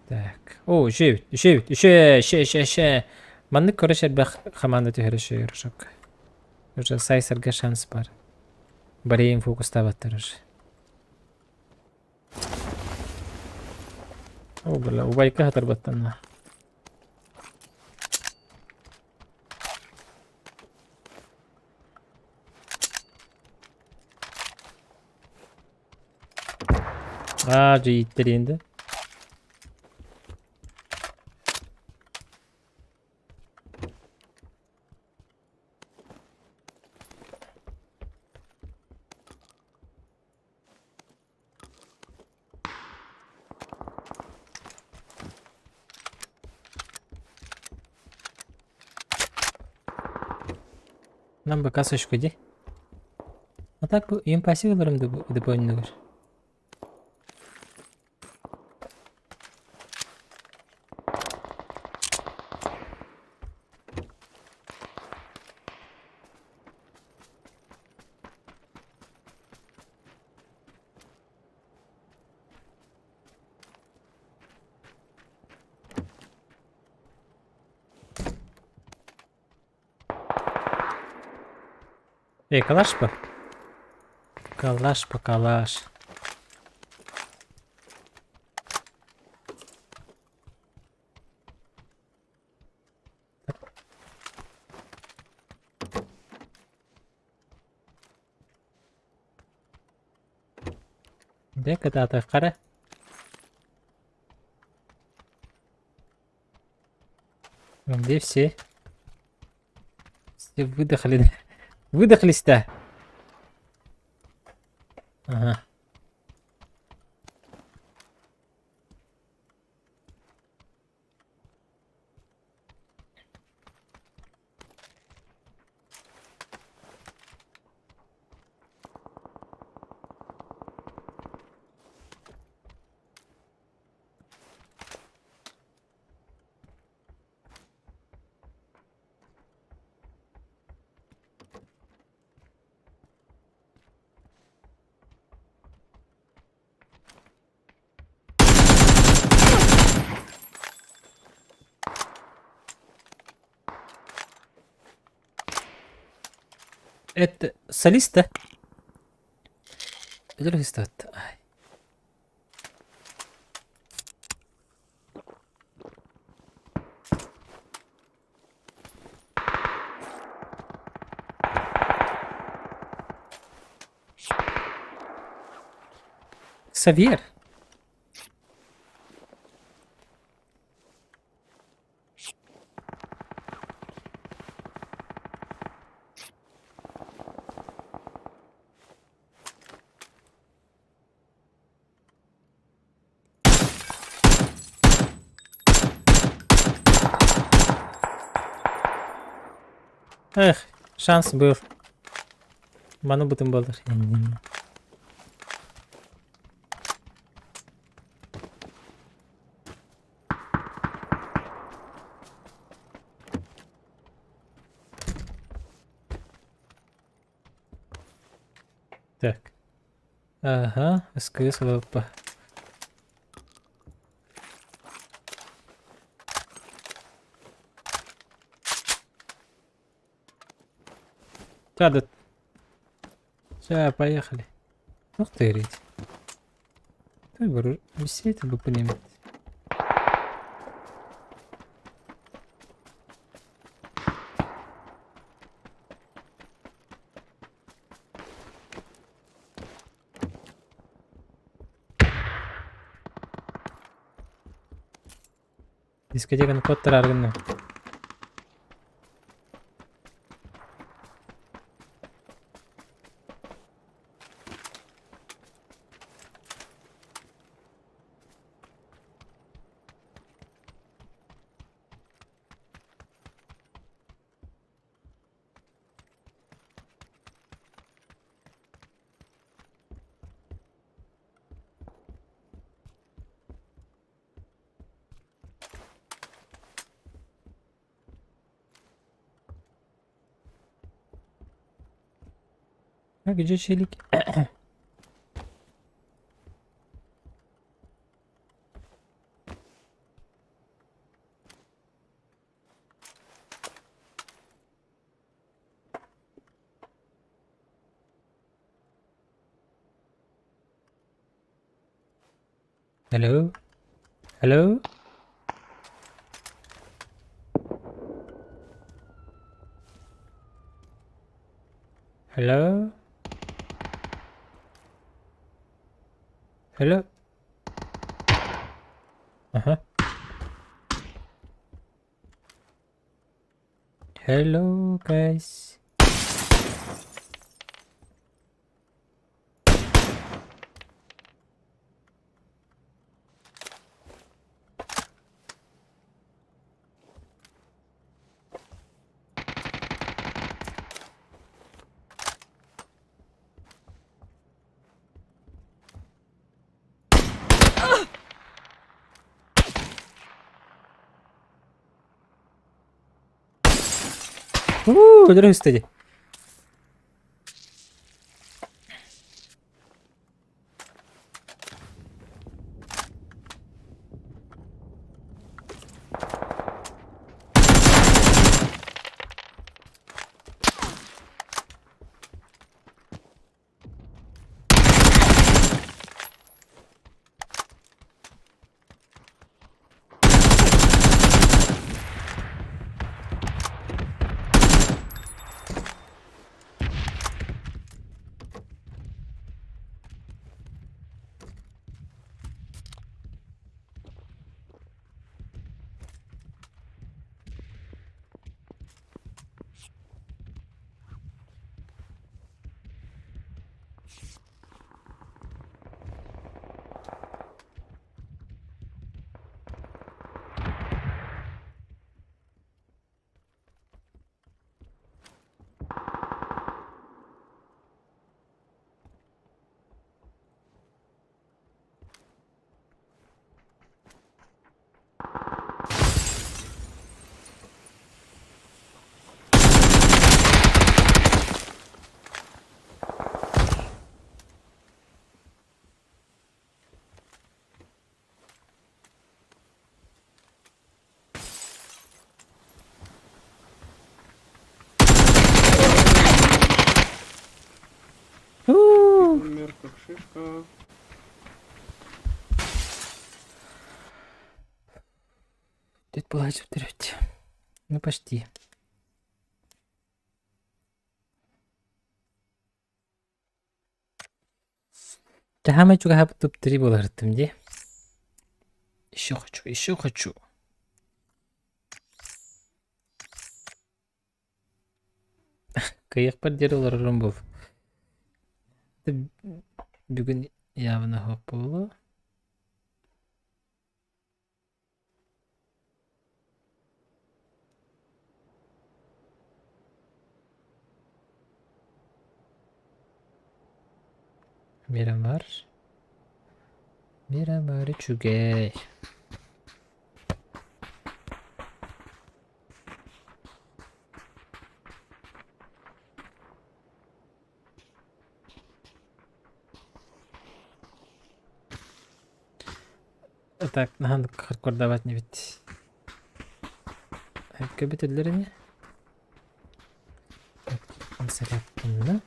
Так. О, үчүгэй эбит, үчүгэй эбит, үчүгэй, үчүгэй, үчүгэй, үчүгэй. Маннык көрө элбэх хамаанда түһэрэ үчүгэй рожок. Уже сайсарга шанс бар. Барейын фокустаабаттар уже. О, бля, убайка хатарбаттанна. Аа, дьэ ииттэриэн да. Нам бы касочку иди. А так бу импаси ыларым да бу оннугар. Эй, калаш по? Калаш по калаш. Дьэ, кытаатахха эрэ. Где все? Все выдохли. Выдохлись-то. Ага. Это солист, да? Ай. Ксавьер. Эх, шанс был. Маны бытым буолар. Так. Ага, СКС ВП. Да, Все, поехали. Ух ты, рить. Ты бы висеть бы пулемет. Дискотеканы куоттарар гынным. А где челики? Hello? Hello? Hello? Hello? Ага. Hello, guys. Уу, өлөрө үстэ. Уу! Умер как шишка. Тут была треть. Ну почти. Таһаамай чугаһаабыт туп-три буоларыттым дии. Еще хочу, еще хочу. Кыайыахпар диэри олорорум буол. Бүгүн явно суох буолуо. Мирамар. Мирамар үчүгэй. Так, наһаа хардкордаабат инибит. Көбүтэллэр ини. Зарядканна.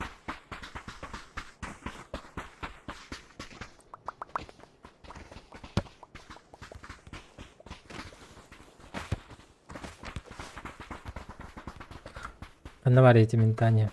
Ханна баар эти ментания?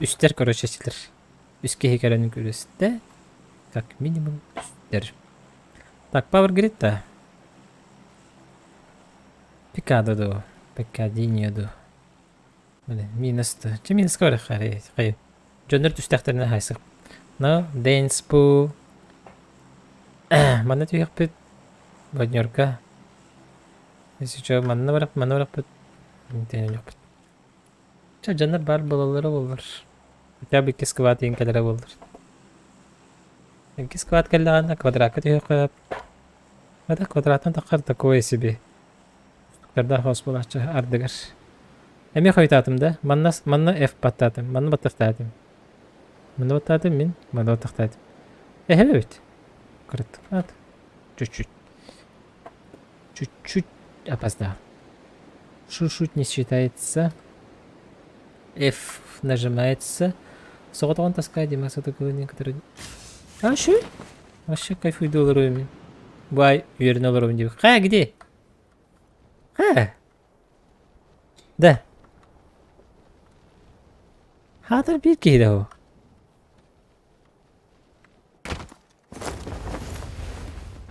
Үстэр короче силэр. Үс киһи кэлэн күрүстэ. Как минимум үстэр. Так, Power Grid да. Пикадо ду, Пикадиньо ду. Блин, минус да. Че минуска бар хайы. Дьоннор түстэхтэринэ хайсык. Но Dance Pool. Манна түһүөхпүт. Боднёрка. Если что, манна барах, манна барахпыт. Тэнэньохпут. Чэ, дьоннор баар буолаллара буоллар. Хотя бы икки сквад иһин кэлэрэ буоллар. Икки сквад кэллэҕинэ квадратка түһүөххэ Это квадраттан таххар такое себе. Устуктардаах хос буолааччы ардыгар. Эмиэ хойутаатым да. Манна, манна F баттаатым, манна баттахтаатым. Манна баттаатым мин, манна баттахтаатым. Эһэм эбит. Кыраттык. Чуть-чуть. Чуть-чуть опоздал. Шушуть не считается. F нажимается. Соҕотоҕун таскай Димаса такой некоторые... А что? Вообще кайфуйду олоруем. Бай, үөрэнэ олоруом диэбит. Хайа, где? Ха. Да. Хаатар биир киһи да ол.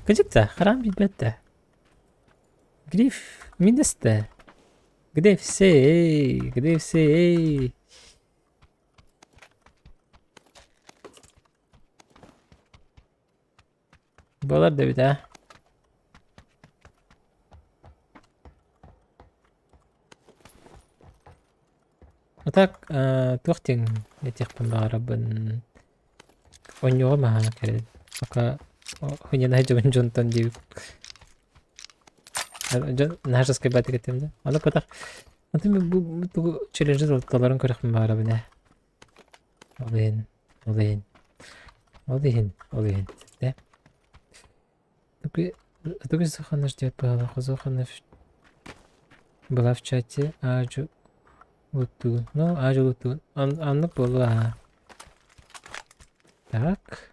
Кыдьык да, харам билбэт да. Гриф минус да. Где все, эй, где все, эй? Буолар да эбит аа. А так туох диэн этиэхпин баҕарабын Онньуоҕа маһаана кэлин пока хуйнянай дьон дьонтон диэбит дьон наһаа жесткайбатык этим да аны потах аты бу тугу челленджи толорон көрөхпүн баҕарабын ээ ол иһин ол иһин ол иһин ол иһин да Тугу Зоханов ждет была Зоханов была в чате Ажу Лутугун. Ну, Ажу Лутугун. Аннык буолуо Так.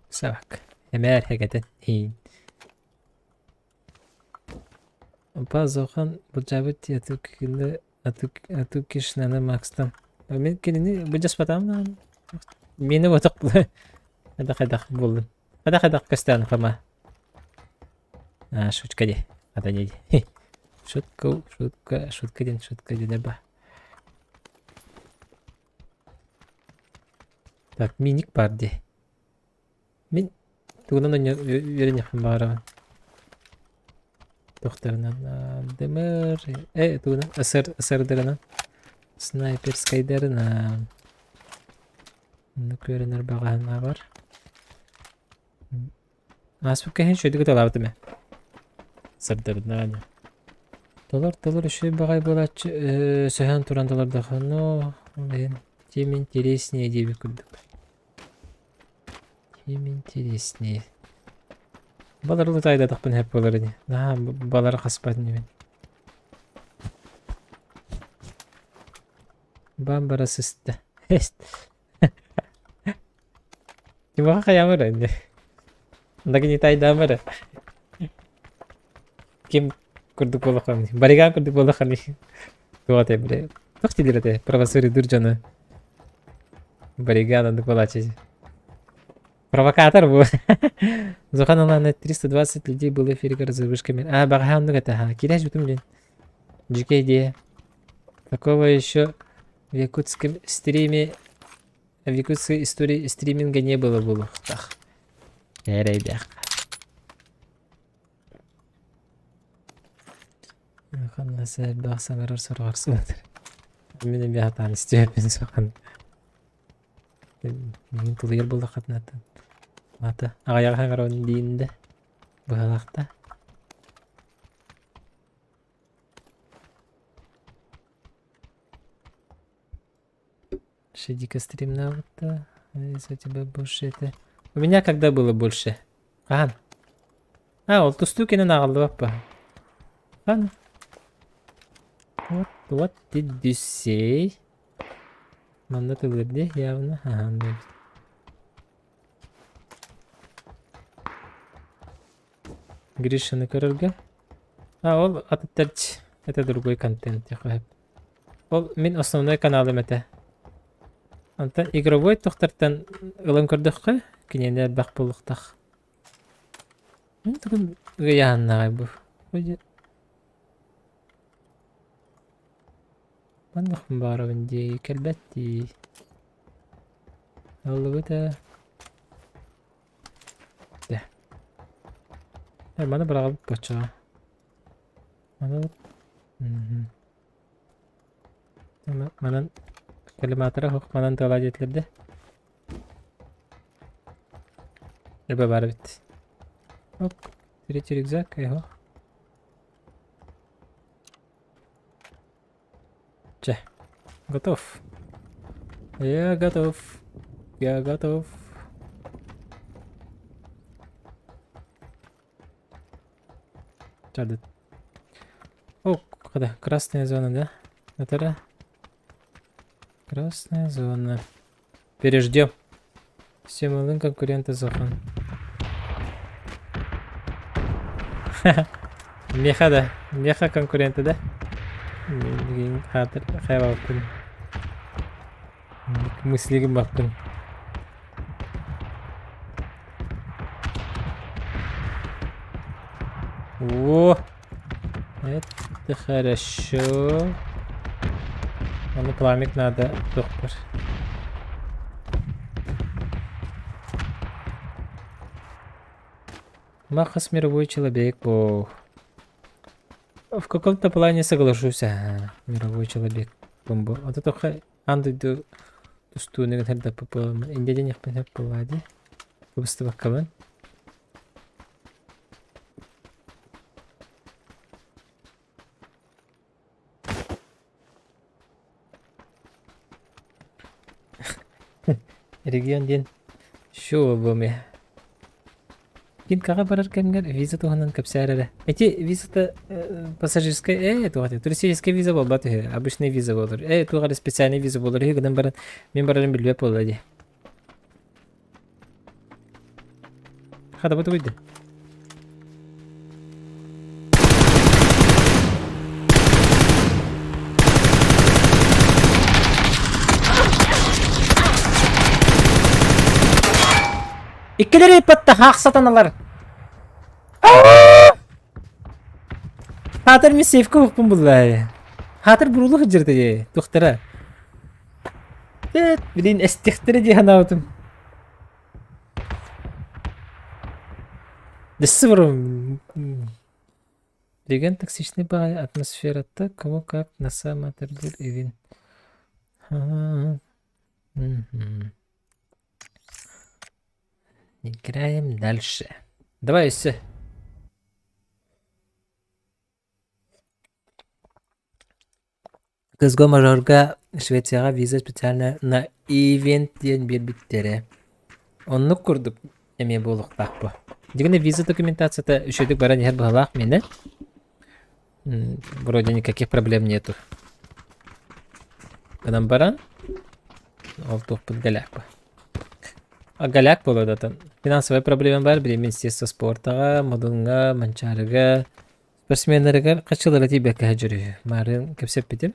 Собак. Эмээр хэгэтэн иин. Пазохан былдьаабыт атыкины Атыкишнаны Макстан. Мин кинини былдьаспатаҕым даҕаны. Миэнэ ботох хайдах хайдах буоллун. Хайдах хайдах көстөөн Фома. А, шутка дии. Ата дии. Шутка, шутка, шутка диэн шутка диэн ба. Так, миник бар дии. Мин тугунан үөрэниэхпин баҕарабын. Туохтарынан дымыр э тугунан СР СРдарынан снайперскайдарынан оннук үөрэнэр баҕаһына бар. Ааспыкка иһин үчүгэйдик ыталаабытым ээ. Сырдырынан. Толор толор үчүгэй баҕайы буолааччы сөһөн туран толордохо но ол иһин тем интереснее диэбит курдук. Тем интереснее. Балар тайдатахпын хэп буолар ини. Наһаа балары хаспат инибин. Бам бара сыста. Тимоха хайаамыр инде. Нагнетайдаамыр. Ким курдук буолахханый? Бариган курдук буолахханый? Туох этэй бile? Туох дииллэр этэ? Правосудие дьоно. Бариган оннук буолааччы. Провокатор бу. Зохан Алана 320 людей было в эфире разрушками. А, баҕаһа оннук этэ. Ха, киирэ сүүтүм диэн. Дьүкэй идея. Такого еще в якутском стриме, в якутской истории стриминга не было буолуохтаах. Эрэйдээх. Ханна элбэх саҥарар сороҕор сылдьар. Мин эмиэ сатаан истибэппин сухан. Мин тулуйар буоллаххытына Ата аҕыйах саҥарабын диин да быһалаахта. Шедика стримнаабыта. Если у тебя больше это... У меня когда было больше? Хаһан? А, ол тустуу кэнэн аҕаллыбаппа. Хан. Вот, вот did you say? Манна тылырды явно. Ага, эбит. Гришаны көрөргө. А, ол атыттар это другой контент. Ол мин основной каналым этэ. Онтон игровой тохтартан ылан көрдөххө, киниэнэ элбэх буолуохтаах. Мин тугун ыйааһыннаҕай бу. Манныхпын баарабын дии, кэлбэт дии. Ыллыбыт ээ. Дэ. Э, маны быраҕабыт боччоҕо. Маны Мгм. Манан коллиматора суох манан тыалаа диэтилэр да. Эбэ баар эбит. Оп, третий рюкзак, его. Чэ, готов. Я готов. Я готов. Чардыт. О, когда красная зона, да? Это Красная зона. Переждем. Все малын конкуренты Зохан. Меха да. Меха конкуренты да? Хатыр хайбаппын. Мыслигин баппын. О! Это хорошо. Аны пламик надо тохпор. Махас мировой человек бог. В каком-то плане соглашусь, ага, мировой человек бомбо. Вот это аан дойду тустууну гын инде диэхпин сөп буоллаа дии. Кыбыстыбаккабын. Регион диэн шоу буолуо Кинкаҕа барар кэмҥэр виза туһунан кэпсээр эрэ. Ити визата пассажирскай ээ туох этэ туристическай виза буолбат үһү, обычный виза буолар. Ээ туох эрэ специальный виза буолар үһү гынан баран мин барарым билбэт буолла дии. Хата бу тугуйда? Иккилэри ыппатта хаах сатаналар. Хаатар мин сейфка уһукпун буллаа. Хаатар бурулу сылдьар дии туохтара. Эт, блин, эстихтэрэ дии санаабытым. Дэссе барым. Деген токсичный баҕайы атмосферата кому как на самом деле Играем дальше. Давай все. Кызго мажорга Швецияҕа виза специально на ивент диэн биэрбиттэрэ. Оннук курдук эмиэ буолуохтаах бу. Дигэнэ виза документацията үчүгэйдик баран иһэр быһалаах миэнэ. Вроде никаких проблем нету. Гынан баран ол туохпут голяк бу. А голяк буолуо да финансовай проблема бар билигин Министерство спортаҕа, Модунҥа, Манчаарыга спортсменнарыгар хаччылара тиийбэккэ сылдьар үһү. Маарыын кэпсэппитим.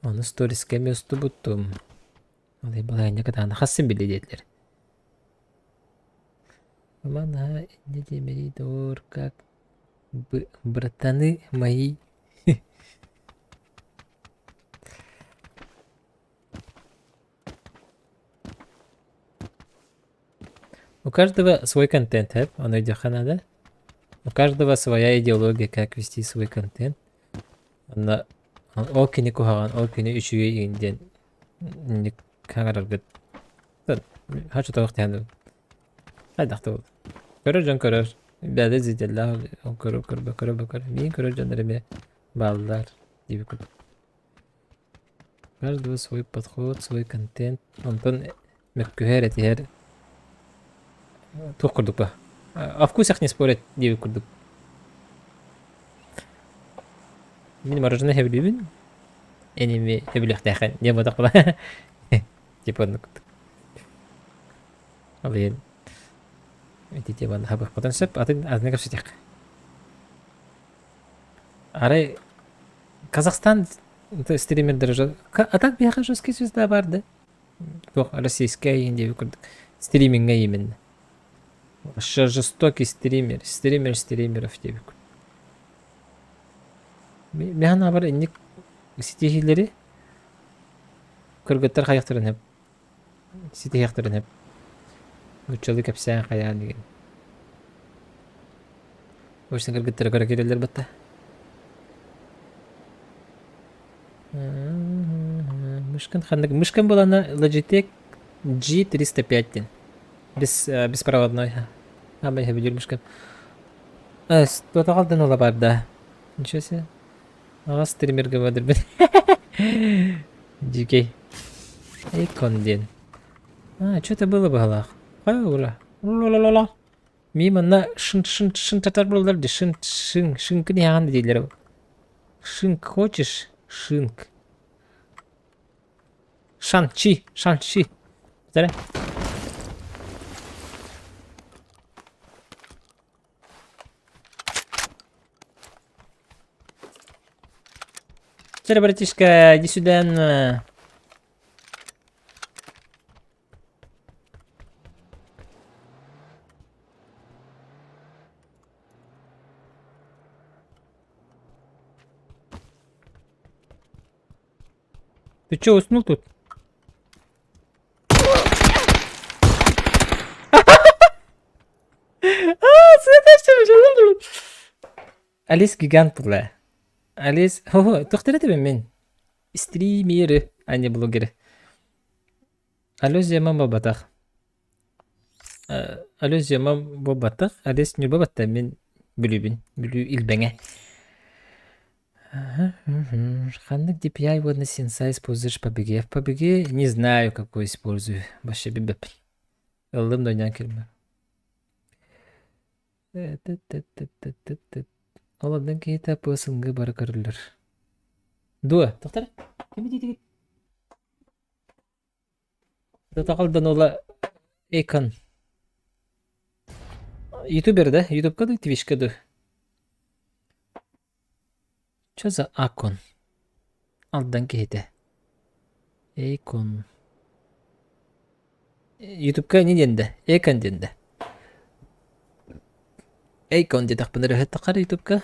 Ону сториска эмиэ устубутум. Ол иһин балаһыанньа кытаанах хассын билиэ диэтилэр. Роман наһаа инньэ диэмэрий доор как бы братаны мои У каждого свой контент, э? Ону өйдүөххэ наада. У каждого своя идеология, как вести свой контент. Онно ол кини куһаҕан, ол кини үчүгэй игин диэн инник хаҥараргыт. Хочу тоох тиһэн хайдах да буолла. Көрөр дьон көрөр. Бэйэтэ зрителлээх ол көрөр көрбө көрө көрө. Миин көрөр дьоннор эмиэ бааллар диэбит курдук. Каждого свой подход, свой контент. Онтон мөккүһэр, этиһэр туох курдук ба? О вкусах не спорят диэбит курдук. Мин мороженое сөбүлүүбүн. Эн эми сөбүлүөхтээххин диэн буотах була. Типа оннук курдук. Ол иһин ити теманы хабыахпытын сөп. Атын атыны кэпсэтиэххэ. Арай Казахстан стримердэр уже а так биһиэхэ жесткий звезда баар да туох российская иһин диэбит курдук стримиҥҥэ именно вообще жестокий стример стример стримеров диэбит курдук мин санаабар инник ситиһиилэри кыргыттар хайахтарын сөп ситиһиэхтэрин сөп нууччалыы кэпсээн хайаан диэн Обычно кыргыттары көрө киирэллэр батта. Мышкан ханнык мышкан булана Logitech G305 диэн. Без беспроводной. Аамай сөбүлүүр мышкан. Туотаҕалдан ыла барда. Ничего себе. Аҕас стримергэ бадырбын. Дикий. Эйкон диэн. А, что-то было быһалаах. Хайа ула. Ла-ла-ла-ла. Мин манна шын шын шын татар буоллар дии шын шын шынкын иһэҕин дииллэр Шинк хочешь? Шинк. Шанчи, шанчи. Бүтэрэ. Чэ, братишка, иди сюда. Ты чё, уснул тут? Алис гигант була. Алис, хо туох этебин мин? Стримеры, а не блогеры. Аллюзия буолбатах. Аллюзия буолбатах. Алис Ньурба батта мин Бүлүүбүн. Бүлүү Илбэҥэ. Ханнык DPI уонна Sensei используешь по BG? По BG не знаю, какой использую. Вообще билбэппин. Ыллым да ойноон кэлбэм. Ол оннун киһитэ пысынгы бары көрүллэр. Дуо, тоқтар? Кими диэтигит? Тотоҕолдон ула Эйкон. Ютубер, да? Ютубка да, Твичка да? Что за Акон? Алдан киһитэ. Эйкон. Ютубка не диэн да? Эйкон диэн да? Эйкон диэтэхпинэ өрөһөттөххөр Ютубка.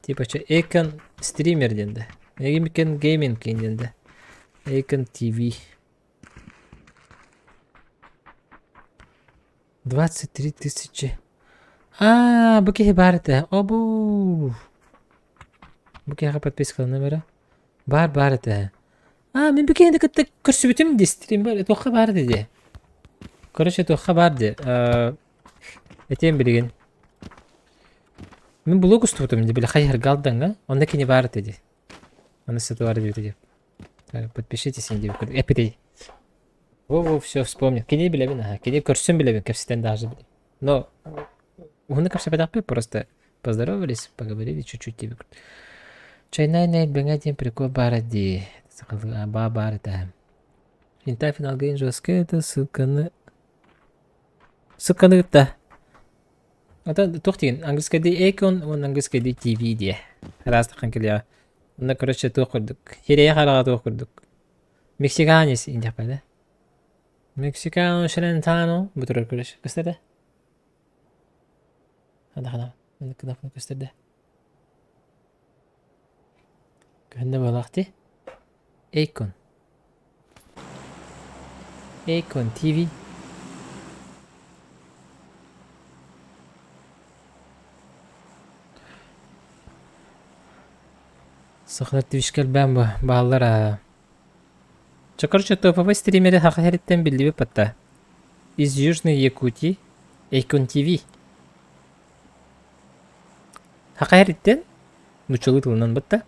Типа что, Эйкон стример диэн да? Эйкон гейминг диэн да? Эйкон ТВ. 23 тысячи. А, бу киһи баар этэ. Обу. Бу киһиэхэ подпискалана бара. Баар баар этэ. А, мин бу киһини кытта көрсүбүтүм дии стрим бар. Туохха баар этэ дии. Короче, туохха баар дии. Этиэм билигин. Мин блог устубутум дии, били хайыһарга алдаҥҥа. Онно кини баар этэ дии. Аны сытыбар диэбитэ дии. Подпишитесь диэбит эппитий. Во-во, все вспомнил. Кини билэбин, аха. Кини көрсөн билэбин, кэпсэтэн даже билэбин. Но уһуну кэпсэпэтэхпит, просто поздоровались, поговорили чуть-чуть диэбит. Чайнай Бэҥэ диэн прикол баара дии. Сахалыы баа баар этэ. Инта финалга жесткая это ссылканы ссылканы кытта. Это туох диэн английскайдыы Эйкон уонна английскайдыы TV диэ. Араастахан кэлиэҕэ. Онно короче туох курдук. Хирэйэ хараҕа туох курдук. Мексиканец диэхпэ да. Мексикано Шрентано бу турар көрөш. Көстөр да? Хана хана. Кнопка көстөр да. Көһүннэ буолаах дии. Эйкон. Эйкон ТВ. Сахалар твичка элбээн бааллар аа. Чэ, короче, топовый стримеры Саха сириттэн биллибит батта. Из Южной Якутии Эйкон ТВ. Саха сириттэн нууччалыы тылынан батта.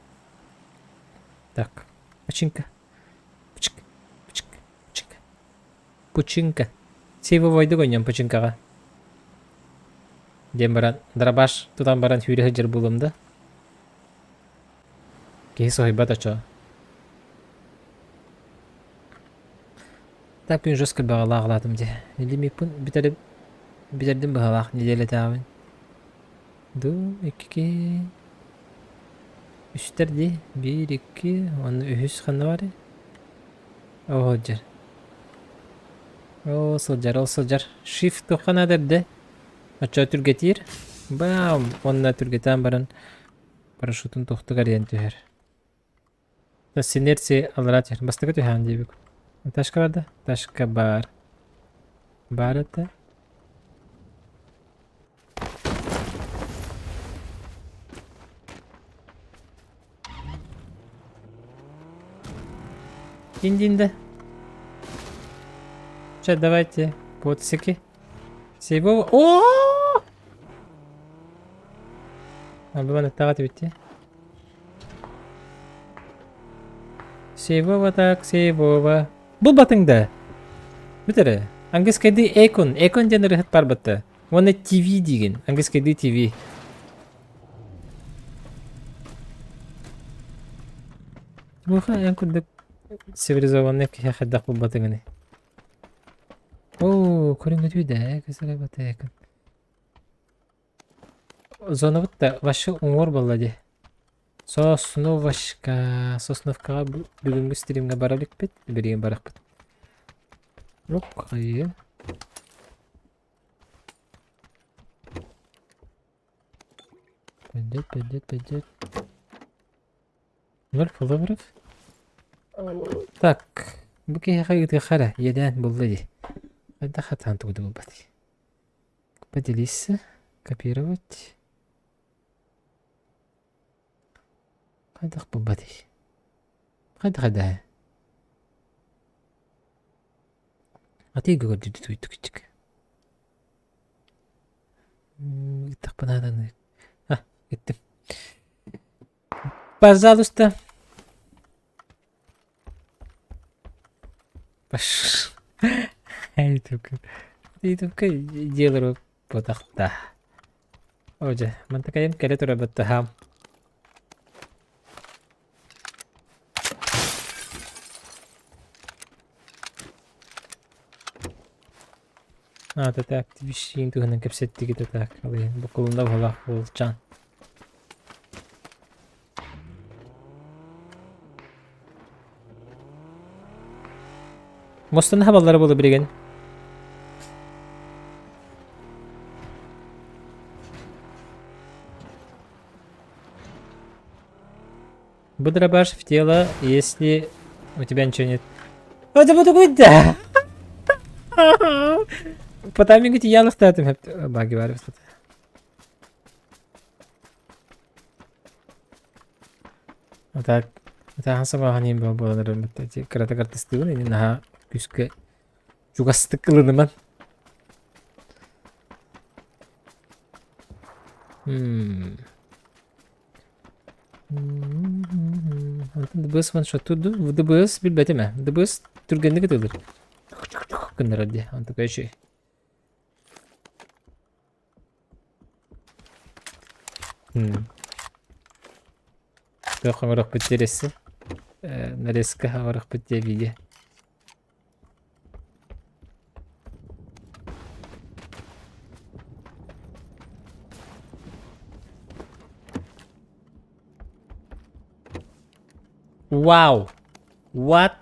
Так, пачинка. Пучик, пучик, пучик. Пучинка. Сейвовойдук ойнон пучинкаҕа. Диэн баран, дробаш тутан баран сүүрэ сылдьар буолуом да. Киһи соһуйбат очо. Так күн жестко баҕалаах дии. Лимиппын бүтэрим бүтэрдим быһалаах неделятааҕыбын. Ду икки үстэр дии биир икки уонна үһүс ханна барый? Оо сылдьар. Оо сылдьар ол сылдьар. Shift туохха наада эрдэ? Оччо түргэтиир. Бам! Уонна түргэтээн баран парашютун туохтук арыйан түһэр. Синерция аллараа түһэр. Бастакы түһээн диэбик. Ташка бар да? Ташка бар. Бар это. Индинде. Че, давайте. Подсеки. Всего... О! Абы аттаҕа битти. Сейвова так, сейвова. Бу батыҥда. Бүтэрэ. Английскайдыы Экон. Экон диэн ырыһыт барбытта. Уонна ТВ диигин. Английскайдыы ТВ. Буха эн курдук цивилизованный киһи хайдах булбатыҥыный? Оо, көрүҥҥүтүй да, көсөрө батыакын. Зонабыт да вообще уҥуор буолла дии. Сосновочка. Сосновкаҕа бүгүҥҥү стримҥэ бара иликпит, билигин барыахпыт. Лук хайыы. Пойдет, пойдет, пойдет. Ноль фолловеров. Так, бу киһиэхэ ыытыахха эрэ, иэдээн булла дии. Хайдах хатаан тугу да булбат. Поделиться, копировать. Хайдах булбатый? Хайдах хайдаһа? Атыыга көрдүрдү туйдук Ыттахпына А, ыттым. Пожалуйста. Паш. Ютубка. Ютубка делаю потахта. Оже, мантакайым кэлэ турабыттаһаам. А, так, тибишиин туһунан кэпсэттигит так, букулунда буолах буолчаан. Мостаны хабаллара буолу билигин. Будрабаш в тело, если у тебя ничего нет. Это буду да! По таймингу я лахтатым баги бар. А так, это сабаһанин буолан кырата картыстыыбын ини наһаа күүскэ чугастык ылыныман. Онтон ДБС ваншоттуур дуу? ДБС билбэтим ээ. ДБС түргэнник ытылыр. Гыннарар дии. Онтука үчүгэй. Туох оҥоруохпут диэрэсси? Нарезка оҥоруохпут диэ видео. Wow! What?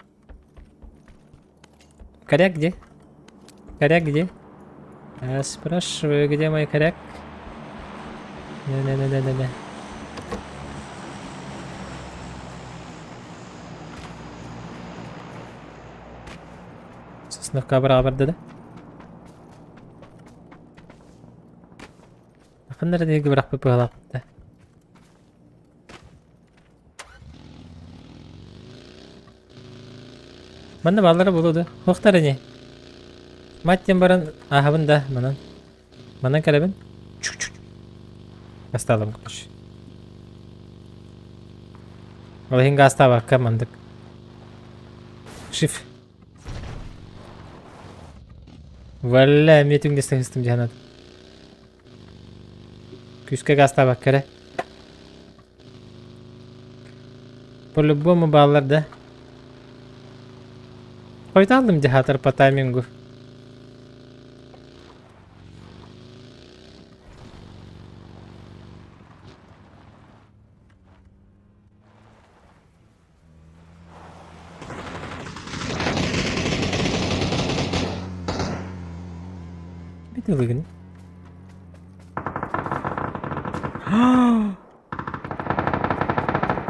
Коряк где? Коряк где? Я спрашиваю, где мой коряк? Не-не-не-не-не. Сосновка быраҕа барда да? Ханна эрэ диэки бырахпыт быһалаахпыт да. Манна бааллара буолуо дуо? Суохтар ини. Мать диэн баран ааһабын да манан. Манан кэлэбин. Астаалым короче. Ол иһин гаастаабакка мандык. Шиф. Валля, эмиэ түҥнэстэ сыстым дьаһанат. Күүскэ гаастаабакка эрэ. По-любому бааллар да. Хойутааллым дьаһаатар по таймингу. Бит ылыгын.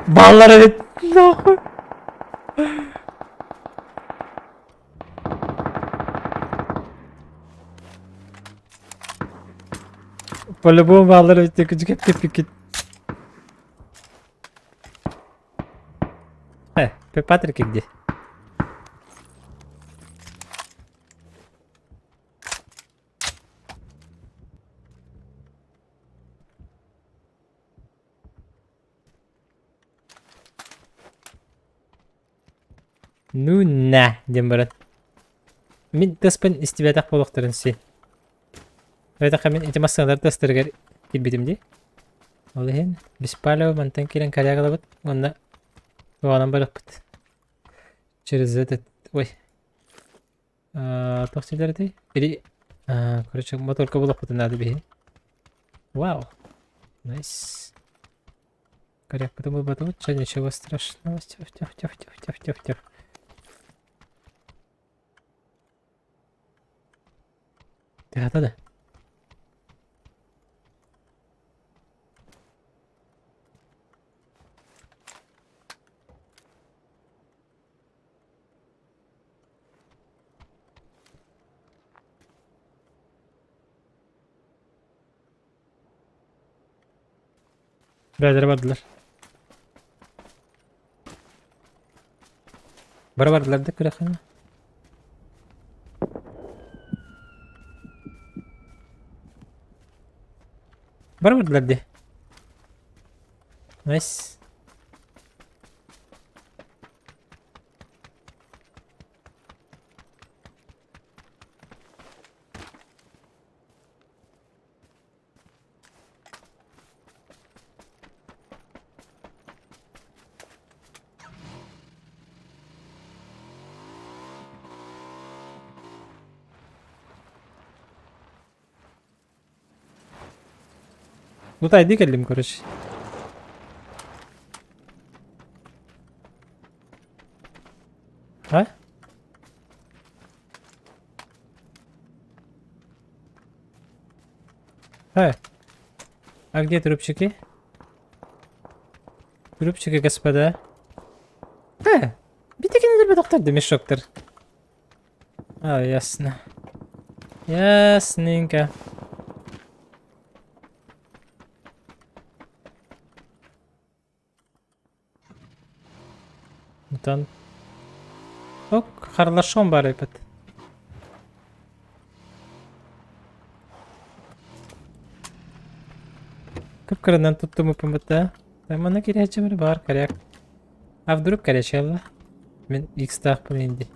Баллар эбит. Нахуй. По-любому баллар эбит. Күчүкеп кеппиккит. Э, Патрик где? Ну на, диэн баран. Мин тыаспын истибэтэх буолуохтарын син. Эбэтэр мин ити массыыналар тыастарыгар киирбитим дии. Ол иһин Беспалево мантан киирэн корягалабыт уонна туоҕанан барыахпыт. Через этот... Ой. Туох силэр этэй? Или... Короче, моторка булахпытын наада биһи. Вау. Найс. Корякпытын булбатыбыт, ча ничего страшного. Тьф, тьф, тьф, тьф, тьф, тьф, тьф. Тыата да. Бэйэлэрэ бардылар. Бары бардылар да күрэххэ. Бары бардылар дии. Nice. Лутайдыы кэллим, короче. А? Э, а где трубчики? Трубчики, господа. Э, битекинелер бедохтар да мешоктор. А, ясно. Ясненько. Онтон ок харлашон баар эбит. Кып-кыранан туттумуппун да. Манна кириэччи баар коряк. А вдруг корячелла? Мин икстаахпын инди.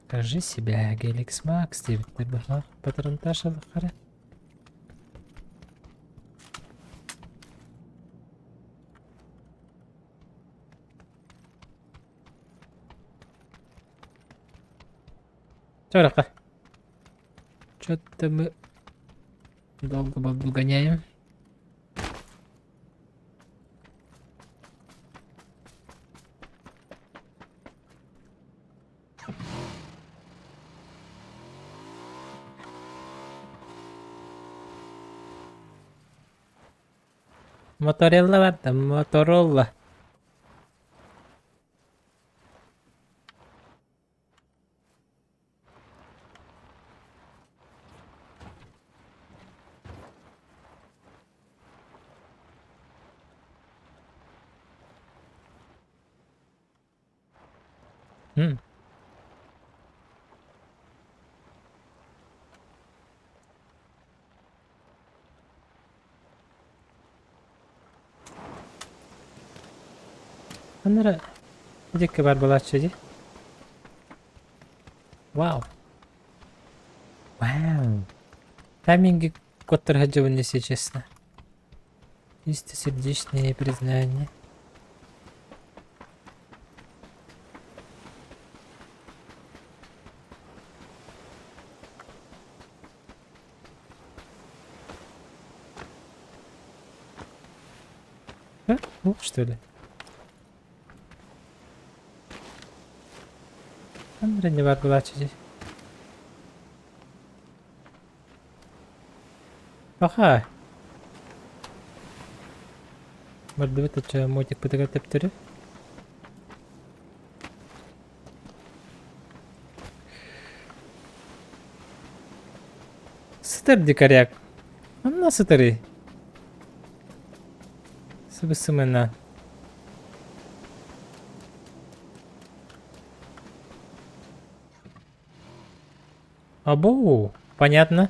Покажи себя, Геликс Макс, диэбиттэр быһалаах патронтаж ылыххара. Чорохо. Что-то мы долго бабу гоняем. Моторелла бар да, Моторолла. М. Ханна эрэ диэки баар буолааччы дии. Вау. Вау. Тайминги куоттара сылдьабын если честно. Чисто сердечные признания. Э, лук что ли? Ханна не бар буолааччы дии. Паха. Бардыбыт оччо мотикпытыгар төптөрү. Сытар дикаряк. Онно сытарый. Сыбыс-сымына. Абу, понятно.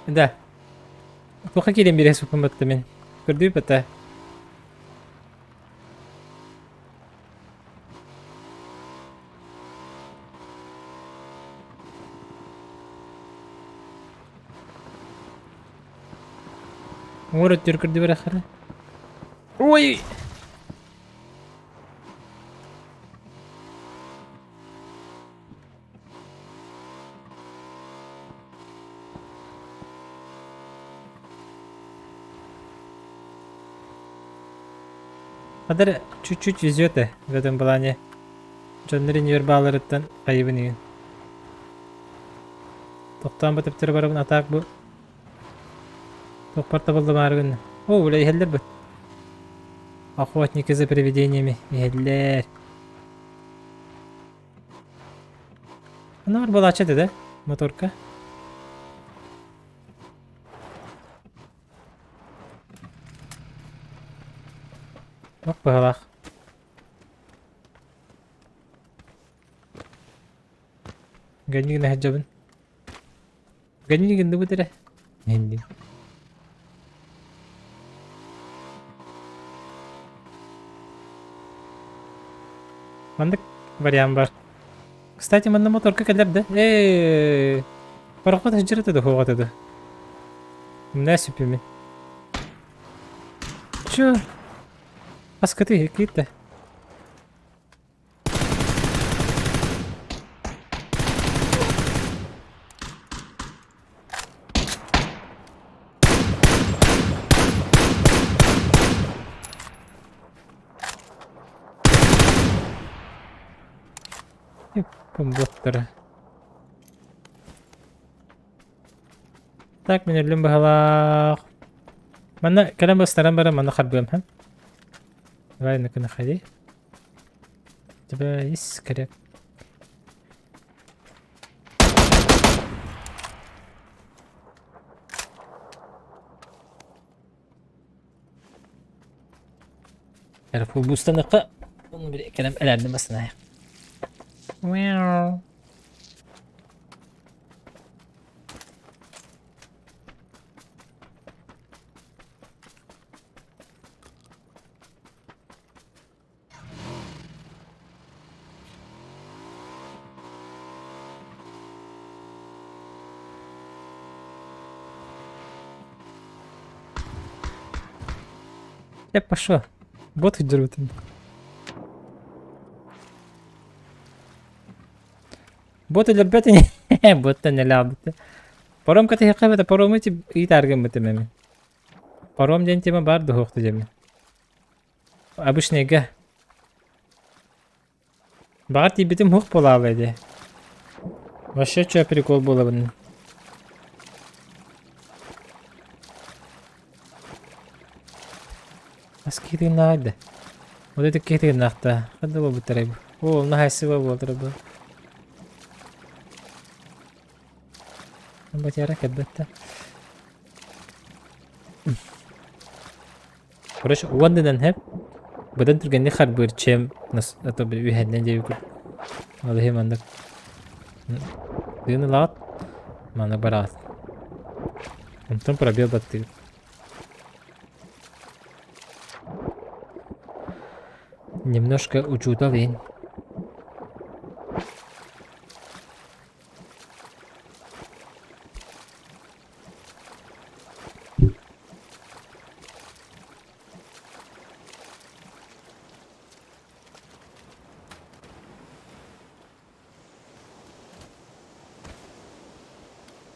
Да. Туохха киирэн биэрэ суппун батта мин. Көрдүү бата. Уҥуор өттүгэр көрдүү барахара. Ой! Хадыр чуть-чуть везет в этом плане. Дьоннор иннибэр бааларыттан хайыбын игин. Тохтоон батыптары барабын атаак бу. Тохпар табыллымаары О, бля, иһэллэр бу. Охотники за привидениями иһэллэр. Анаар балача да, моторка. Ох, быһалаах. Гэннигин сылдьабын. Гэннигин гынныбыт эрэ. Иһиндин. Маннык вариант бар. Кстати, манна моторка кэлэр да? Ээ, пароход сылдьар этэ да суох этэ да? Мына сүпүмүн. Чё? Аскаты киирдэ. Боттара. Так, мин өллүм быһалаах. Манна кэлэн бастаран баран манна харбыам һэ. Давай ну-ка находи. У тебя есть коррект? Бустаныкка бир кэлэн элэрдим басына. Мяу. Я пошел. Бот дерут. Бот өлөрбөт боттан элаабыт. Паром катыһыкка парому ыытааргыммытым эми. Паром диэн тема бар дуһуохту дьэми. Обычныйга. Баҕар тиийбитим уһук буолаалы дии. Вообще чё прикол буолабын. Хас киһи тыыннааҕый да? Вот это киһи тыыннаахта. Ханна буолбуттарай бу? О, онно хайсыба буолтара бу. Батяра кэлбэт да. Короче, уоннанан хэп. Быдан түргэнник харбыыр, чем нас а то үһэннэн диэби курдук. Ол иһин маннык тыын ылаҕыт, маннык бараҕыт. Онтон пробел баттыыр. Немножко учуутал иһин.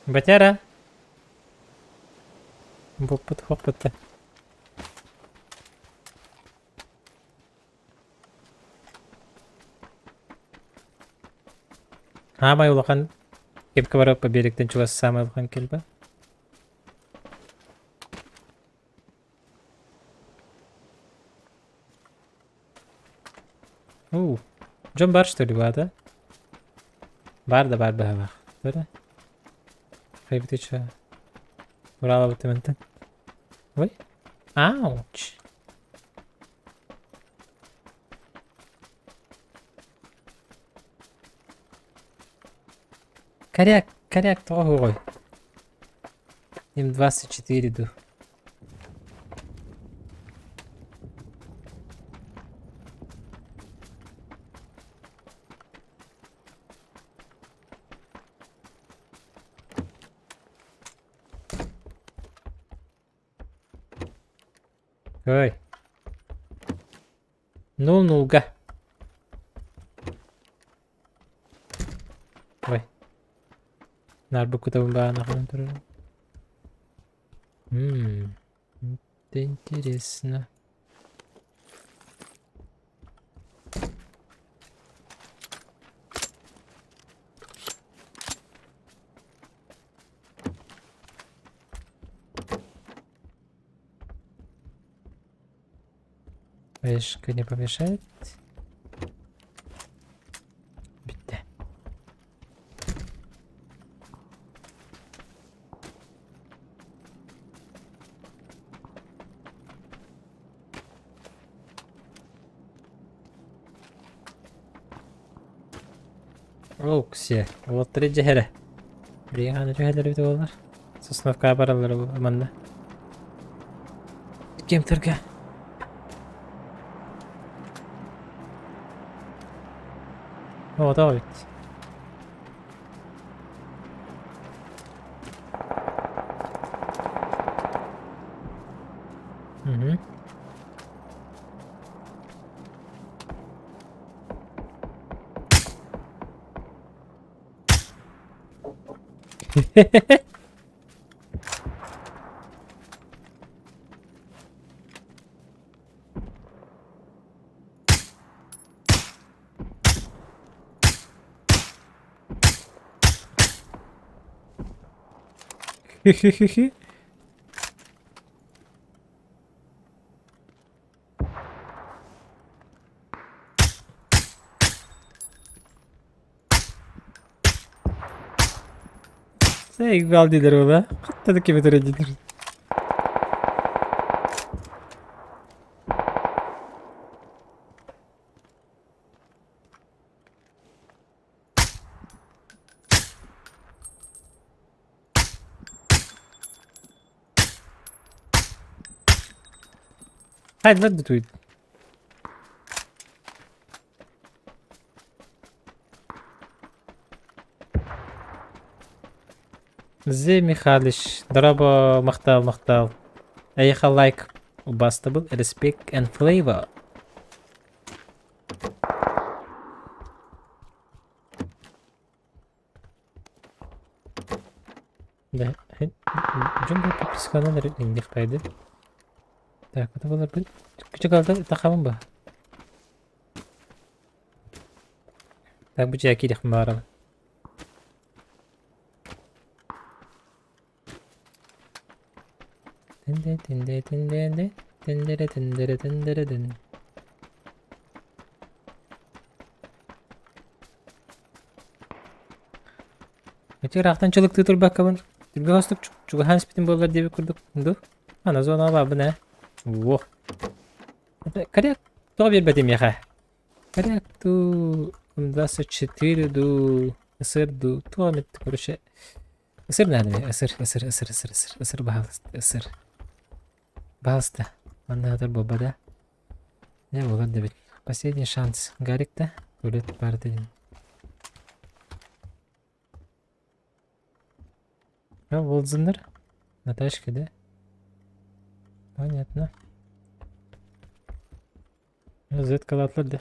Батяра! Булпут хоппут Саамай улахан кепка барыппа биэриктэн чугас саамай улахан килбэ. Уу, дьон бар что ли баата? Бар да бар быһалаах. Көрө. Хайбыты чё? Уралабыт мантан. Ой. Ауч. Коряк, коряк тоҕо суоҕуй? М24 ду. Ой. Нул-нулга. Ой. Наар букутабын баанахынан турар. Ммм. Это интересно. Вешка не помешает. Бүттэ. Окси, уолаттары дьэһэрэ. Билигин түһэлэр эбит буоллар. Сосновкаҕа бараллар манна. Кемтерге. Оҕото эбит. Мгм. Хи-хи-хи-хи. Сэй, диилэр буолла. Хатта да кими турар диилэр. Хайдах да туйт. Зе Михалыч, дорообо, махтал, махтал. Эйиэхэ лайк, убаастабыл, respect and flavor. Да, дьон бу подписканан эрэ иҥниэхтээди. Так, это было бы... Күчүк тахабын ба? Так, бу дьиэ киириэхпин баҕарабын. Тинде, тинде, тинде, тинде. Тендере тендере тендере ден. Ити ыраахтан чылыктыы турбаккабын түргэн хостук чугаһаан испитим буоллар диэбит курдук ду ана зонаҕа баабын ээ уох коряк тоҕо биэрбэтим миэхэ коряк дуу 24 дуу ысыр дуу туох эмит короче ысыр наада миэхэ ысыр ысыр ысыр ысыр ысыр ысыр баһаалыста ысыр баһаалыста манна буолба да Не буолар да эбит. Последний шанс. Гарик да? Туалет баар диэн. Волзыннар? На тачке, да? Понятно. Зеткалаатылар да.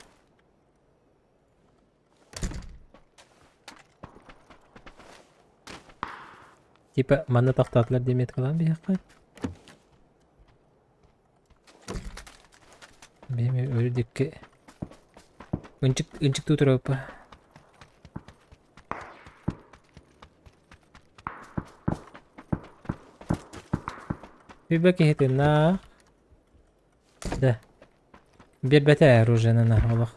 Типа манна тохтоотулар диэн меткалаан биһиэххэ. Бэйэм өрүдүккэ ынчык ынчыктыы турабыппа. Бүбэ киһитинаа да биэрбэтэ оружиенан олох.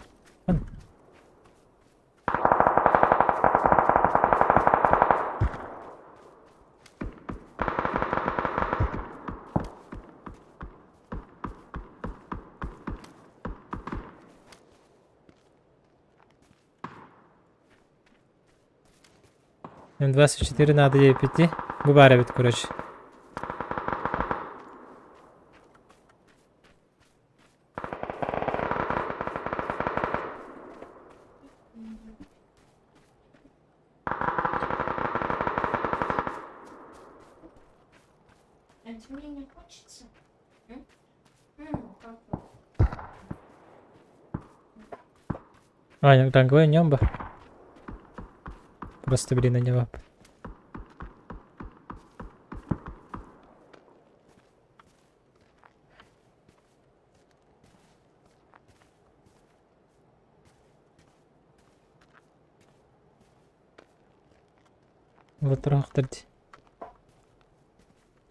М24 надо диэбиппит Бу баар эбит короче. А тебе не хочется? М? М, как вот. А, ранговый ньомба. Просто блин на него. Олоттороохтор дии.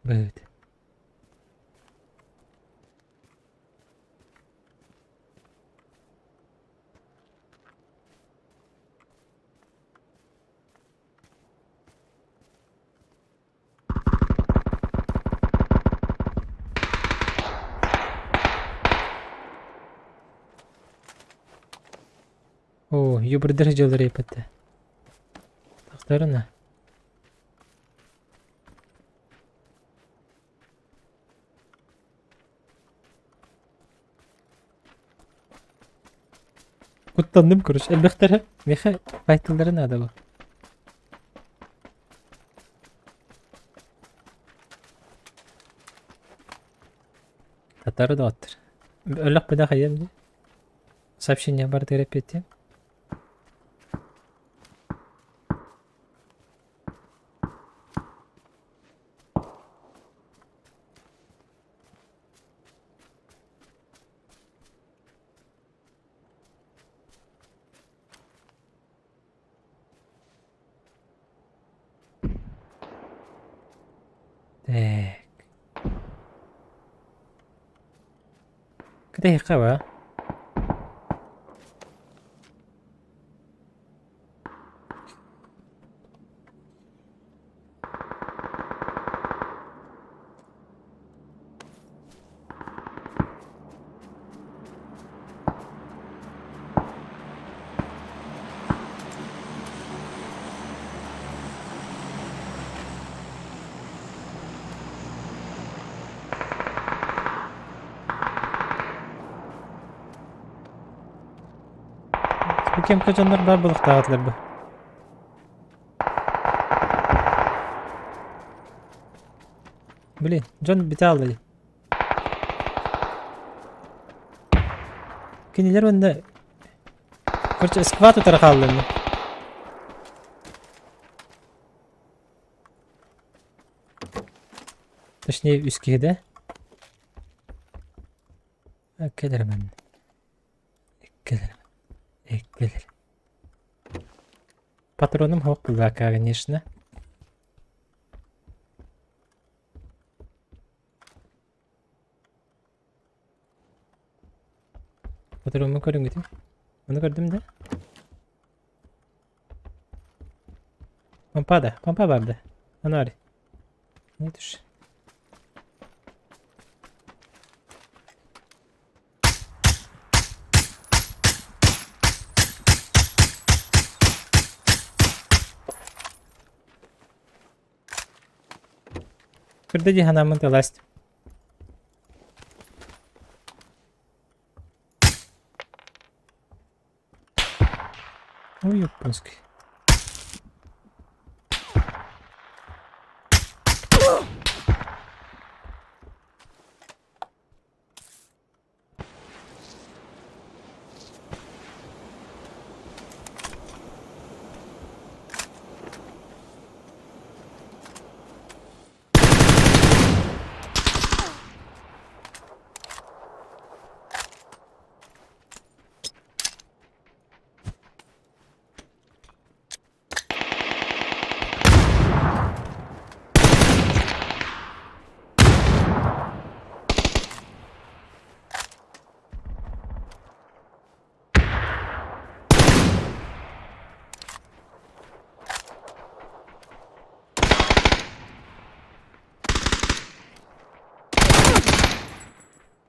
Быт. Оо, юбрдыр дьыллар эппэттэ. Тахтарына. Куттанным, короче, элбэхтэрэ. Миэхэ байтыллары наада бу. Татары доҕоттор. Өлөх быда хайыам дии. Сообщение барытыгар эппиэттиэм. Так. Кэтэһиэххэ ба. Бу кэмҥэ дьоннор баар буолуохтаах бу. Блин, дьон бүтэ хаалла дии. Кинилэр уонна короче сквад утары хааллынна. Точнее үс киһи да. Кэлэрмэн. Кэлэр. Кэлэр. Патроным суох кылака, конечно. Патронмун көрүҥҥүтүй? Ону көрдүм да? Помпа да, помпа бар да. Ону ары. Нет уж. Көрдө дии санааммын тыласть. Ой, японский.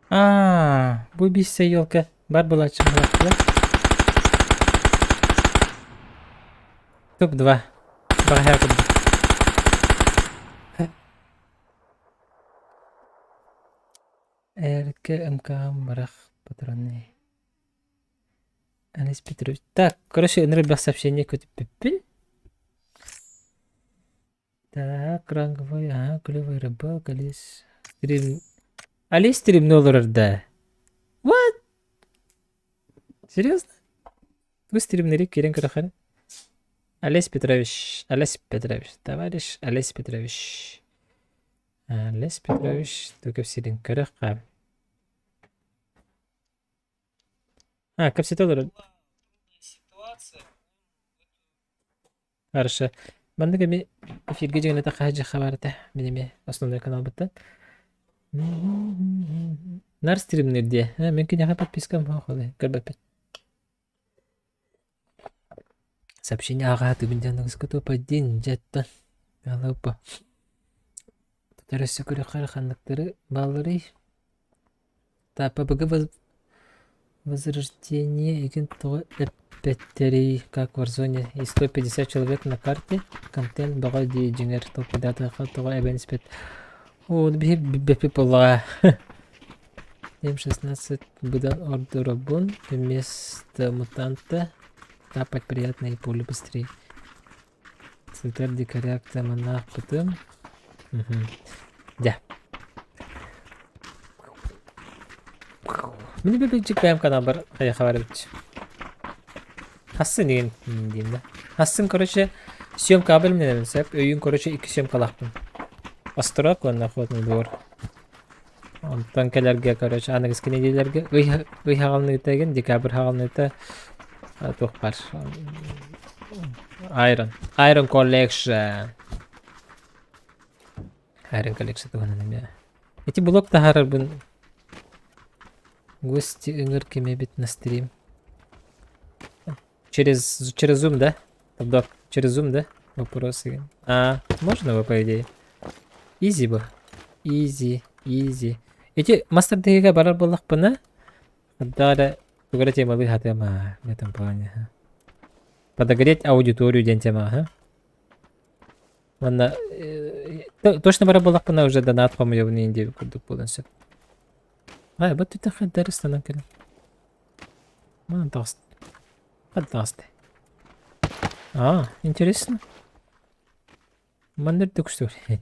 Аа, бу биир елка бар буолааччы быһалаахтара. Топ-2. Баҕаһаа курдук. РК МК бырах патроны. Алис Петрович. Так, короче, ыныры сообщение көтүппүппүн. Так, ранговый, ага, клевый рыбалка, Алис. Стрим. Алис стримни олорор да. What? Серьезно? Бу стримнери киирэн көрөхөр. Олесь Петрович, Олесь Петрович, товарищ Олесь Петрович. Олесь Петрович, ту кэпсиирин көрөххө. А, кэпсэтэ олорор. Хорошо. Маннык эми эфиргэ дьиҥнэтэ хаһа баар этэ. Мин эмиэ основной каналбыттан. Нар стримнир диэ. Мин киниэхэ подпискам суох ол көрбөппүн. Сообщение ааҕаатыбын диэн аныгыска топ-1 дьэттэн. Алапа. Тут өссө көрүөххэ ханныктары баалларый? Так, ПБГ Возрождение игин тоҕо эппэттэрий, как в Warzone и 150 человек на карте, контент бөҕө дии дьиҥэр толкуйдаатахха тоҕо эбэн испэт. Оо, биһи бэппит буоллаҕа. М16 быдан ордоробун, вместо мутанта тапать приятные пули быстрее. Сытар дикаряк маннаахпытым. Дьэ. Мин бэбилдьик бэйэм каналбар хайаха барабыт. Хассын диэн диим да. Хассын, короче, съемка бэлэмнэнэбин сөп. Өйүүн, короче, икки съемкалаахпын. Острог уонна охотный двор. Онтон кэлэргэ, короче, аныгыскы нэдиэлэргэ ый ый хаҕалыныыта игин, декабрь хаҕалыныыта туох баар Iron Iron Collection Iron Collection туһунан эмиэ. Ити блок таһаарарбын гости ыҥыр ким эбит на стрим. Через через Zoom, да? Топ через Zoom, да? Вопросы. А, можно его, по идее? Изи бы. Изи, изи. Эти мастер дыга барар буоллахпына, да тугу эрэ темалыы сатыам аа, в этом плане. Подогреть аудиторию диэн тема, ага. Манна точно барар буоллахпына уже донат хомуйабын иин диэбит курдук буолан сөп. Ай, бу түтэ хайдары ыстанан кэлэн. Манан таҕыста. Ханна таҕыста? А, интересно. Манна үрдүк что ли?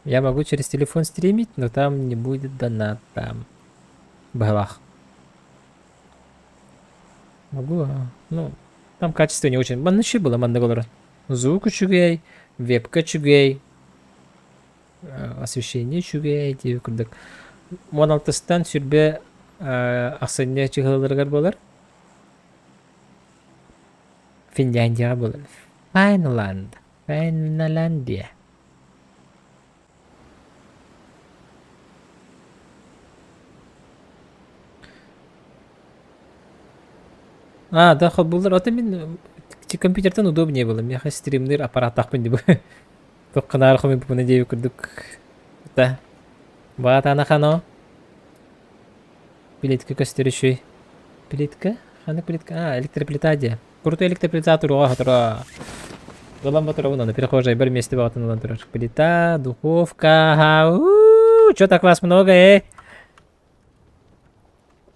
Я могу через телефон стримить, но там не будет доната. Быһалаах. Могу, а, ну, там качество не очень. Манна үчүгэй была маннык олорон. Звук үчүгэй, вебка үчүгэй, освещение үчүгэй диэбит курдук. 16-тан сүрбэ ахсынньы чыһыларыгар буолар. Финляндияҕа буолар. Финланд. Финляндия. А, да, холбууллар. Ото мин компьютертан удобнее было. Миэхэ стримнир аппарааттаахпын дии бу. Туохханаары хомуйбуппуна диэбит курдук. Да. Баатаана хано. Плитка көстөр үчүй. Плитка? Ханнык плитка? А, электроплита дии. Крутой электроплита туруга хотура. Ылан батырабын аны прихожай бір месте бағытын ылан турар. Плита, духовка, ха, у Чё так вас много, э?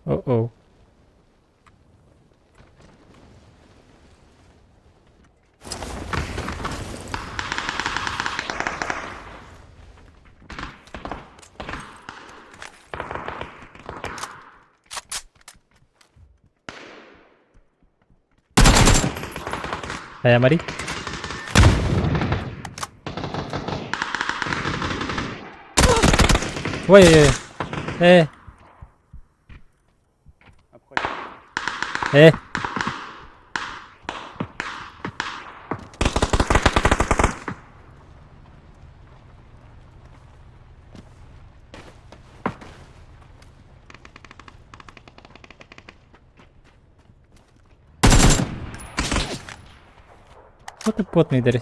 О-оу. Хайа, Мари? Ой-ой-ой. Э. Э. Вот ты потный дарь.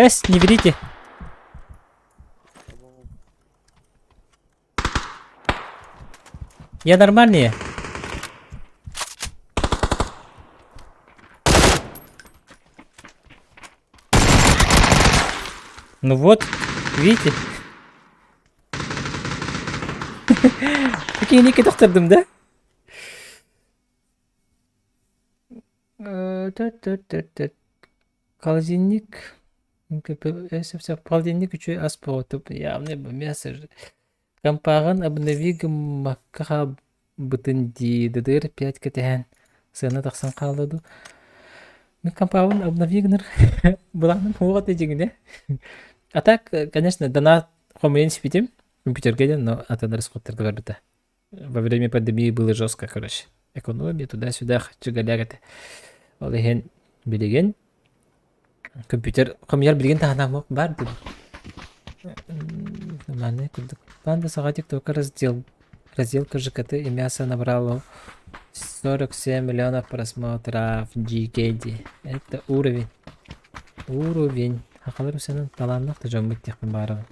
Эс, не берите. Я нормальные. Ну вот, видите? Такие тохтордум да? Холодильник. Холодильник үчүгэй ас буолуо явно мясо Компаҕын обнови гыммакка хаалбытын дии ДДР пять кэтэһэн сыана тахсан хаалла дуу Мин компаҕын обнови гынар былааным суох этэ дьиҥинэ А так, конечно, донат хомуйан испитим компьютерга диэн, но атын расходтарга барбыта. Во время пандемии было жестко, короче. Экономия туда-сюда чугаляк этэ. Ол иһин билигин компьютер хомуйар билигин таһынан баар дуу? Нормальный курдук. Панда саҕа тиктокка раздел разделка ЖКТ и мясо набрало 47 миллионов просмотров GKD. Это уровень. Уровень. Хахалар усанан талааннаах да дьоммут диэхпин баарабын.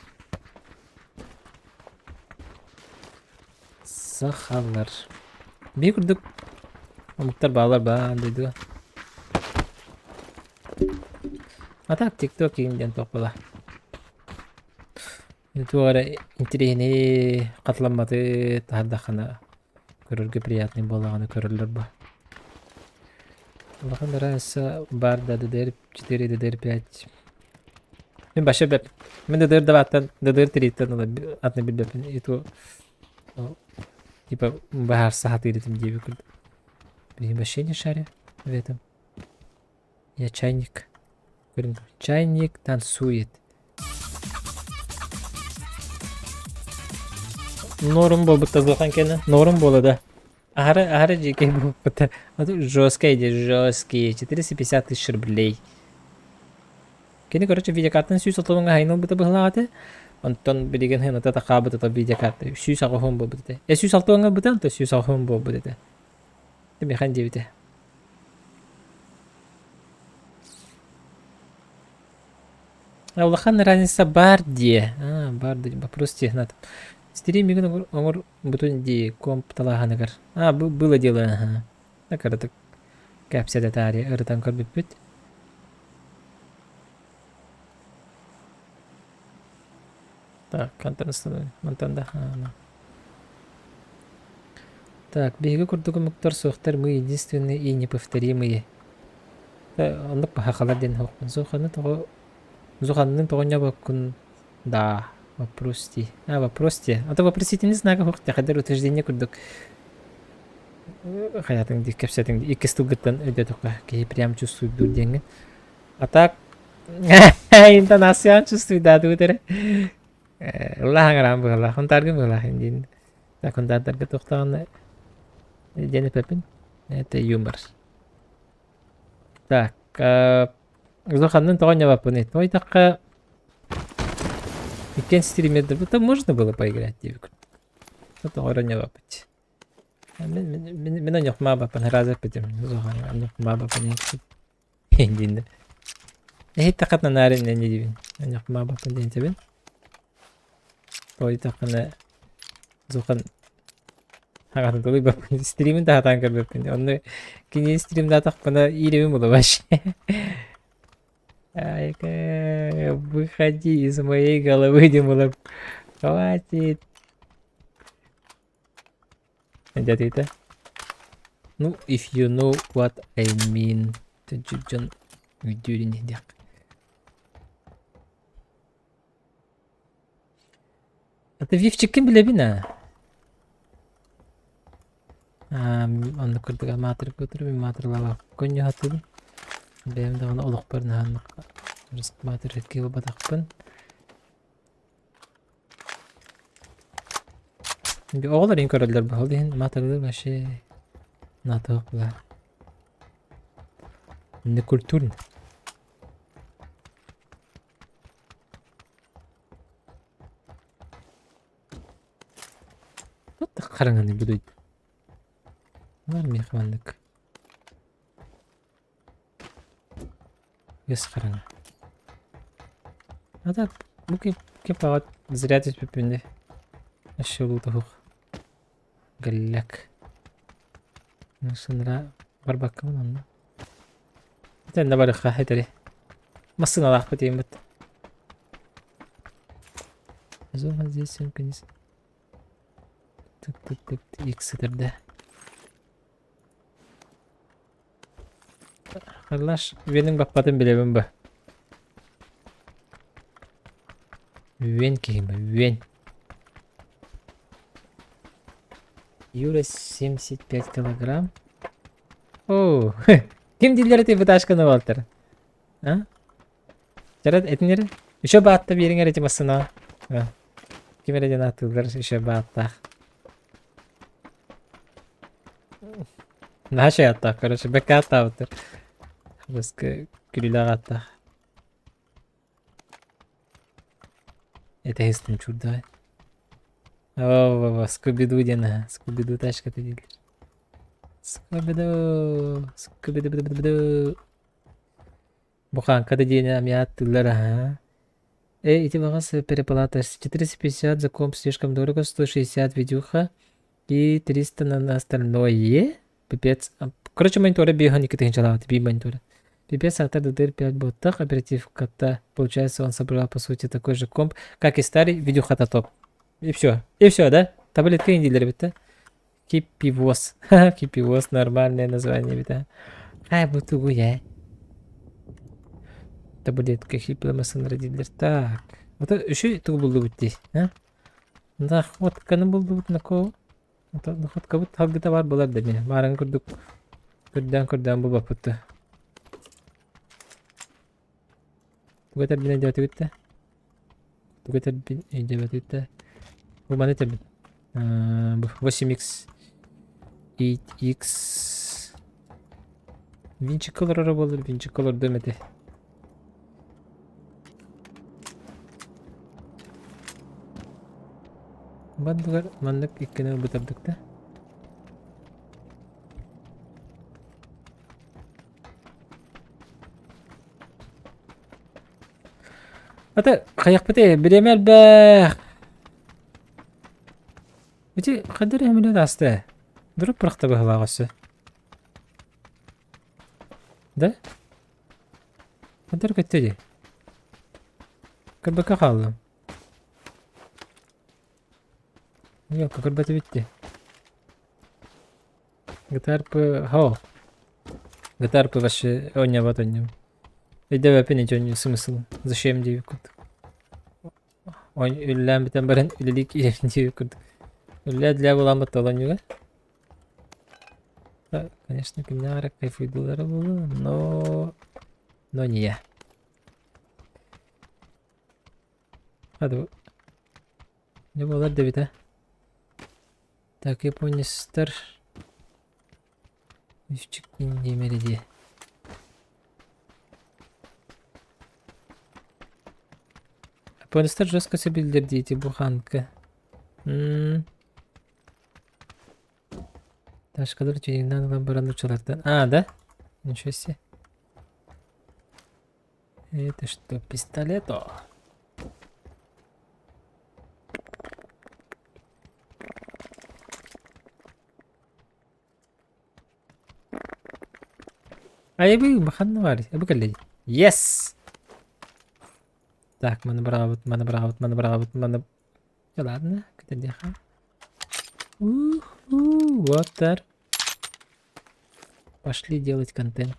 Сахалар. Биир курдук омуктар баалар баан дойдуга. А так тикток иин диэн туох буола. Туох эрэ интэриэһинэй хатыламматы таһардаххына көрөргө приятный буоллаҕына көрөллөр бу. Улахан разница баар да DDR 4 DDR 5 Мин вообще бэп. Мин ДДР даваттан ДДР 3-тэн ыла атын билбэппин. И то типа баһаарса сатыыр этим диэби курдук. Блин, вообще не шарю в этом. Я чайник. Чайник танцует. Норм буолбут тазалахан кэнэ. Норм буола да. Аһары, аһары дьиикэй буолбута. Жесткая идея, жесткие. 450 тысяч рублей. Кини, короче, видеокартаны сүүс отуруҥҥа хайын ылбыта быһылаах этэ. Онтон билигин хыната тахаабыт ото видеокарта 180 буолбут этэ. Э 160 ылбыта, онтон 180 буолбут этэ. Михан диэбитэ. Улахан разница баар дии. А, баар дии. Вопрос технат. Стримигин оҥор бутун дии комп талааһыныгар. А, было дело, ага. Кыратык кэпсэтэ таарыйа ырытан көрбүппүт. Так, хантан мантан да Так, биһиги курдук омуктар суохтар мы единственные и неповторимые. Оннук баһахалар диэн суохпун. Зуханы тоҕо Зуханнын тоҕо ньобоккун да. Вопрос дии. А, вопрос дии. А то вопросительный знак уһук тэхэдэр утверждение курдук хайатын дии кэпсэтиҥ дии иккис тылгыттан өйдөтөххө киһи прям чувствуйдуур диэҥҥин. А так интонациян чувствуйдаатыбыт эрэ. Ыллаһаҥараан быһалаах, хонтааргын быһалаах диин. Так хонтаардарга туохтаҕына диэн эпэпин. Это юмор. Так, Улаханнын тоҕо ньабаппыный? Тоҕо иккиэн стримердэр это можно было поиграть диэбит. Тоҕо эрэ ньабаппыт. Мин мин оньохмаабаппын ыраас эппитим. Оньохмаабаппын диин. Эһиттэххитинэ наар иннэ диибин. Оньохмаабаппын диэн этэбин. Тоҕо диэтэххинэ Зухан Аҕатын тулуйбаппын, стримин да сатаан көрбөппүн. Онно кини стримнаатахпына иирэбин буолуо вообще. Айка, выходи из моей головы диэн буолар. Хватит. Дядя Ну, if you know what I mean. Дьон өйдүүрүн диэх. Это Вивчиккин билэбин аа? Оннук курдук маатырга турбун маатырлаабакка көнньүһатыбын. Бэйэм даҕаны олохпор наһаа маатырга ылбатахпын. Оҕолор иһин көрөллөр бу, ол иһин маатырылыыр вообще наатыах баар. Не культурно. Вот хараҥаны бу дойду. Бар миэхэ маннык. Үс хараҥа. А так, бу ким паҕат зря түспүппүн дии. Өссө улуутуһух. Гэллэк. Сыныра барбаккабын онно. Итиннэ барыахха этэри. Массыыналаахпыт диэммит. Зона здесь симканис. Тык-тык-тык X сытырда. Харлаш, үөнүҥ баппатын билэбин ба. Үөн киһи ба, үөн. Юра 75 килограмм. О, ким дииллэр эти быташканы буолтар? А? Жарат этинер? Еще баатта биэриҥ эти массына. Ким эрэ диэн ааттыыллар еще бааттаах. Наһаа шай аттаах, короче, бэккэ аттаабыттар. Быска күлүүлээх аттаах. Этэһистин чурдай. О, Скуби-Ду диэн аһа. Скуби-Ду тачката дииллэр. Скуби-Ду, Скуби-Ду-Ду-Ду-Ду. Буханка да диэни эмиэ ааттыыллар аһа. Э, ити баҕас переплата 450 за комп слишком дорого, 160 видюха и 300 на остальное. Пипец. Короче, мониторы биэһэн икки тыһыынчалаабыт, биир мониторы. Пипец, автор DDR5 боттах, оперативка-то, получается, он собрал, по сути, такой же комп, как и старый, видюха-то топ. И все. И все, да? Таблетка индилер бит, Кипивоз. Кипивоз, нормальное название бит, а. Ай, бу тугу я. Таблетка хипламасын родилер. Так. Вот еще тугу булдубут дии, а? Находканы булдубут нако. Находкабыт халгыта бар булар да мин. Мааран курдук көрдөөн көрдөөн булбаппыт да. Тугу этэрбин өйдөөтүгүт да? Тугу этэрбин өйдөөбөтүгүт да? Бу маны этэбин. 8x 8x Винчик олороро буоллар, винчик олордум этэ. Бандыгар маннык иккини ылбытардык да. Ата хайахпыт бириэмэ элбэх. Ити хайдах эрэ мүнүүт ааста. Дұрып бырахта быһылаах өссө. Да? Хайдах көттө дии. Көрбөккө хааллым. Yok, көрбөтө битти. ГТРП хо. ГТРП вообще оонньообот оонньуум. Өйдөөбөппүн ити оонньуу смысл. Зачем диэбит курдук. Үлэлээн бүтэн баран үлэлии киирэбин диэбит курдук. Үлэлээ буолан толонньуга. Конечно, кимнээх эрэ кайфуйдуулара буолуо, но... Но не я. Hadi не буолар да эбит Так, японецтар Үчүк диэмэри дии. Японецтар жестко сөбүллэр диэти буханка. М Ташкалар тюнингнан ылан баран учалартан. А, да? Ничего себе. Это что, пистолет? Айбы ханна баар? Бу кэллэ. Yes! Так, маны быраҕабыт, маны быраҕабыт, маны быраҕабыт, маны... Да ладно, кэтэрдиэхэ. Уху, вот Пошли делать контент.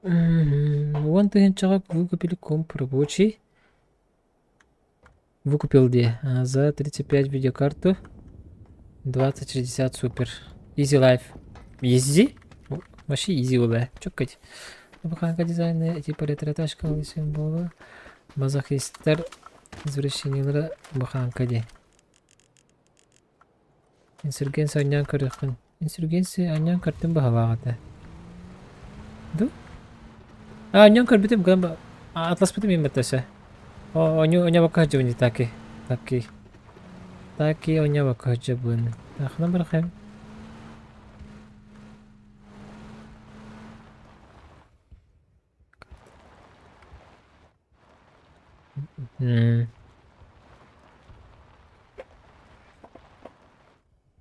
Уон тыһыынчаҕа выкупили комп рабочий. Выкупил где? За 35 видеокарту. 2060 супер. Easy life. Easy? Вообще easy была. Чоккать. Буханка дизайна типа ретро-тачка буола. Мазохисттар извращениелара буханка ди. Инсургенс оонньоон көрүөххүн. Инсургенси оонньоон көртүм быһалаах этэ. Ду? А, оонньоон көрбүтүм гынан атласпытым иһин өссө. Оонньуу оонньообокко сылдьабын дии таки. Таки. Таки оонньообокко сылдьабын. Ахынан бырахайым.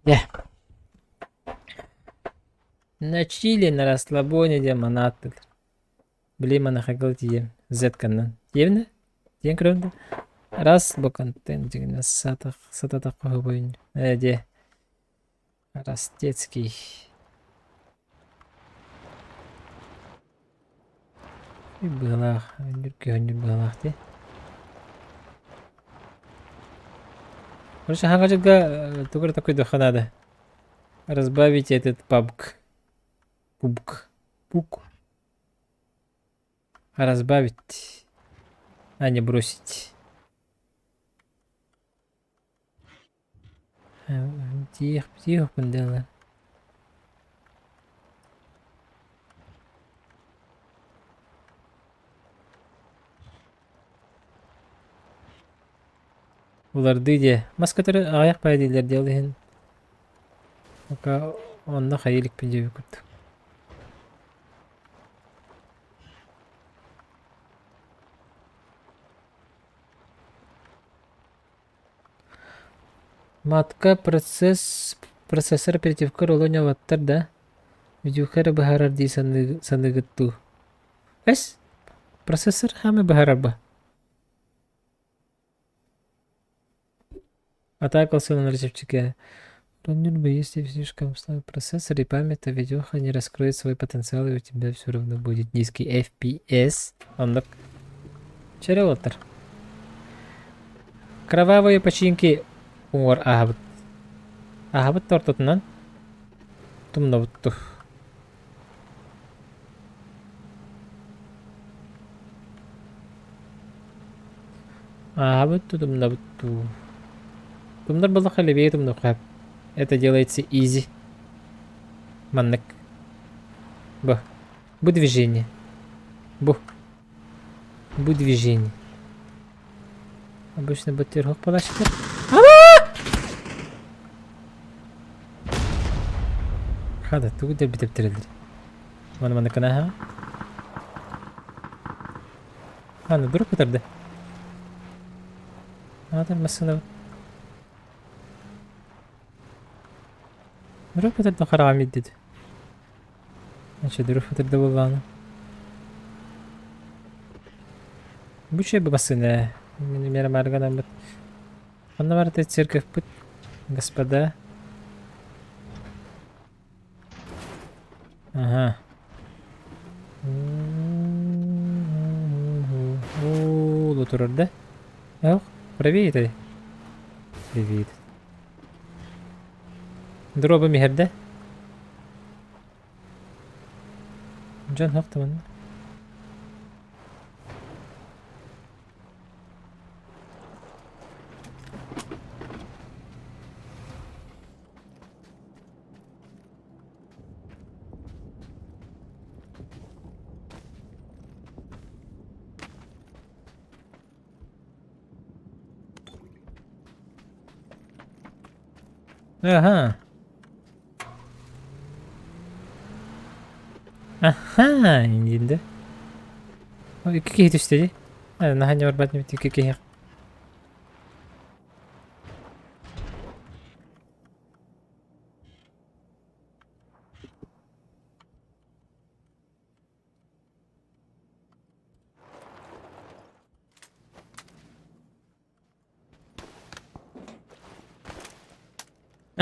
Дьэ. На чили, на расслабоне диэн маны ааттыыллар. Били маныхайгыл тиийэн Z-каннан. Тиийэбин Тиийэн көрөбүн да? Раз бу контент дьиҥинэ сатах сататах хоһубуйун ээ диэ Ростецкий. Быһалаах, өннүр быһалаах дии. Короче, хаҥа дьылга тугу эрэ такойдуохха наада. Разбавить этот пабг. Пубг. Пук. Разбавить, а не бросить. Тиийэх тиийиэхпин дылы. Улардыы диэ. Мас көтөрү аҕыйах баайа дииллэр дии ол иһин пока онно хайыы иликпин диэбит курдук. Матка процесс процессор оперативка ролу оонньооботтор да, видюха эрэ быһаарар дии саныыгыт дуу? Эс, процессор хаамай быһаарар ба? Атака сыананар чэпчэки. Бы, если слишком слабый процессор и память, то видюха не раскроет свой потенциал и у тебя все равно будет низкий FPS. Оннук. Чэрэ уолаттар. Кровавые починки уҥуор ааһабыт. Ааһабыт да ортотунан тумнабыт Ааһабыт тумнабыт дуу. Тумнар буоллахха лэбиэ тумнуохха Это делается изи. Маннык. Бу. Бу движение. Бу. Бу движение. Обычно бытырхох палашкар. Хада, тугу да битептирелер. Маны маны кынаха. Аны дуруп көтөрдө. Аатар массына. Дуруп көтөрдө хараҕам иддит. Значит, дуруп көтөрдө буоллаҕына. Бу үчүгэй бу массыына. Мин мера марганаммыт. Ханна барыта церковьпыт, господа. Ага. бу турар да? Ох, правее это. Привет. Дроба иһэрдэ. Дьон хахтаманна. Ага. Аха, инде. Икки киһи түстэ дии. Наһаа не барбат икки киһи.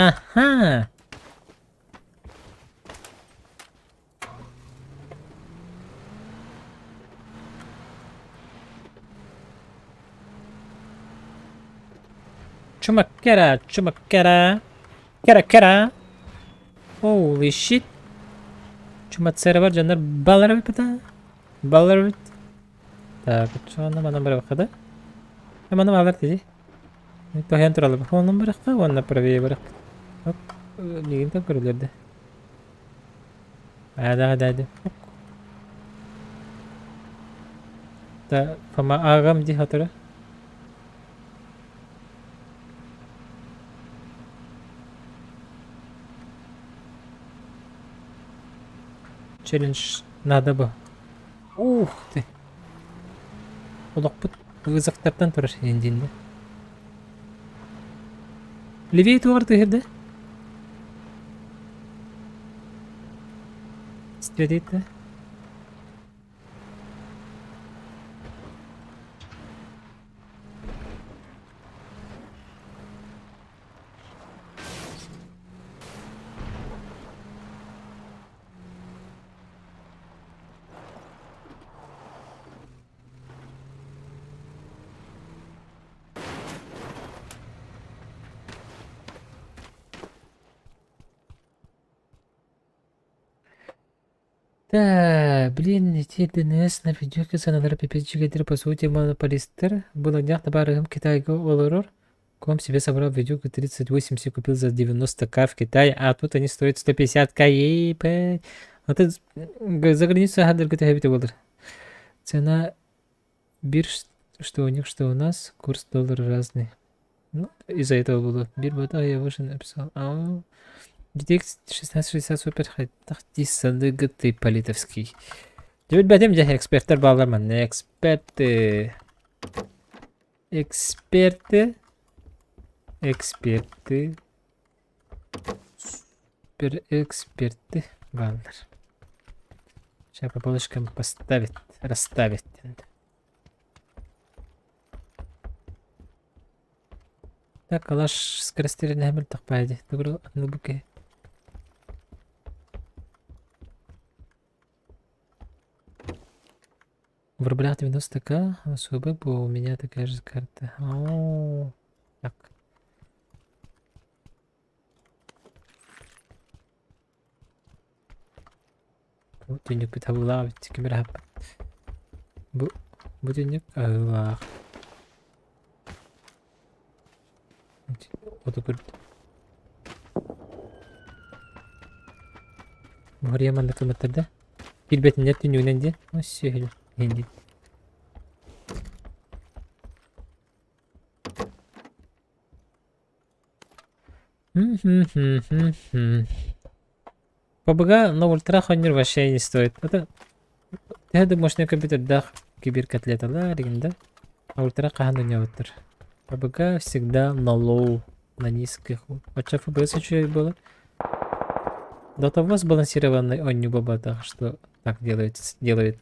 Аха! Чумаккара, чумаккара. Кера кера. Holy shit. Чумацера бар дьоннор балар эбит да. Балар эбит. Так, онно манан барыахха да. Манан балар дии. Тоһуйан тураллар. Онон барыахха уонна правее барыахпыт. Оп, миигин там көрөлөр да. Аа, да, да, да. Да, Фома ааҕам дии хотура. Челлендж надо бы. Ух ты! Олохпут вызовтартан турар индинде. Левее тугар тыһырда. Стверит Да, блин, эти ДНС на видео сыаналара пипец дьигэдэр по сути монополистар. Бу на днях табаарыһым Китайга олорор. Ком себе собрал видюку 3080 купил за 90к в Китае, а тут они стоят 150к, ебать. Вот это за границу аһардарга төһөбүтэ буолар. Цена бирж, что у них, что у нас, курс доллара разный. Ну, из-за этого было. Бир бота я выше написал. А, GTX 1660 Super хайдах дии саныгыт политовский. Дьэ билбэтим дьэ экспертэр бааллар манна эксперты. Эксперты. Эксперты. Супер эксперты бааллар. Сейчас по полочкам поставить, расставить. Так, калаш скорострельный мөлтөх баайы дии. Тугу В рублях 90к, особо у меня такая же карта. О, так. Бу түннүкпүт абылаах эбит ким эрэ аһаппыт. Бу бу түннүк аһыылаах. Оту көрбүт. Буһарыйа маннык гыммыттар да. Киирбэтиннэр түннүгүнэн диэн. Өссө иһин ПБГ на ультрах оонньуур вообще не стоит. Это төһө да мощный компьютердаах киберкотлеталар игин да. А ультра хаһан оонньообуттар. ПБГ всегда на лоу, на низких. Оччо FPS үчүгэй буолар. До того сбалансированный оонньуу буолбатах, что так делают, делают.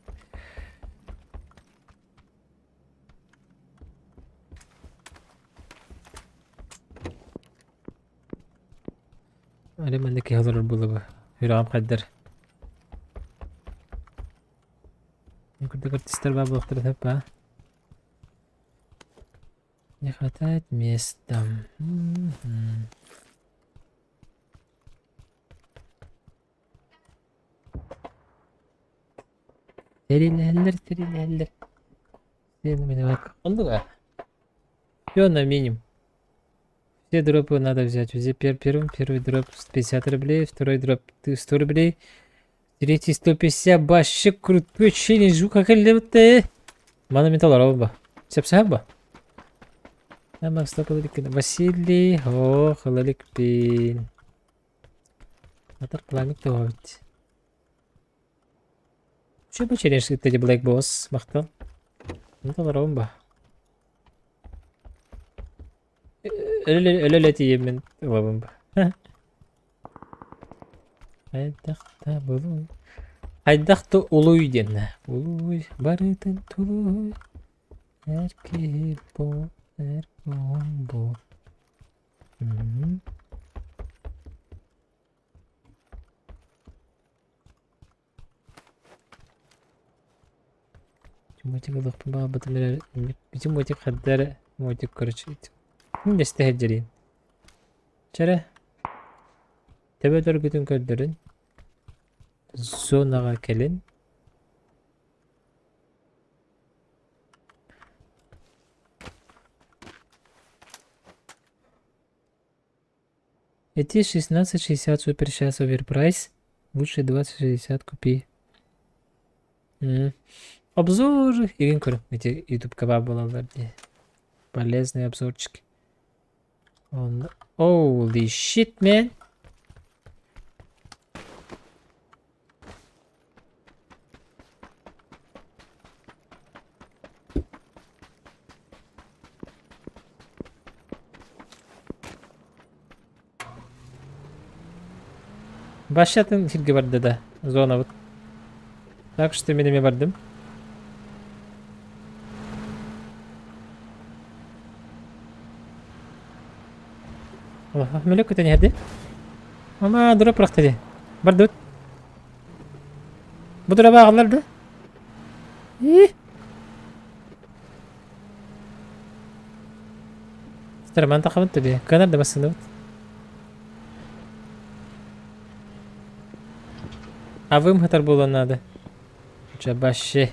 Али манна киһи олорор буолуо Үрэҕим хайдар. Курдук артистар баар буолуохтара сөп аа. хватает места. Мгм. Тэрилэһэллэр, тэрилэһэллэр. Оннуга. Все на минимум. Все дропы надо взять. Везде первым, первый дроп 50 рублей, второй дроп 100 рублей, третий 150. Вообще крутой челлендж. Как лепте. Мана металл ба. Сепсаба. Василий, о, халаликпин. Атар пламик тоҕобут. Че бу челлендж ыытта Black Boss махтал. Ну толоробун ба. Өлө тиийэммин ылабын ба. Хайдах да булуй. Хайдах да улуй диэн. Улуй барытын тулуй. Эр киһи бу, эр бу. Мгм. Мотик ылыахпын баҕарбытым эрээри, ити мотик хайда эрэ мотик короче мин дэстэ сылдьарыйын. Чэ эрэ, төбө төргүтүн көрдөрүн, зонаҕа кэлин. Эти 16.60 супер сейчас оверпрайс. Лучше 20.60 купи. М. Обзор игин көрүҥ. Эти ютубка баар буолаллар дии. Полезные обзорчики. Он... Holy shit, man. Башатын сиргэ барда да, зонабыт. Так что мин эмиэ бардым. Мөлөк көтөн иһэрди. Ама дроп бырахта дии. Бардыбыт. Бу дроба аҕаллар да? Ии. Старман тахабыт да Кыанар да массыынабыт. Авым хатар буолуон наада. Чэ, вообще.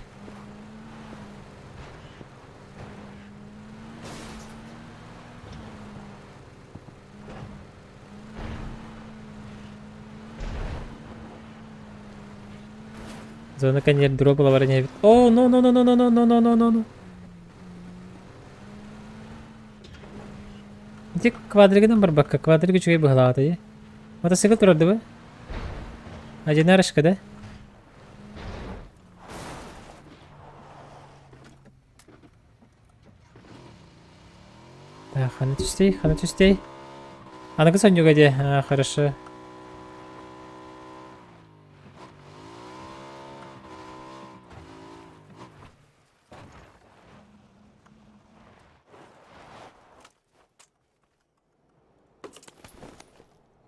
Зона коньяк дроп бар не О, no, no, no, no, no, no, no, no, no, no, no. Ити квадригынан барбакка, квадрик үчүгэй быһалаата дии. Мотоцикл турар дыбы? Одинарочка, да? Так, хана түстей, хана түстей. Аныгы сонньуга дии, а, хорошо.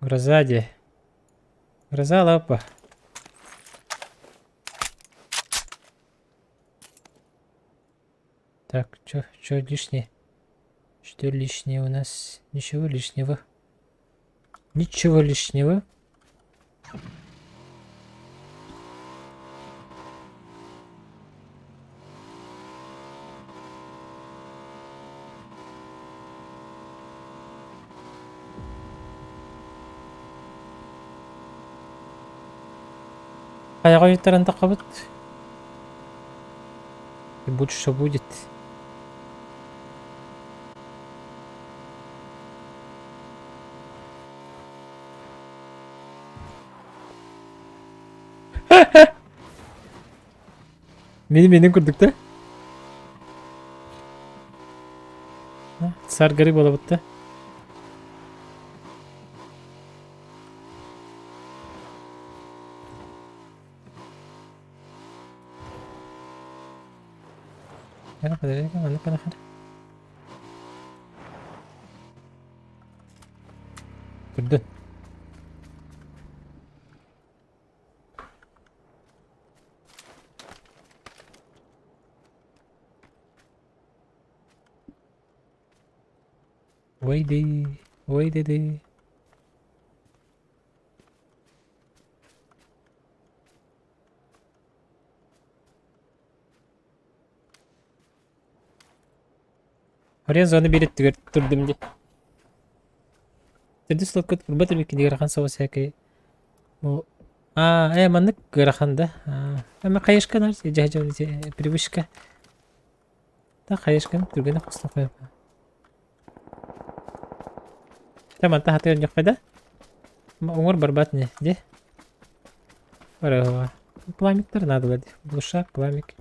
Гроза дии. Гроза лапа. Так, чё, чё лишнее? Что лишнее у нас? Ничего лишнего. Ничего лишнего. Хайаҕа ыйыттаран таххабыт. Будь что будет. Мини мини курдук да? Царь горы буолабыт да? Подожди-ка, а ну-ка нахер. Турдун. Ой-дыы, ой-ды-ды. Хорезоны биир өттүгэр турдум дии. Төрдүс сылыккыт курбат эбиккин ыарахан соҕус сээкэй. Бу аа э маннык ыарахан да. Аа эми хайышка нар дьэ привычка. Та хайышканы түргэнэ хостохой. Та манта хатыыр дьоххой да. Оҥор барбат не де. Барыһыга. Пламиктар надо Глушак, пламик.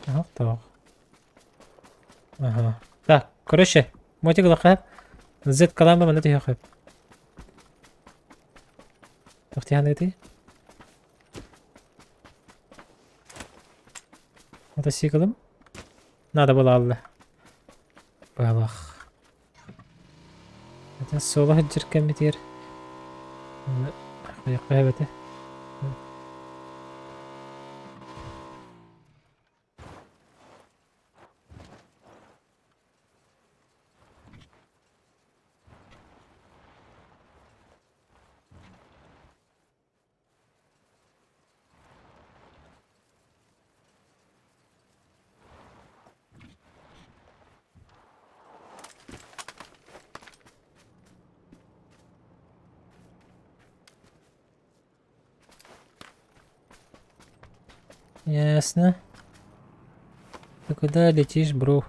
Ага, так. Ага. Так, короче, мотик лаха. Z калама мана түһэ Тохтихан Мотоциклым надо было алла. Балах. Это соло сылдьар кэммитигэр хайахха эбэтэ. Ясно. Ты куда летишь, бро?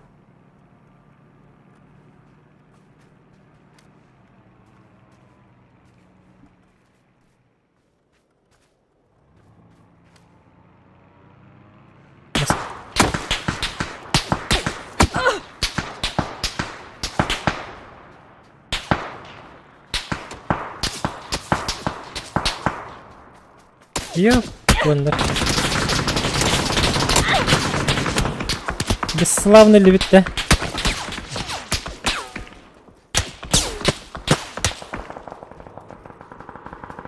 Ёп, Бесславно любит, да?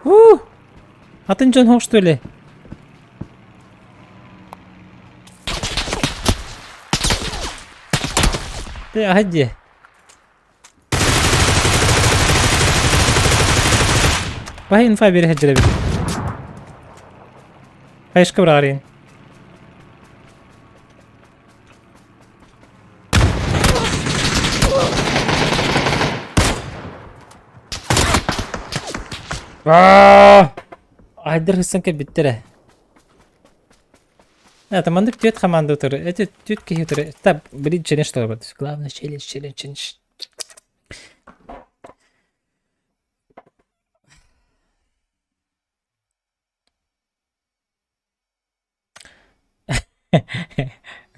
У! Атын дьон хош что ли? Ты а где? Баһы инфа бере хәджеребит. Хайышка быраарыйын. Айдыр хыссан кэлбиттэрэ. Это маннык түөрт команда утары. Это түөрт киһи утары. Это, блин, челлендж что Главное, челлендж, челлендж, челлендж.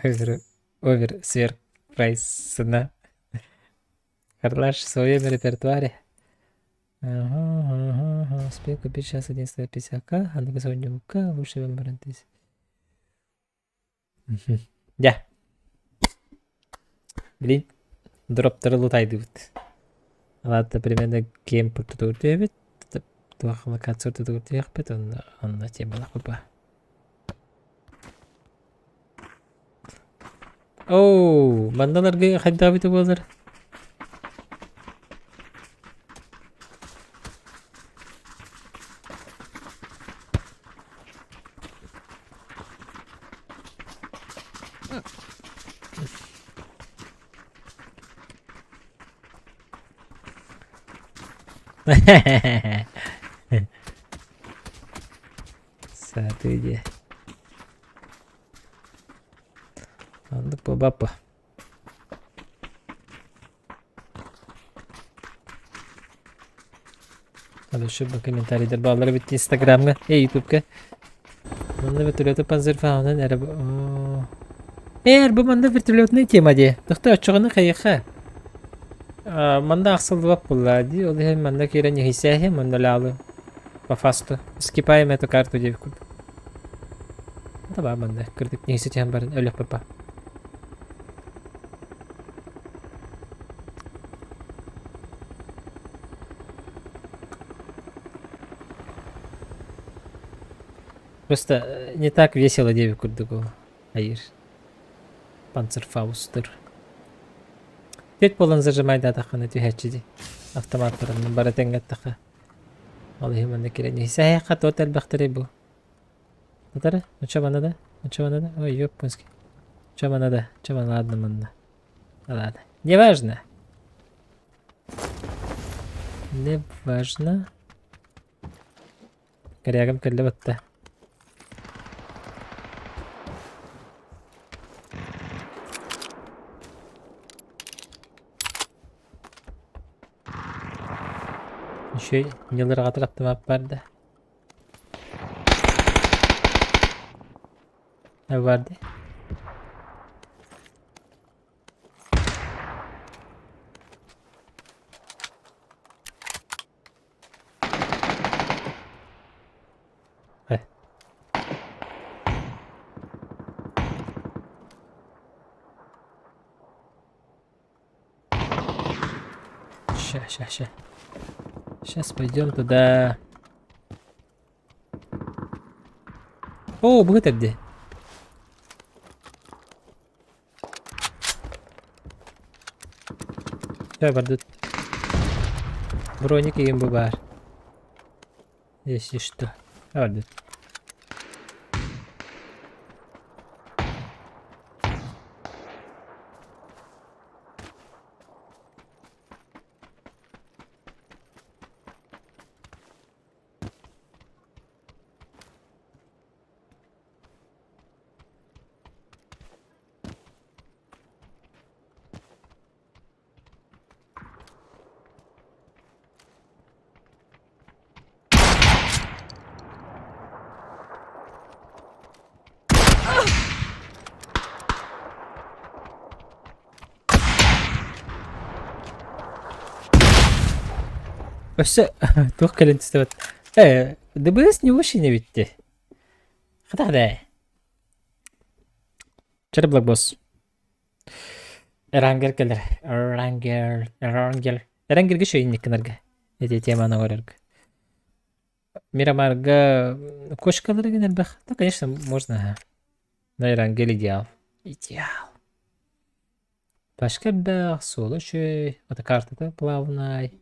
Овер, овер, сверхпрайсына. Харлаш в своем репертуаре. Ага, ага, ага. Успел купить сейчас 11.50к, а на К, лучше выбрать. Дьэ. Блин, дроптары лутайдыбыт. Ладно, примерно кем тутууртуэбит. Туох локация тутууртуехпит, онно онно темалах папа. Оу, манналарга хайдаабыта буолар. Сатыы диэ. Оннук буолбаппа. Дальше бу комментарийдар бааллар эбит Инстаграмҥа, э Ютубка. Манна вертолеты панзерфаунан эрэ Эр, бу манна вертолетная тема дии. Тохто оччоҕуна хайыха. Манна ахсыллыбат буолла дии. Ол иһин манна киирэн иһисээһи манна лаалы по фасту. Скипаем эту карту диэбит курдук. Давай манна кырдык иһиси түһэн баран өлөх папа. Просто не так весело диэбит курдук ол айыр. Панцерфаустер. Түөрт буолан зажимайдаатаххына түһээччи дии. Автоматтарынан бары тэҥҥэ аттахха. Ол иһин манна киирэн иһисэһиэххэ туот элбэхтэрий бу. Татары? Очо манна да? Очо манна да? Ой, ёппунский. Чо манна да? Чо манна ладно манна. Ладно. Неважно. Неважно. Корягам кэллэ батта. Еще ньылырҕатар автомат бар да. Бар дии. Ща, ща, ща. Сейчас пойдем туда. О, быһыт эрдэ. Чэ, бардыт. Броник игин бу баар. Если что. Бардыт. Өссө туох кэлэн түстэ Э, ДБС не очень эбитти. Хата да. Чары Блэкбосс. Эрангер кэлэр. Эрангер, Эрангер. Эрангергэ шөйүннүк гынарга. Эти теманы оҥорорго. Мирамарга кошкалары гын элбэх. Да, конечно, можно. Ага. Но Эрангел идеал. Идеал. Башка элбэх, суола үчүгэй, ата картата плавнай.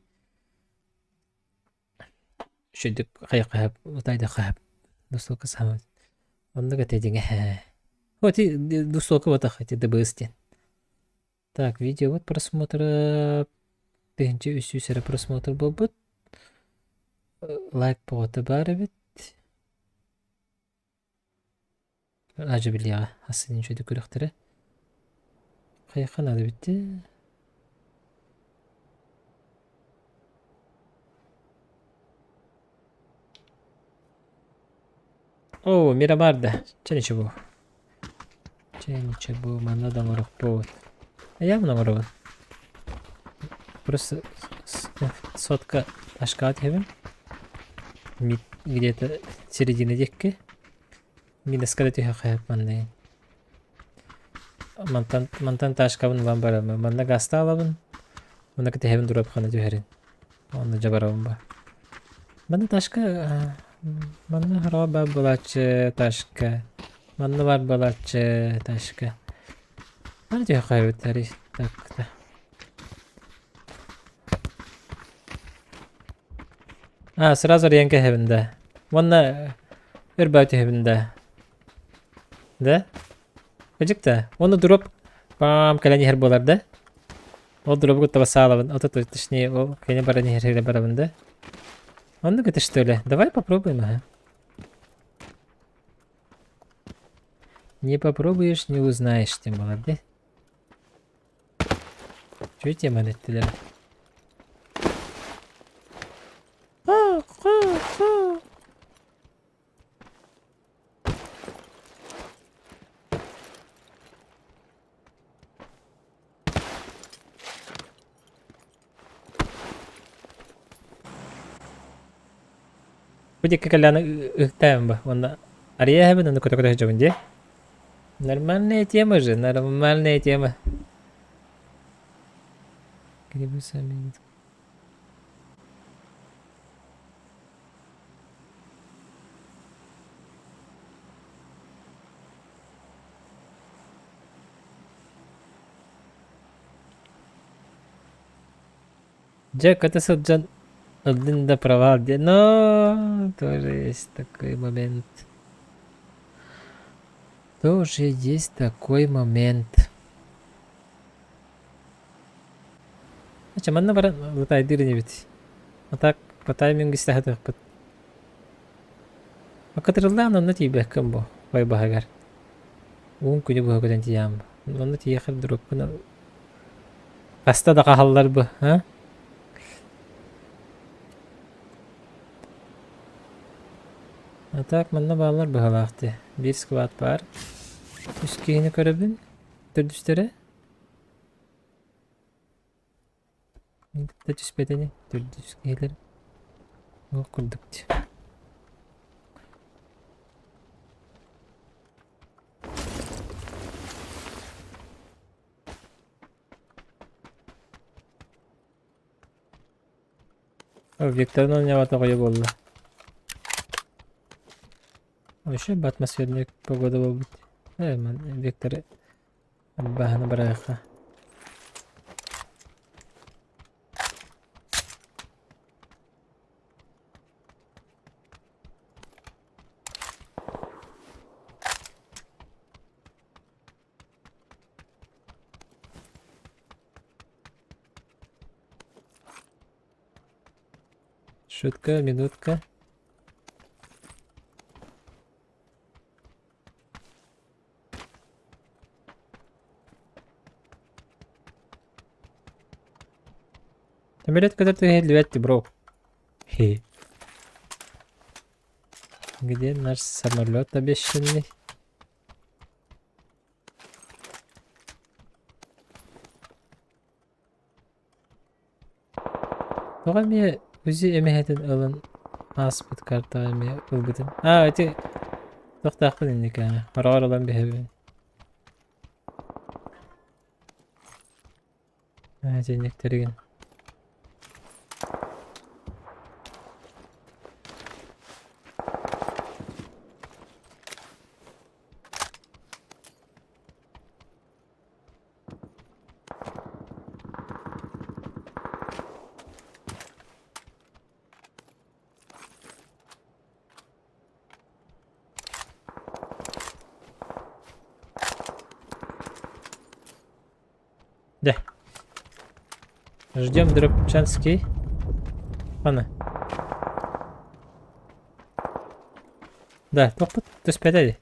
Үчүгэйдик хайа-хайа утайда-хайа двустволка саамай оннук этэ дьиҥэ Вот и двустволка буотах ити ДБС диэн. Так, видеобут просмотра тыһыынча үс сүүс эрэ просмотр буолбут. Лайк бөҕөтө баар эбит. Ажа билиэҕэ, астын үчүгэйдик күрэхтэрэ. Хайыахха наада эбит дии. Оо, Мирамар да. Чэ ничего. Чэ ничего, манна да оҥоруохпут. Явно оҥоробун. Просто сотка ашкаҕа түһэбин. Где-то середина диэки. Минуска да түһүөххэ сөп манна. Мантан мантан ташкабын ылан бараммын. Манна гаста алабын. Манна кэтэһэбин дробханы түһэрин. Онно дьабарабын ба. Манна ташка манна хараҕа баар буолааччы ташка. Манна баар буолааччы ташка. Манна түһүөххэ эбит Так, да. А, сразу арыйан кэһэбин да. Уонна өр баа түһэбин да. Да? Кыдьык да. Уонна дроп пам кэлэн иһэр буолар да. Ол дробу кытта басаалабын. Ото точнее ол кини баран иһэр барабын да. Оннук это что ли? Давай попробуем, ага. Не попробуешь, не узнаешь, тем более, да? Чё теманы эттилэр? Бу диэки кэллэҕинэ ыһыктаайын ба уонна арыйа эһэбин уонна көтө-көтө сылдьабын дии. Нормальная тема же, нормальная тема. Грибы сами. Дьэ, көтө сылдьан ыллын да провал диэн, но тоже есть такой момент. Тоже есть такой момент. Чэ, манна баран лытайдыыр инибит. А так по таймингу истэһэтиэхпит. Акатырыллаан онно тиийбэккин бу, байбаһыгар. Уун күнү быһа көтөн тиийэм. Онно тиийэхэр дуруккун хаста да хаһаллар бу, а? А так манна бааллар быһалаах дии. Биир сквад баар. Үс киһини көрөбүн. Төрдүстэрэ. Мин кытта түспэт ини. Төрдүс киһилэр. Ол курдук дии. Викторын оонньообото оҕойо буолла. Вообще бы атмосферная погода буолбут. Э, Виктор баһана барайха. Шутка, минутка. Самолет көтөр түһэллибэт бро. Хе. Где наш самолет обещанный? Тоҕо эмиэ УЗИ эмэһэтин ылан ааспыт картаҕа эмиэ ылбытын. Аа, ити туохтаахпын инники хороҕор ылан биһэбин. Аа, итинниктэригин. Дьэ. Ждем Дробчанский. Аны. Да, туохпут түспэтэ дии.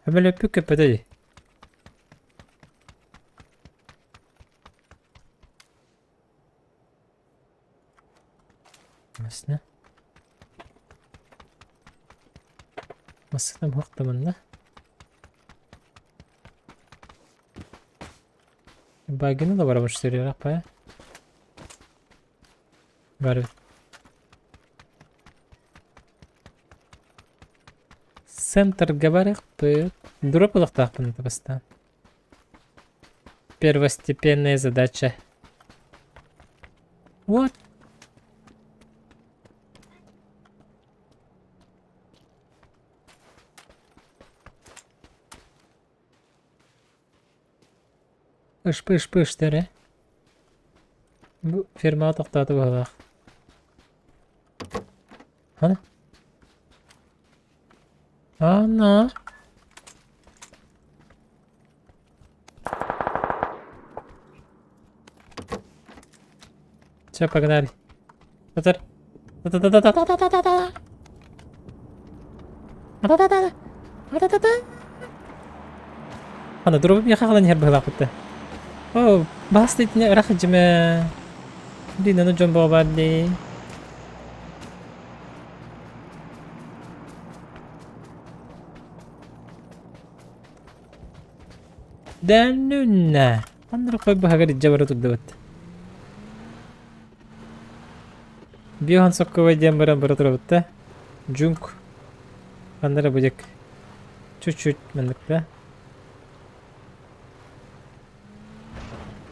Көмөлөппүт көппөтө дии. Масына. Массыынам суох да манна. Багины да барабын штырыах Бары. Центрга барыахпыт. Дроп ылыахтаахпын бастаан. Первостепенная задача. Вот. Ышпы-ышпы ыштар ээ. Бу фермаҕа тохтоото быһыылаах. Ана? Ана? Все, погнали. Татар. Та-та-та-та-та-та-та-та. Та-та-та-та. Та-та-та-та. Ана дробу миэхэ хаалан иһэр быһыылаахпыт да. Оо, баас итини ырах дьимэ. Блин, ону дьон бөҕө баар дии. Дэннүннэ. Ханна хой быһагар илдьэ бара турдубут. Биохан сокковай диэн баран бара турабыт да. Джунк. Ханна эрэ будет. Чуть-чуть маннык да.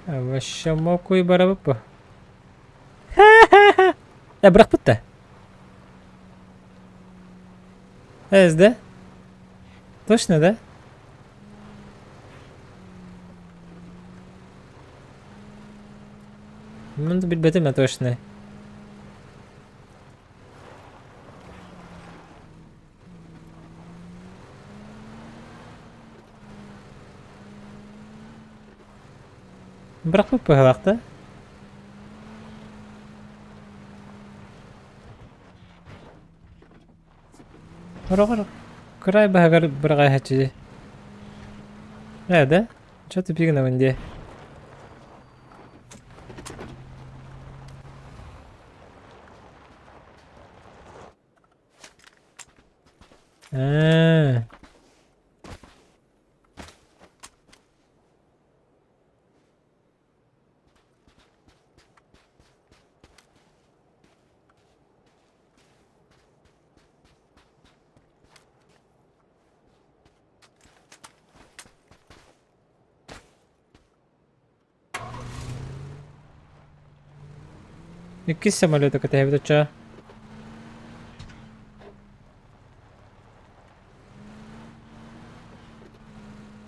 Вообще мокуй барабыт бу. Э, бырахпыт да. СД? Точно, да? Онон билбэтим точно. Бырахпыт быһыылаах да? Хороҕор кыраай баһыгар быраҕайһаччы. Ээ да? Чё тупик гынабын диэ? Ээ. Иккис самолету кэтэһэбит оччо.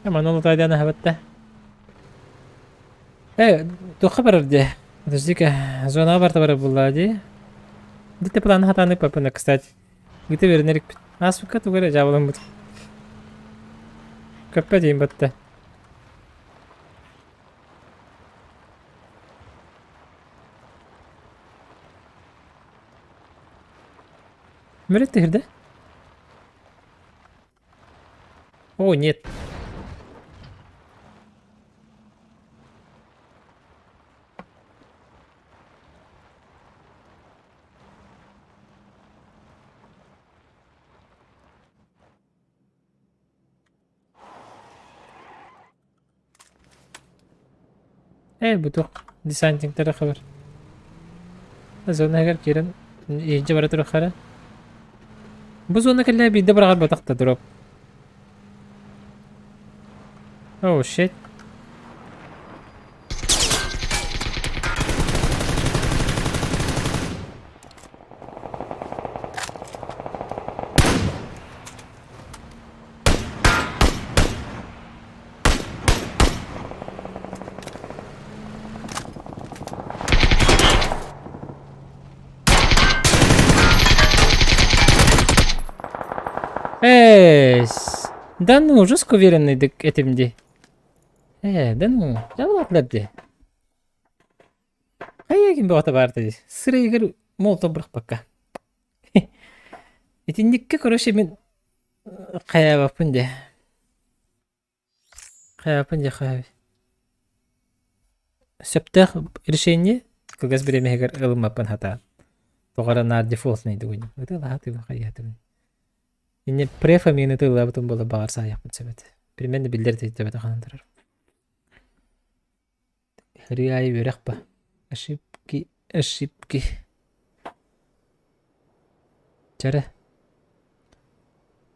Манан утайдаан аһабатта. Э, туохха барар дии? Подожди-ка, зонаҕа барта барар буоллаа дии. Дите планы хатааны папына, кстати. Гыта беринерикпит. Ааспыкка тугу эрэ дьаабыламмыт. Көппө диин батта. Мүрөт түһүрдэ. О, нет. Ээ, бу туох десантниктара хабар. Зона иһигэр киирэн иһирдьэ бара туруохха эрэ. Бу зона кэллэ биирдэ быраҕар батах да дроп. Oh shit. Эс, да ну, жестко уверенный этим ди. Да ну, дьаллаатылар дии. Хайа ким бөҕөтө баарта дии. Сырайыгар молотов бырахпакка. Итинниккэ короче мин хайаабаппын дии. Хайаабаппын дии хайаабый. Сөптөөх решение кылгас бириэмэһигэр ылыммаппын хатаан. Тоҕо эрэ наар дефолтный дугуй. Ытыалаһа хайыһатыбын. Инне префамины ытыалаабытым буола баҕар саайахпын сөп этэ. Примерно биллэр этэ ханан турар. Ырыа аайы үөрэх ба. Ошибки, ошибки. Чэрэ.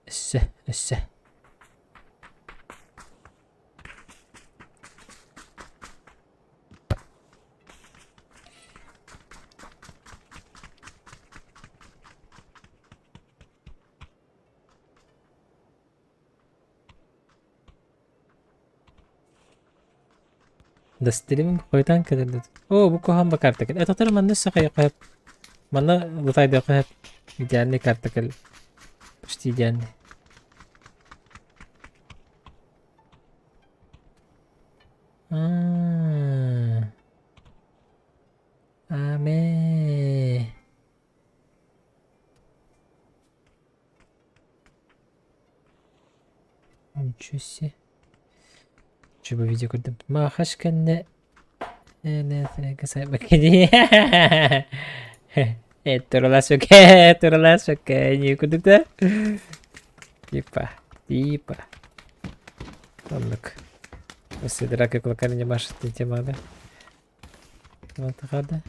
Өссө, өссө. Дастилим хойутаан кэлэрдит. Оо, бу куһаҕан ба карта кэл. Этотер манна өссө хайа Манна лутайдыахха сөп. Идеальный карта кэл. Почти идеальный. Аа. Аме. Ничего себе. Чего видео көрдүм. Махаш кэннэ Туралас не курдук да? Типа, типа. Оннук. Осы драка кулаками не машет тема, да? Вот рада.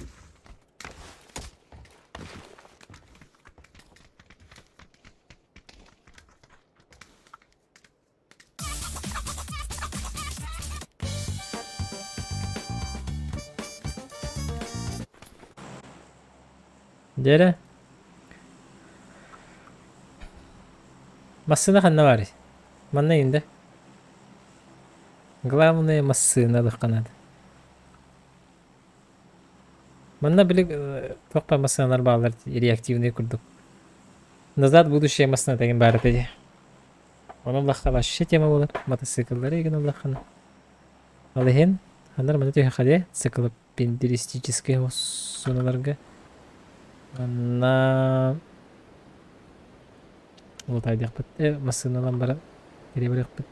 Дьэрэ. Массыына ханна баарый? Манна иҥдэ. Главное массыына ылыахха наада. Манна били туох баар массыыналар бааллар реактивный курдук. Назад будущее массыына деген баар этэ дии. Ону ыллахха вообще тема буолар. Мотоцикллары игин ыллаххына. Ол иһин ханна манна түһүөххэ дии циклопендеристическэй массыыналарга. Манна улутаайдыахпыт массыыналан баран кириэ барыахпыт.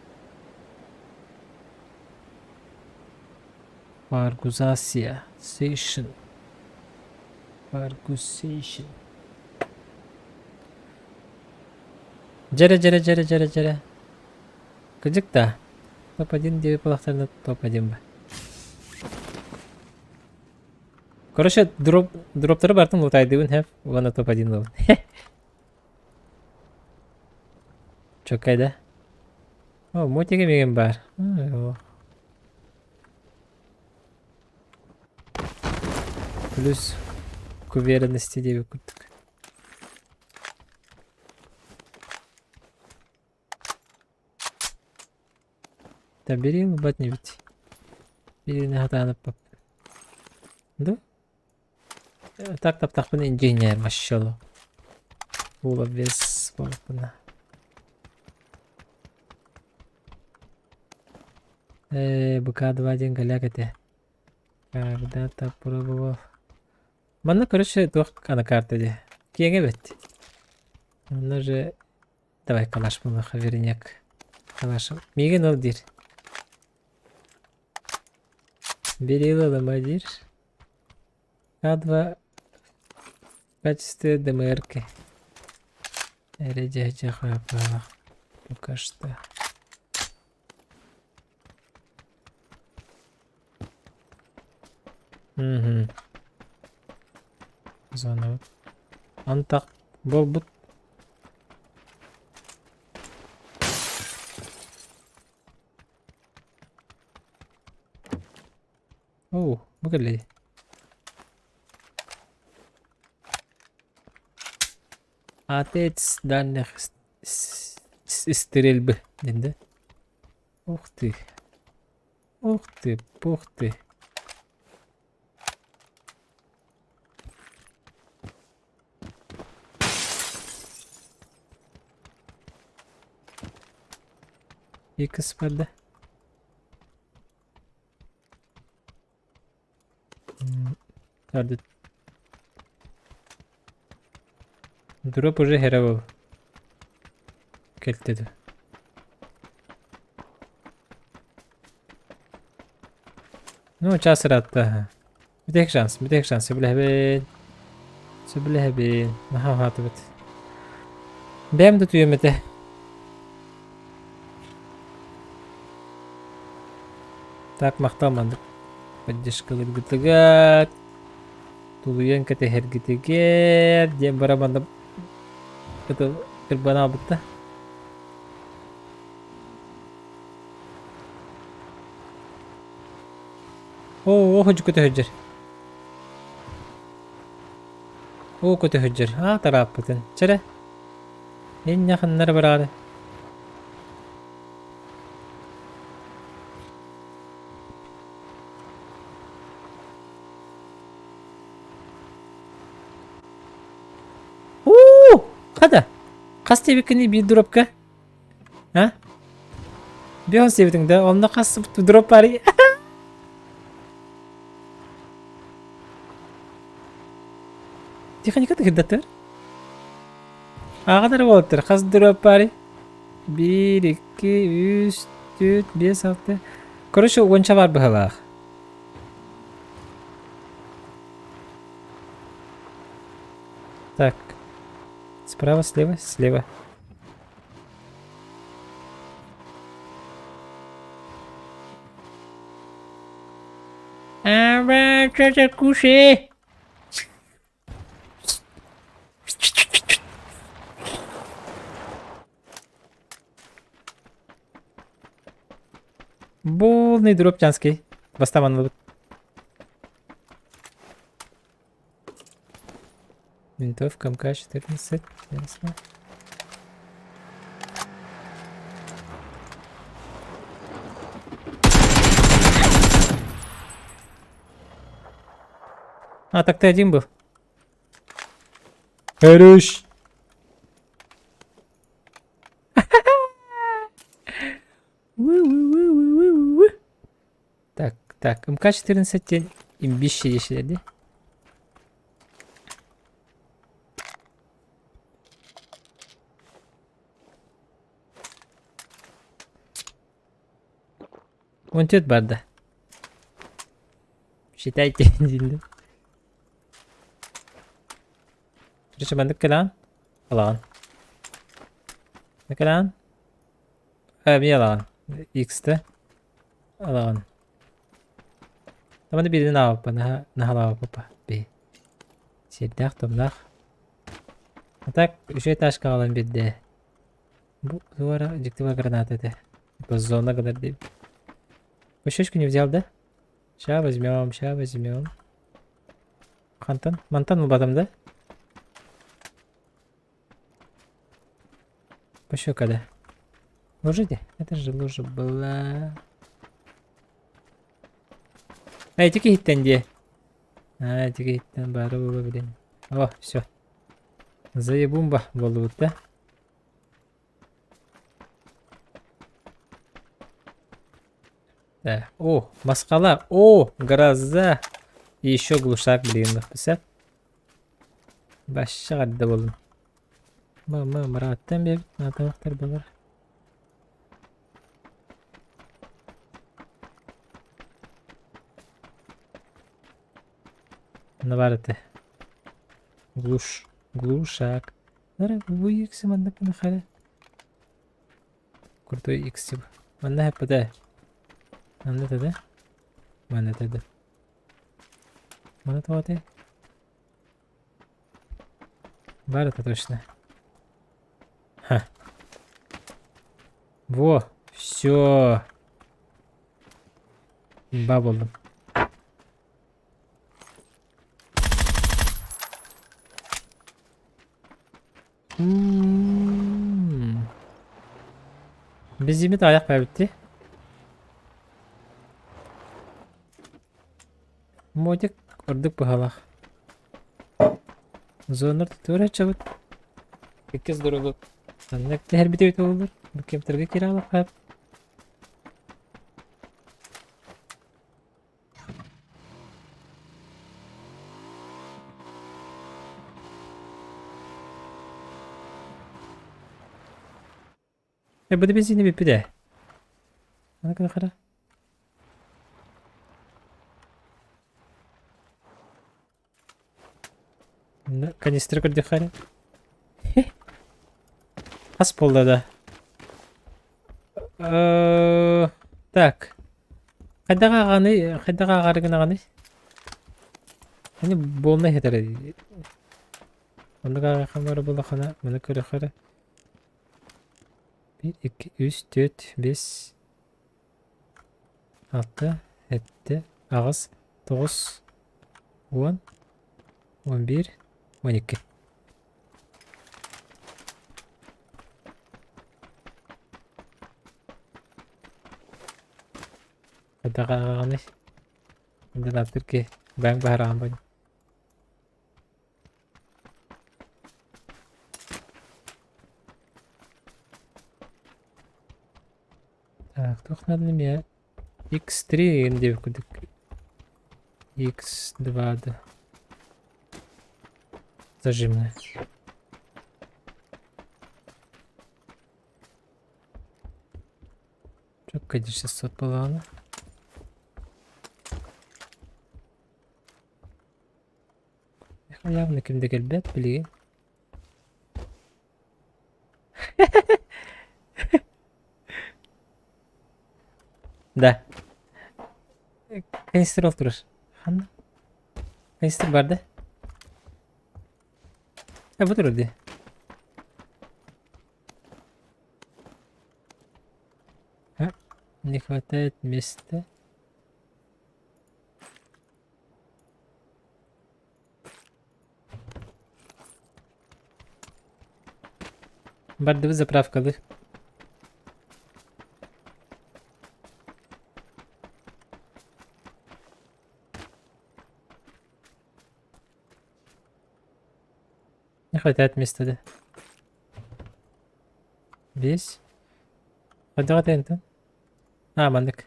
Паргузация station. Паргузation. Дьэрэ дьэрэ дьэрэ дьэрэ дьэрэ. Кырдьык да. Топ-1 диэбит буоллахтарына топ-1 ба. Короче, дроп, дроптары бартын лутайдыбын хэп, уонна топ-1 буолун. Чоккай да. О, мотига миигин баар. Плюс к уверенности диэбит курдук. Да бери ылбат инибит. Бириини хатаанаппап. Да? Так таптахпын инженер машалла. Була без буолаппына. Ээ, БК-2 диэн голяк этэ. Когда-то пробовал. Манна, короче, туох ана карта дии. Киэҥэ эбит. Манна же Давай калаш буолуохха верняк. Калашым. Миигин ыл диир. Бери ылыма диир. К2 в качестве ДМРки. Эрэ дьэ пока что. Мгм. Заново. Антах буолбут. Оо, бу кэллэ. Отец дальних стрельбы диэн да? Ух ты. Ух ты, пух ты. Икс барда. Дроп уже хера был. Кэлтэ Ну, час ыраатта. Бүтэһик шанс, бүтэһик шанс. Сөбүлэһэбин. Сөбүлэһэбин. Наһаа уһаатыбыт. Бэйэм да түһүөм этэ. Так, махтал маннык поддержкалыыргытыгар, тулуйан кэтэһэргитигэр диэн бара манна кырбан аалбытта. Оо, оо, көтөһүдьэр. Оо, көтөһүдьэр. Аа, тарааппытын. Чэрэ. Инньэ ханнара бараары. Уу! Хата! Хас диэбиккиний биир дробка? А? Бион сиэбитиҥ да, онно хас дроп баарый? Техника тыгырдаттар. Ааҕан эрэ буолаттар. Хас дроп баарый? Биир, икки, үс, түөрт, биэс, алта. Короче, уонча баар быһалаах. Так. Справа, слева, слева. Кушай! Полный дроп тянский. Бастаман выбыт. Винтовка МК-14. Ясно. А, так ты один был. Хорош. Так, так, МК-14 диэн имбище диэшилэр дии. 14 барда. Считайте дииллэр. Короче, маннык кэлэҕин. Ылаҕын. Кэлэҕин. Эмиэ ылаҕын. X-тэ. Ылаҕын. Таманы биирин аабаппа, наһаа наһаалаабаппа. Биһи. Сиэрдээх томнаах. А так, үчүгэй этажка аҕалан биэрдэ. Бу туора дьикти граната этэ. Зона гынар диэбит. Пощечку не взял, да? Ща возьмем, ща возьмем. Хантан? Мантан ылбатым да? Пощека, да. Лужа где? Это же лужа была. Эй, ити киһиттэн дии. А, ити киһиттэн баара буолуо билин. О, все. Заебумба буоллубут да? Да. О, маскала. О, гроза. И еще глушак, блин, сөп. Башша гадда болдум. М, м, мыраттан бебит, натавахтар балар. Онно баар этэ. Глуш, глушак. Нара бу икси маннык гына Крутой икси. Манна хэппэтэ. Манна этэ Манна этэ Манна тоҕо этэй? Баар это точно. Ха. Во, все. Ба болдум. М. Бизимит аяқ бәбітті. Мотик ордук быһалаах. Зонор туора чабыт. Иккис дорогу. Аннык тэһэрбит эбит буоллар. Бу кемтерге кире алахап. Э, бу да бензини бүппүт ээ. Аны хара. Канистра көрдөххө эрэ. Хас буолла да? Так. Хайдах ааҕаный, хайдах ааҕаары гынаҕыный? Аны буолна иһитэр. Оннук ааҕыахха бары буоллаххына, маны көрүөххэ эрэ. 1, 2, 3, 4, 5, 6, 7, 8, 9, 10, 11, 12. Хайдах ааҕаҕыный? Донаттыр ки бэйэҥ баһараҕын бу. Так, туох надо эмиэ X3 игин диэбит курдук. X2 да. Зажимная. Чөккө 600 буоллаҕына. Явно ким да кэлбэт билигин. Да. Канистр ол турар. Ханна? Канистр бар да? Э, бу турар дии. А, не хватает места. Бардыбыт заправкалыы. хватает места да. Весь. Хайдах этэ А, маннык.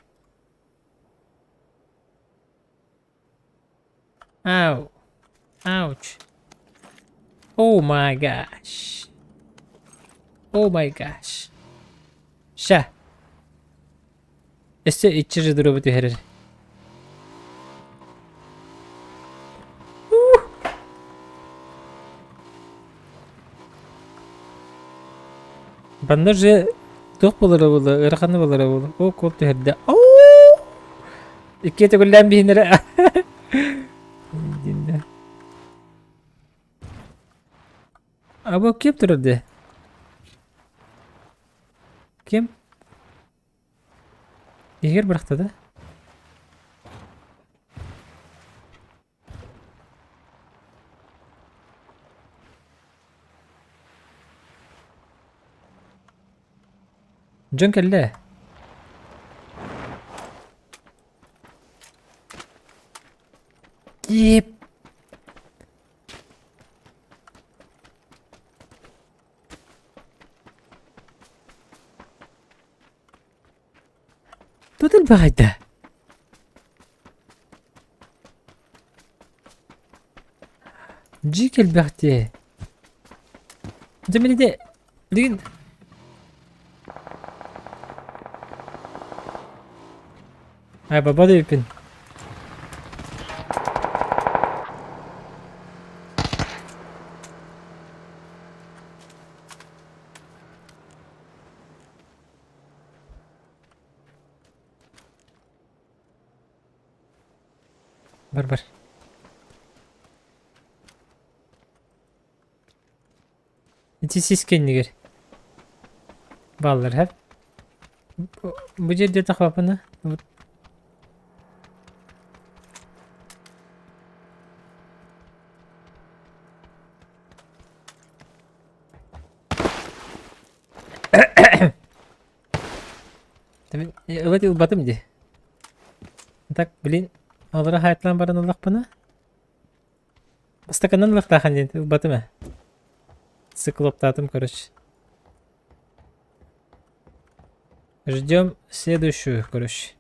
Ау. Ouch. Oh my gosh. Oh my gosh. Ща. Өссө иччи же дурубу түһэрэр. Банна же туох буолара буолла, ыарахана буолара буолла. О, кол түһэрдэ. Оо! Икки төгүллээн биһинэрэ. Динде. А бу ким турар де? Ким? Иһигэр бырахта да? Дьон кэллэ. Киип. Тут элбэҕэйдэ. Дьиик элбэхтиэ. Дьэ мин ити билигин Ай баба диэбиппин. Бар бар. Ити сис кэннигэр бааллар һэ. Бу жерде тахвапына. Ылат ылбатым дии. Так, блин, олоро хаайталаан баран ыллахпына. Бастакынан ылыахтаахан диэн ылбатым ээ. Циклоптаатым, короче. Ждем следующую, короче.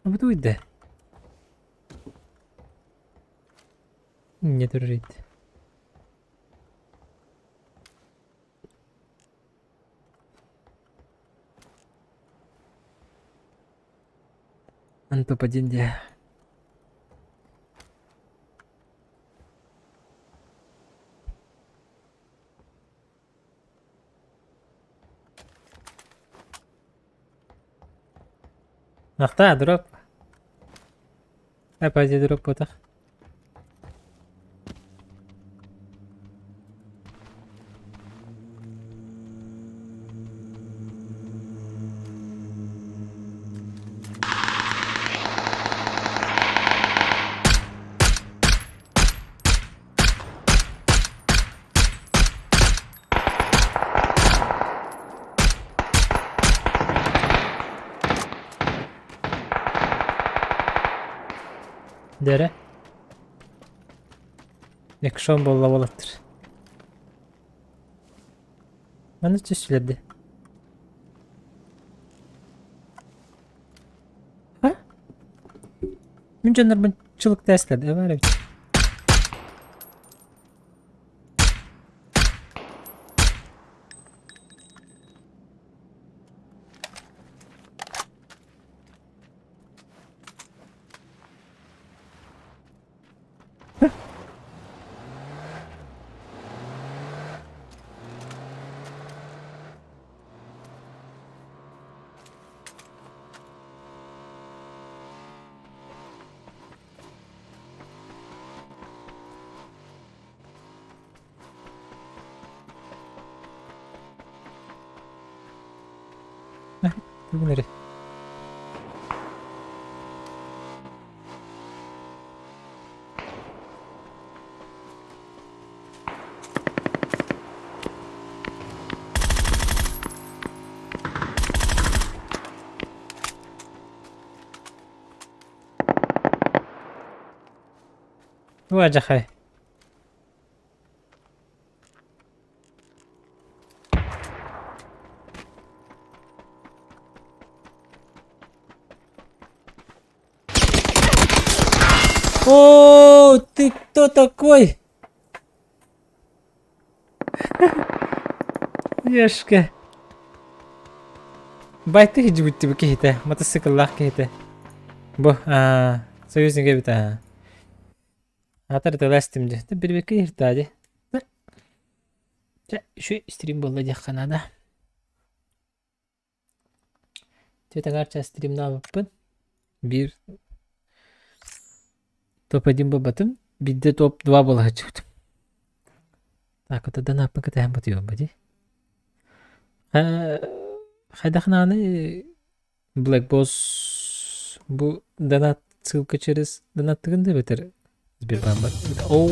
Бутуйда. Не дружить. Антоподин дии. Ахтаа, дроп. Опять дроп буотах. Дэрэ. Экшон буолла уолаттар. Маны түсүлэрди. А? Мин дьоннорбун чылыктаастар бар эбит. Бүгүн эрэ. Уадьахай. О, ты кто такой? Ешка. Байты хижибүттү бу киһитэ, мотоцикллаах киһитэ. Бу, аа, союзник эбит аа. Атар тыластым дьэ. Бирбекке иһиртаа дьэ. Чэ, үчүгэй стрим буолла диэххэ наада. Түөтэҥэр чаас стримнаабыппын. Биир топ-один буолбатым, биирдэ топ-два буола сылдьыбытым. Так, это донаппын кэтэһэн батыйыам дии. Хайдах нааны Black Boss бу донат ссылка через донаттыгын да эбэтэр Сбербанк бар. Оу!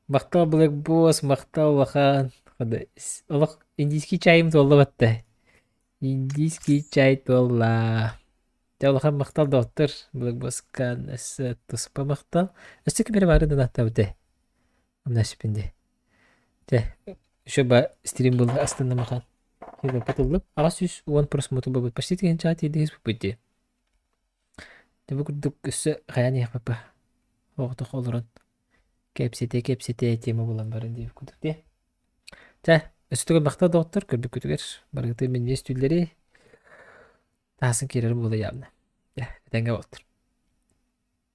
Махтал Black Boss, махтал улахан. Олох индийский чайым туолла батта. Индийский чай туолла. Дьэ улахан махтал доҕоттор, Black Boss-кан өссө туспа махтал. Өссө ким эрэ баары донаттаабытай? Умнашпын дии. Дьэ, еще ба стрим буолла астынным ахан. Киһи 810 просмотр буолбут. Почти тыһыынчаҕа тиийдиһис буппут дии. Дьэ бу курдук өссө хайаан иһиэхпит оҕотох олорон кэпсэтэ-кэпсэтэ тема булан баран диэбит курдук дии. Чэ, өссө төгүл махтал доҕоттор көрбүккүтүгэр барыгытын минньигэс түүллэри таасын киирэр буола явно. Дьэ, этэҥҥэ буолтур.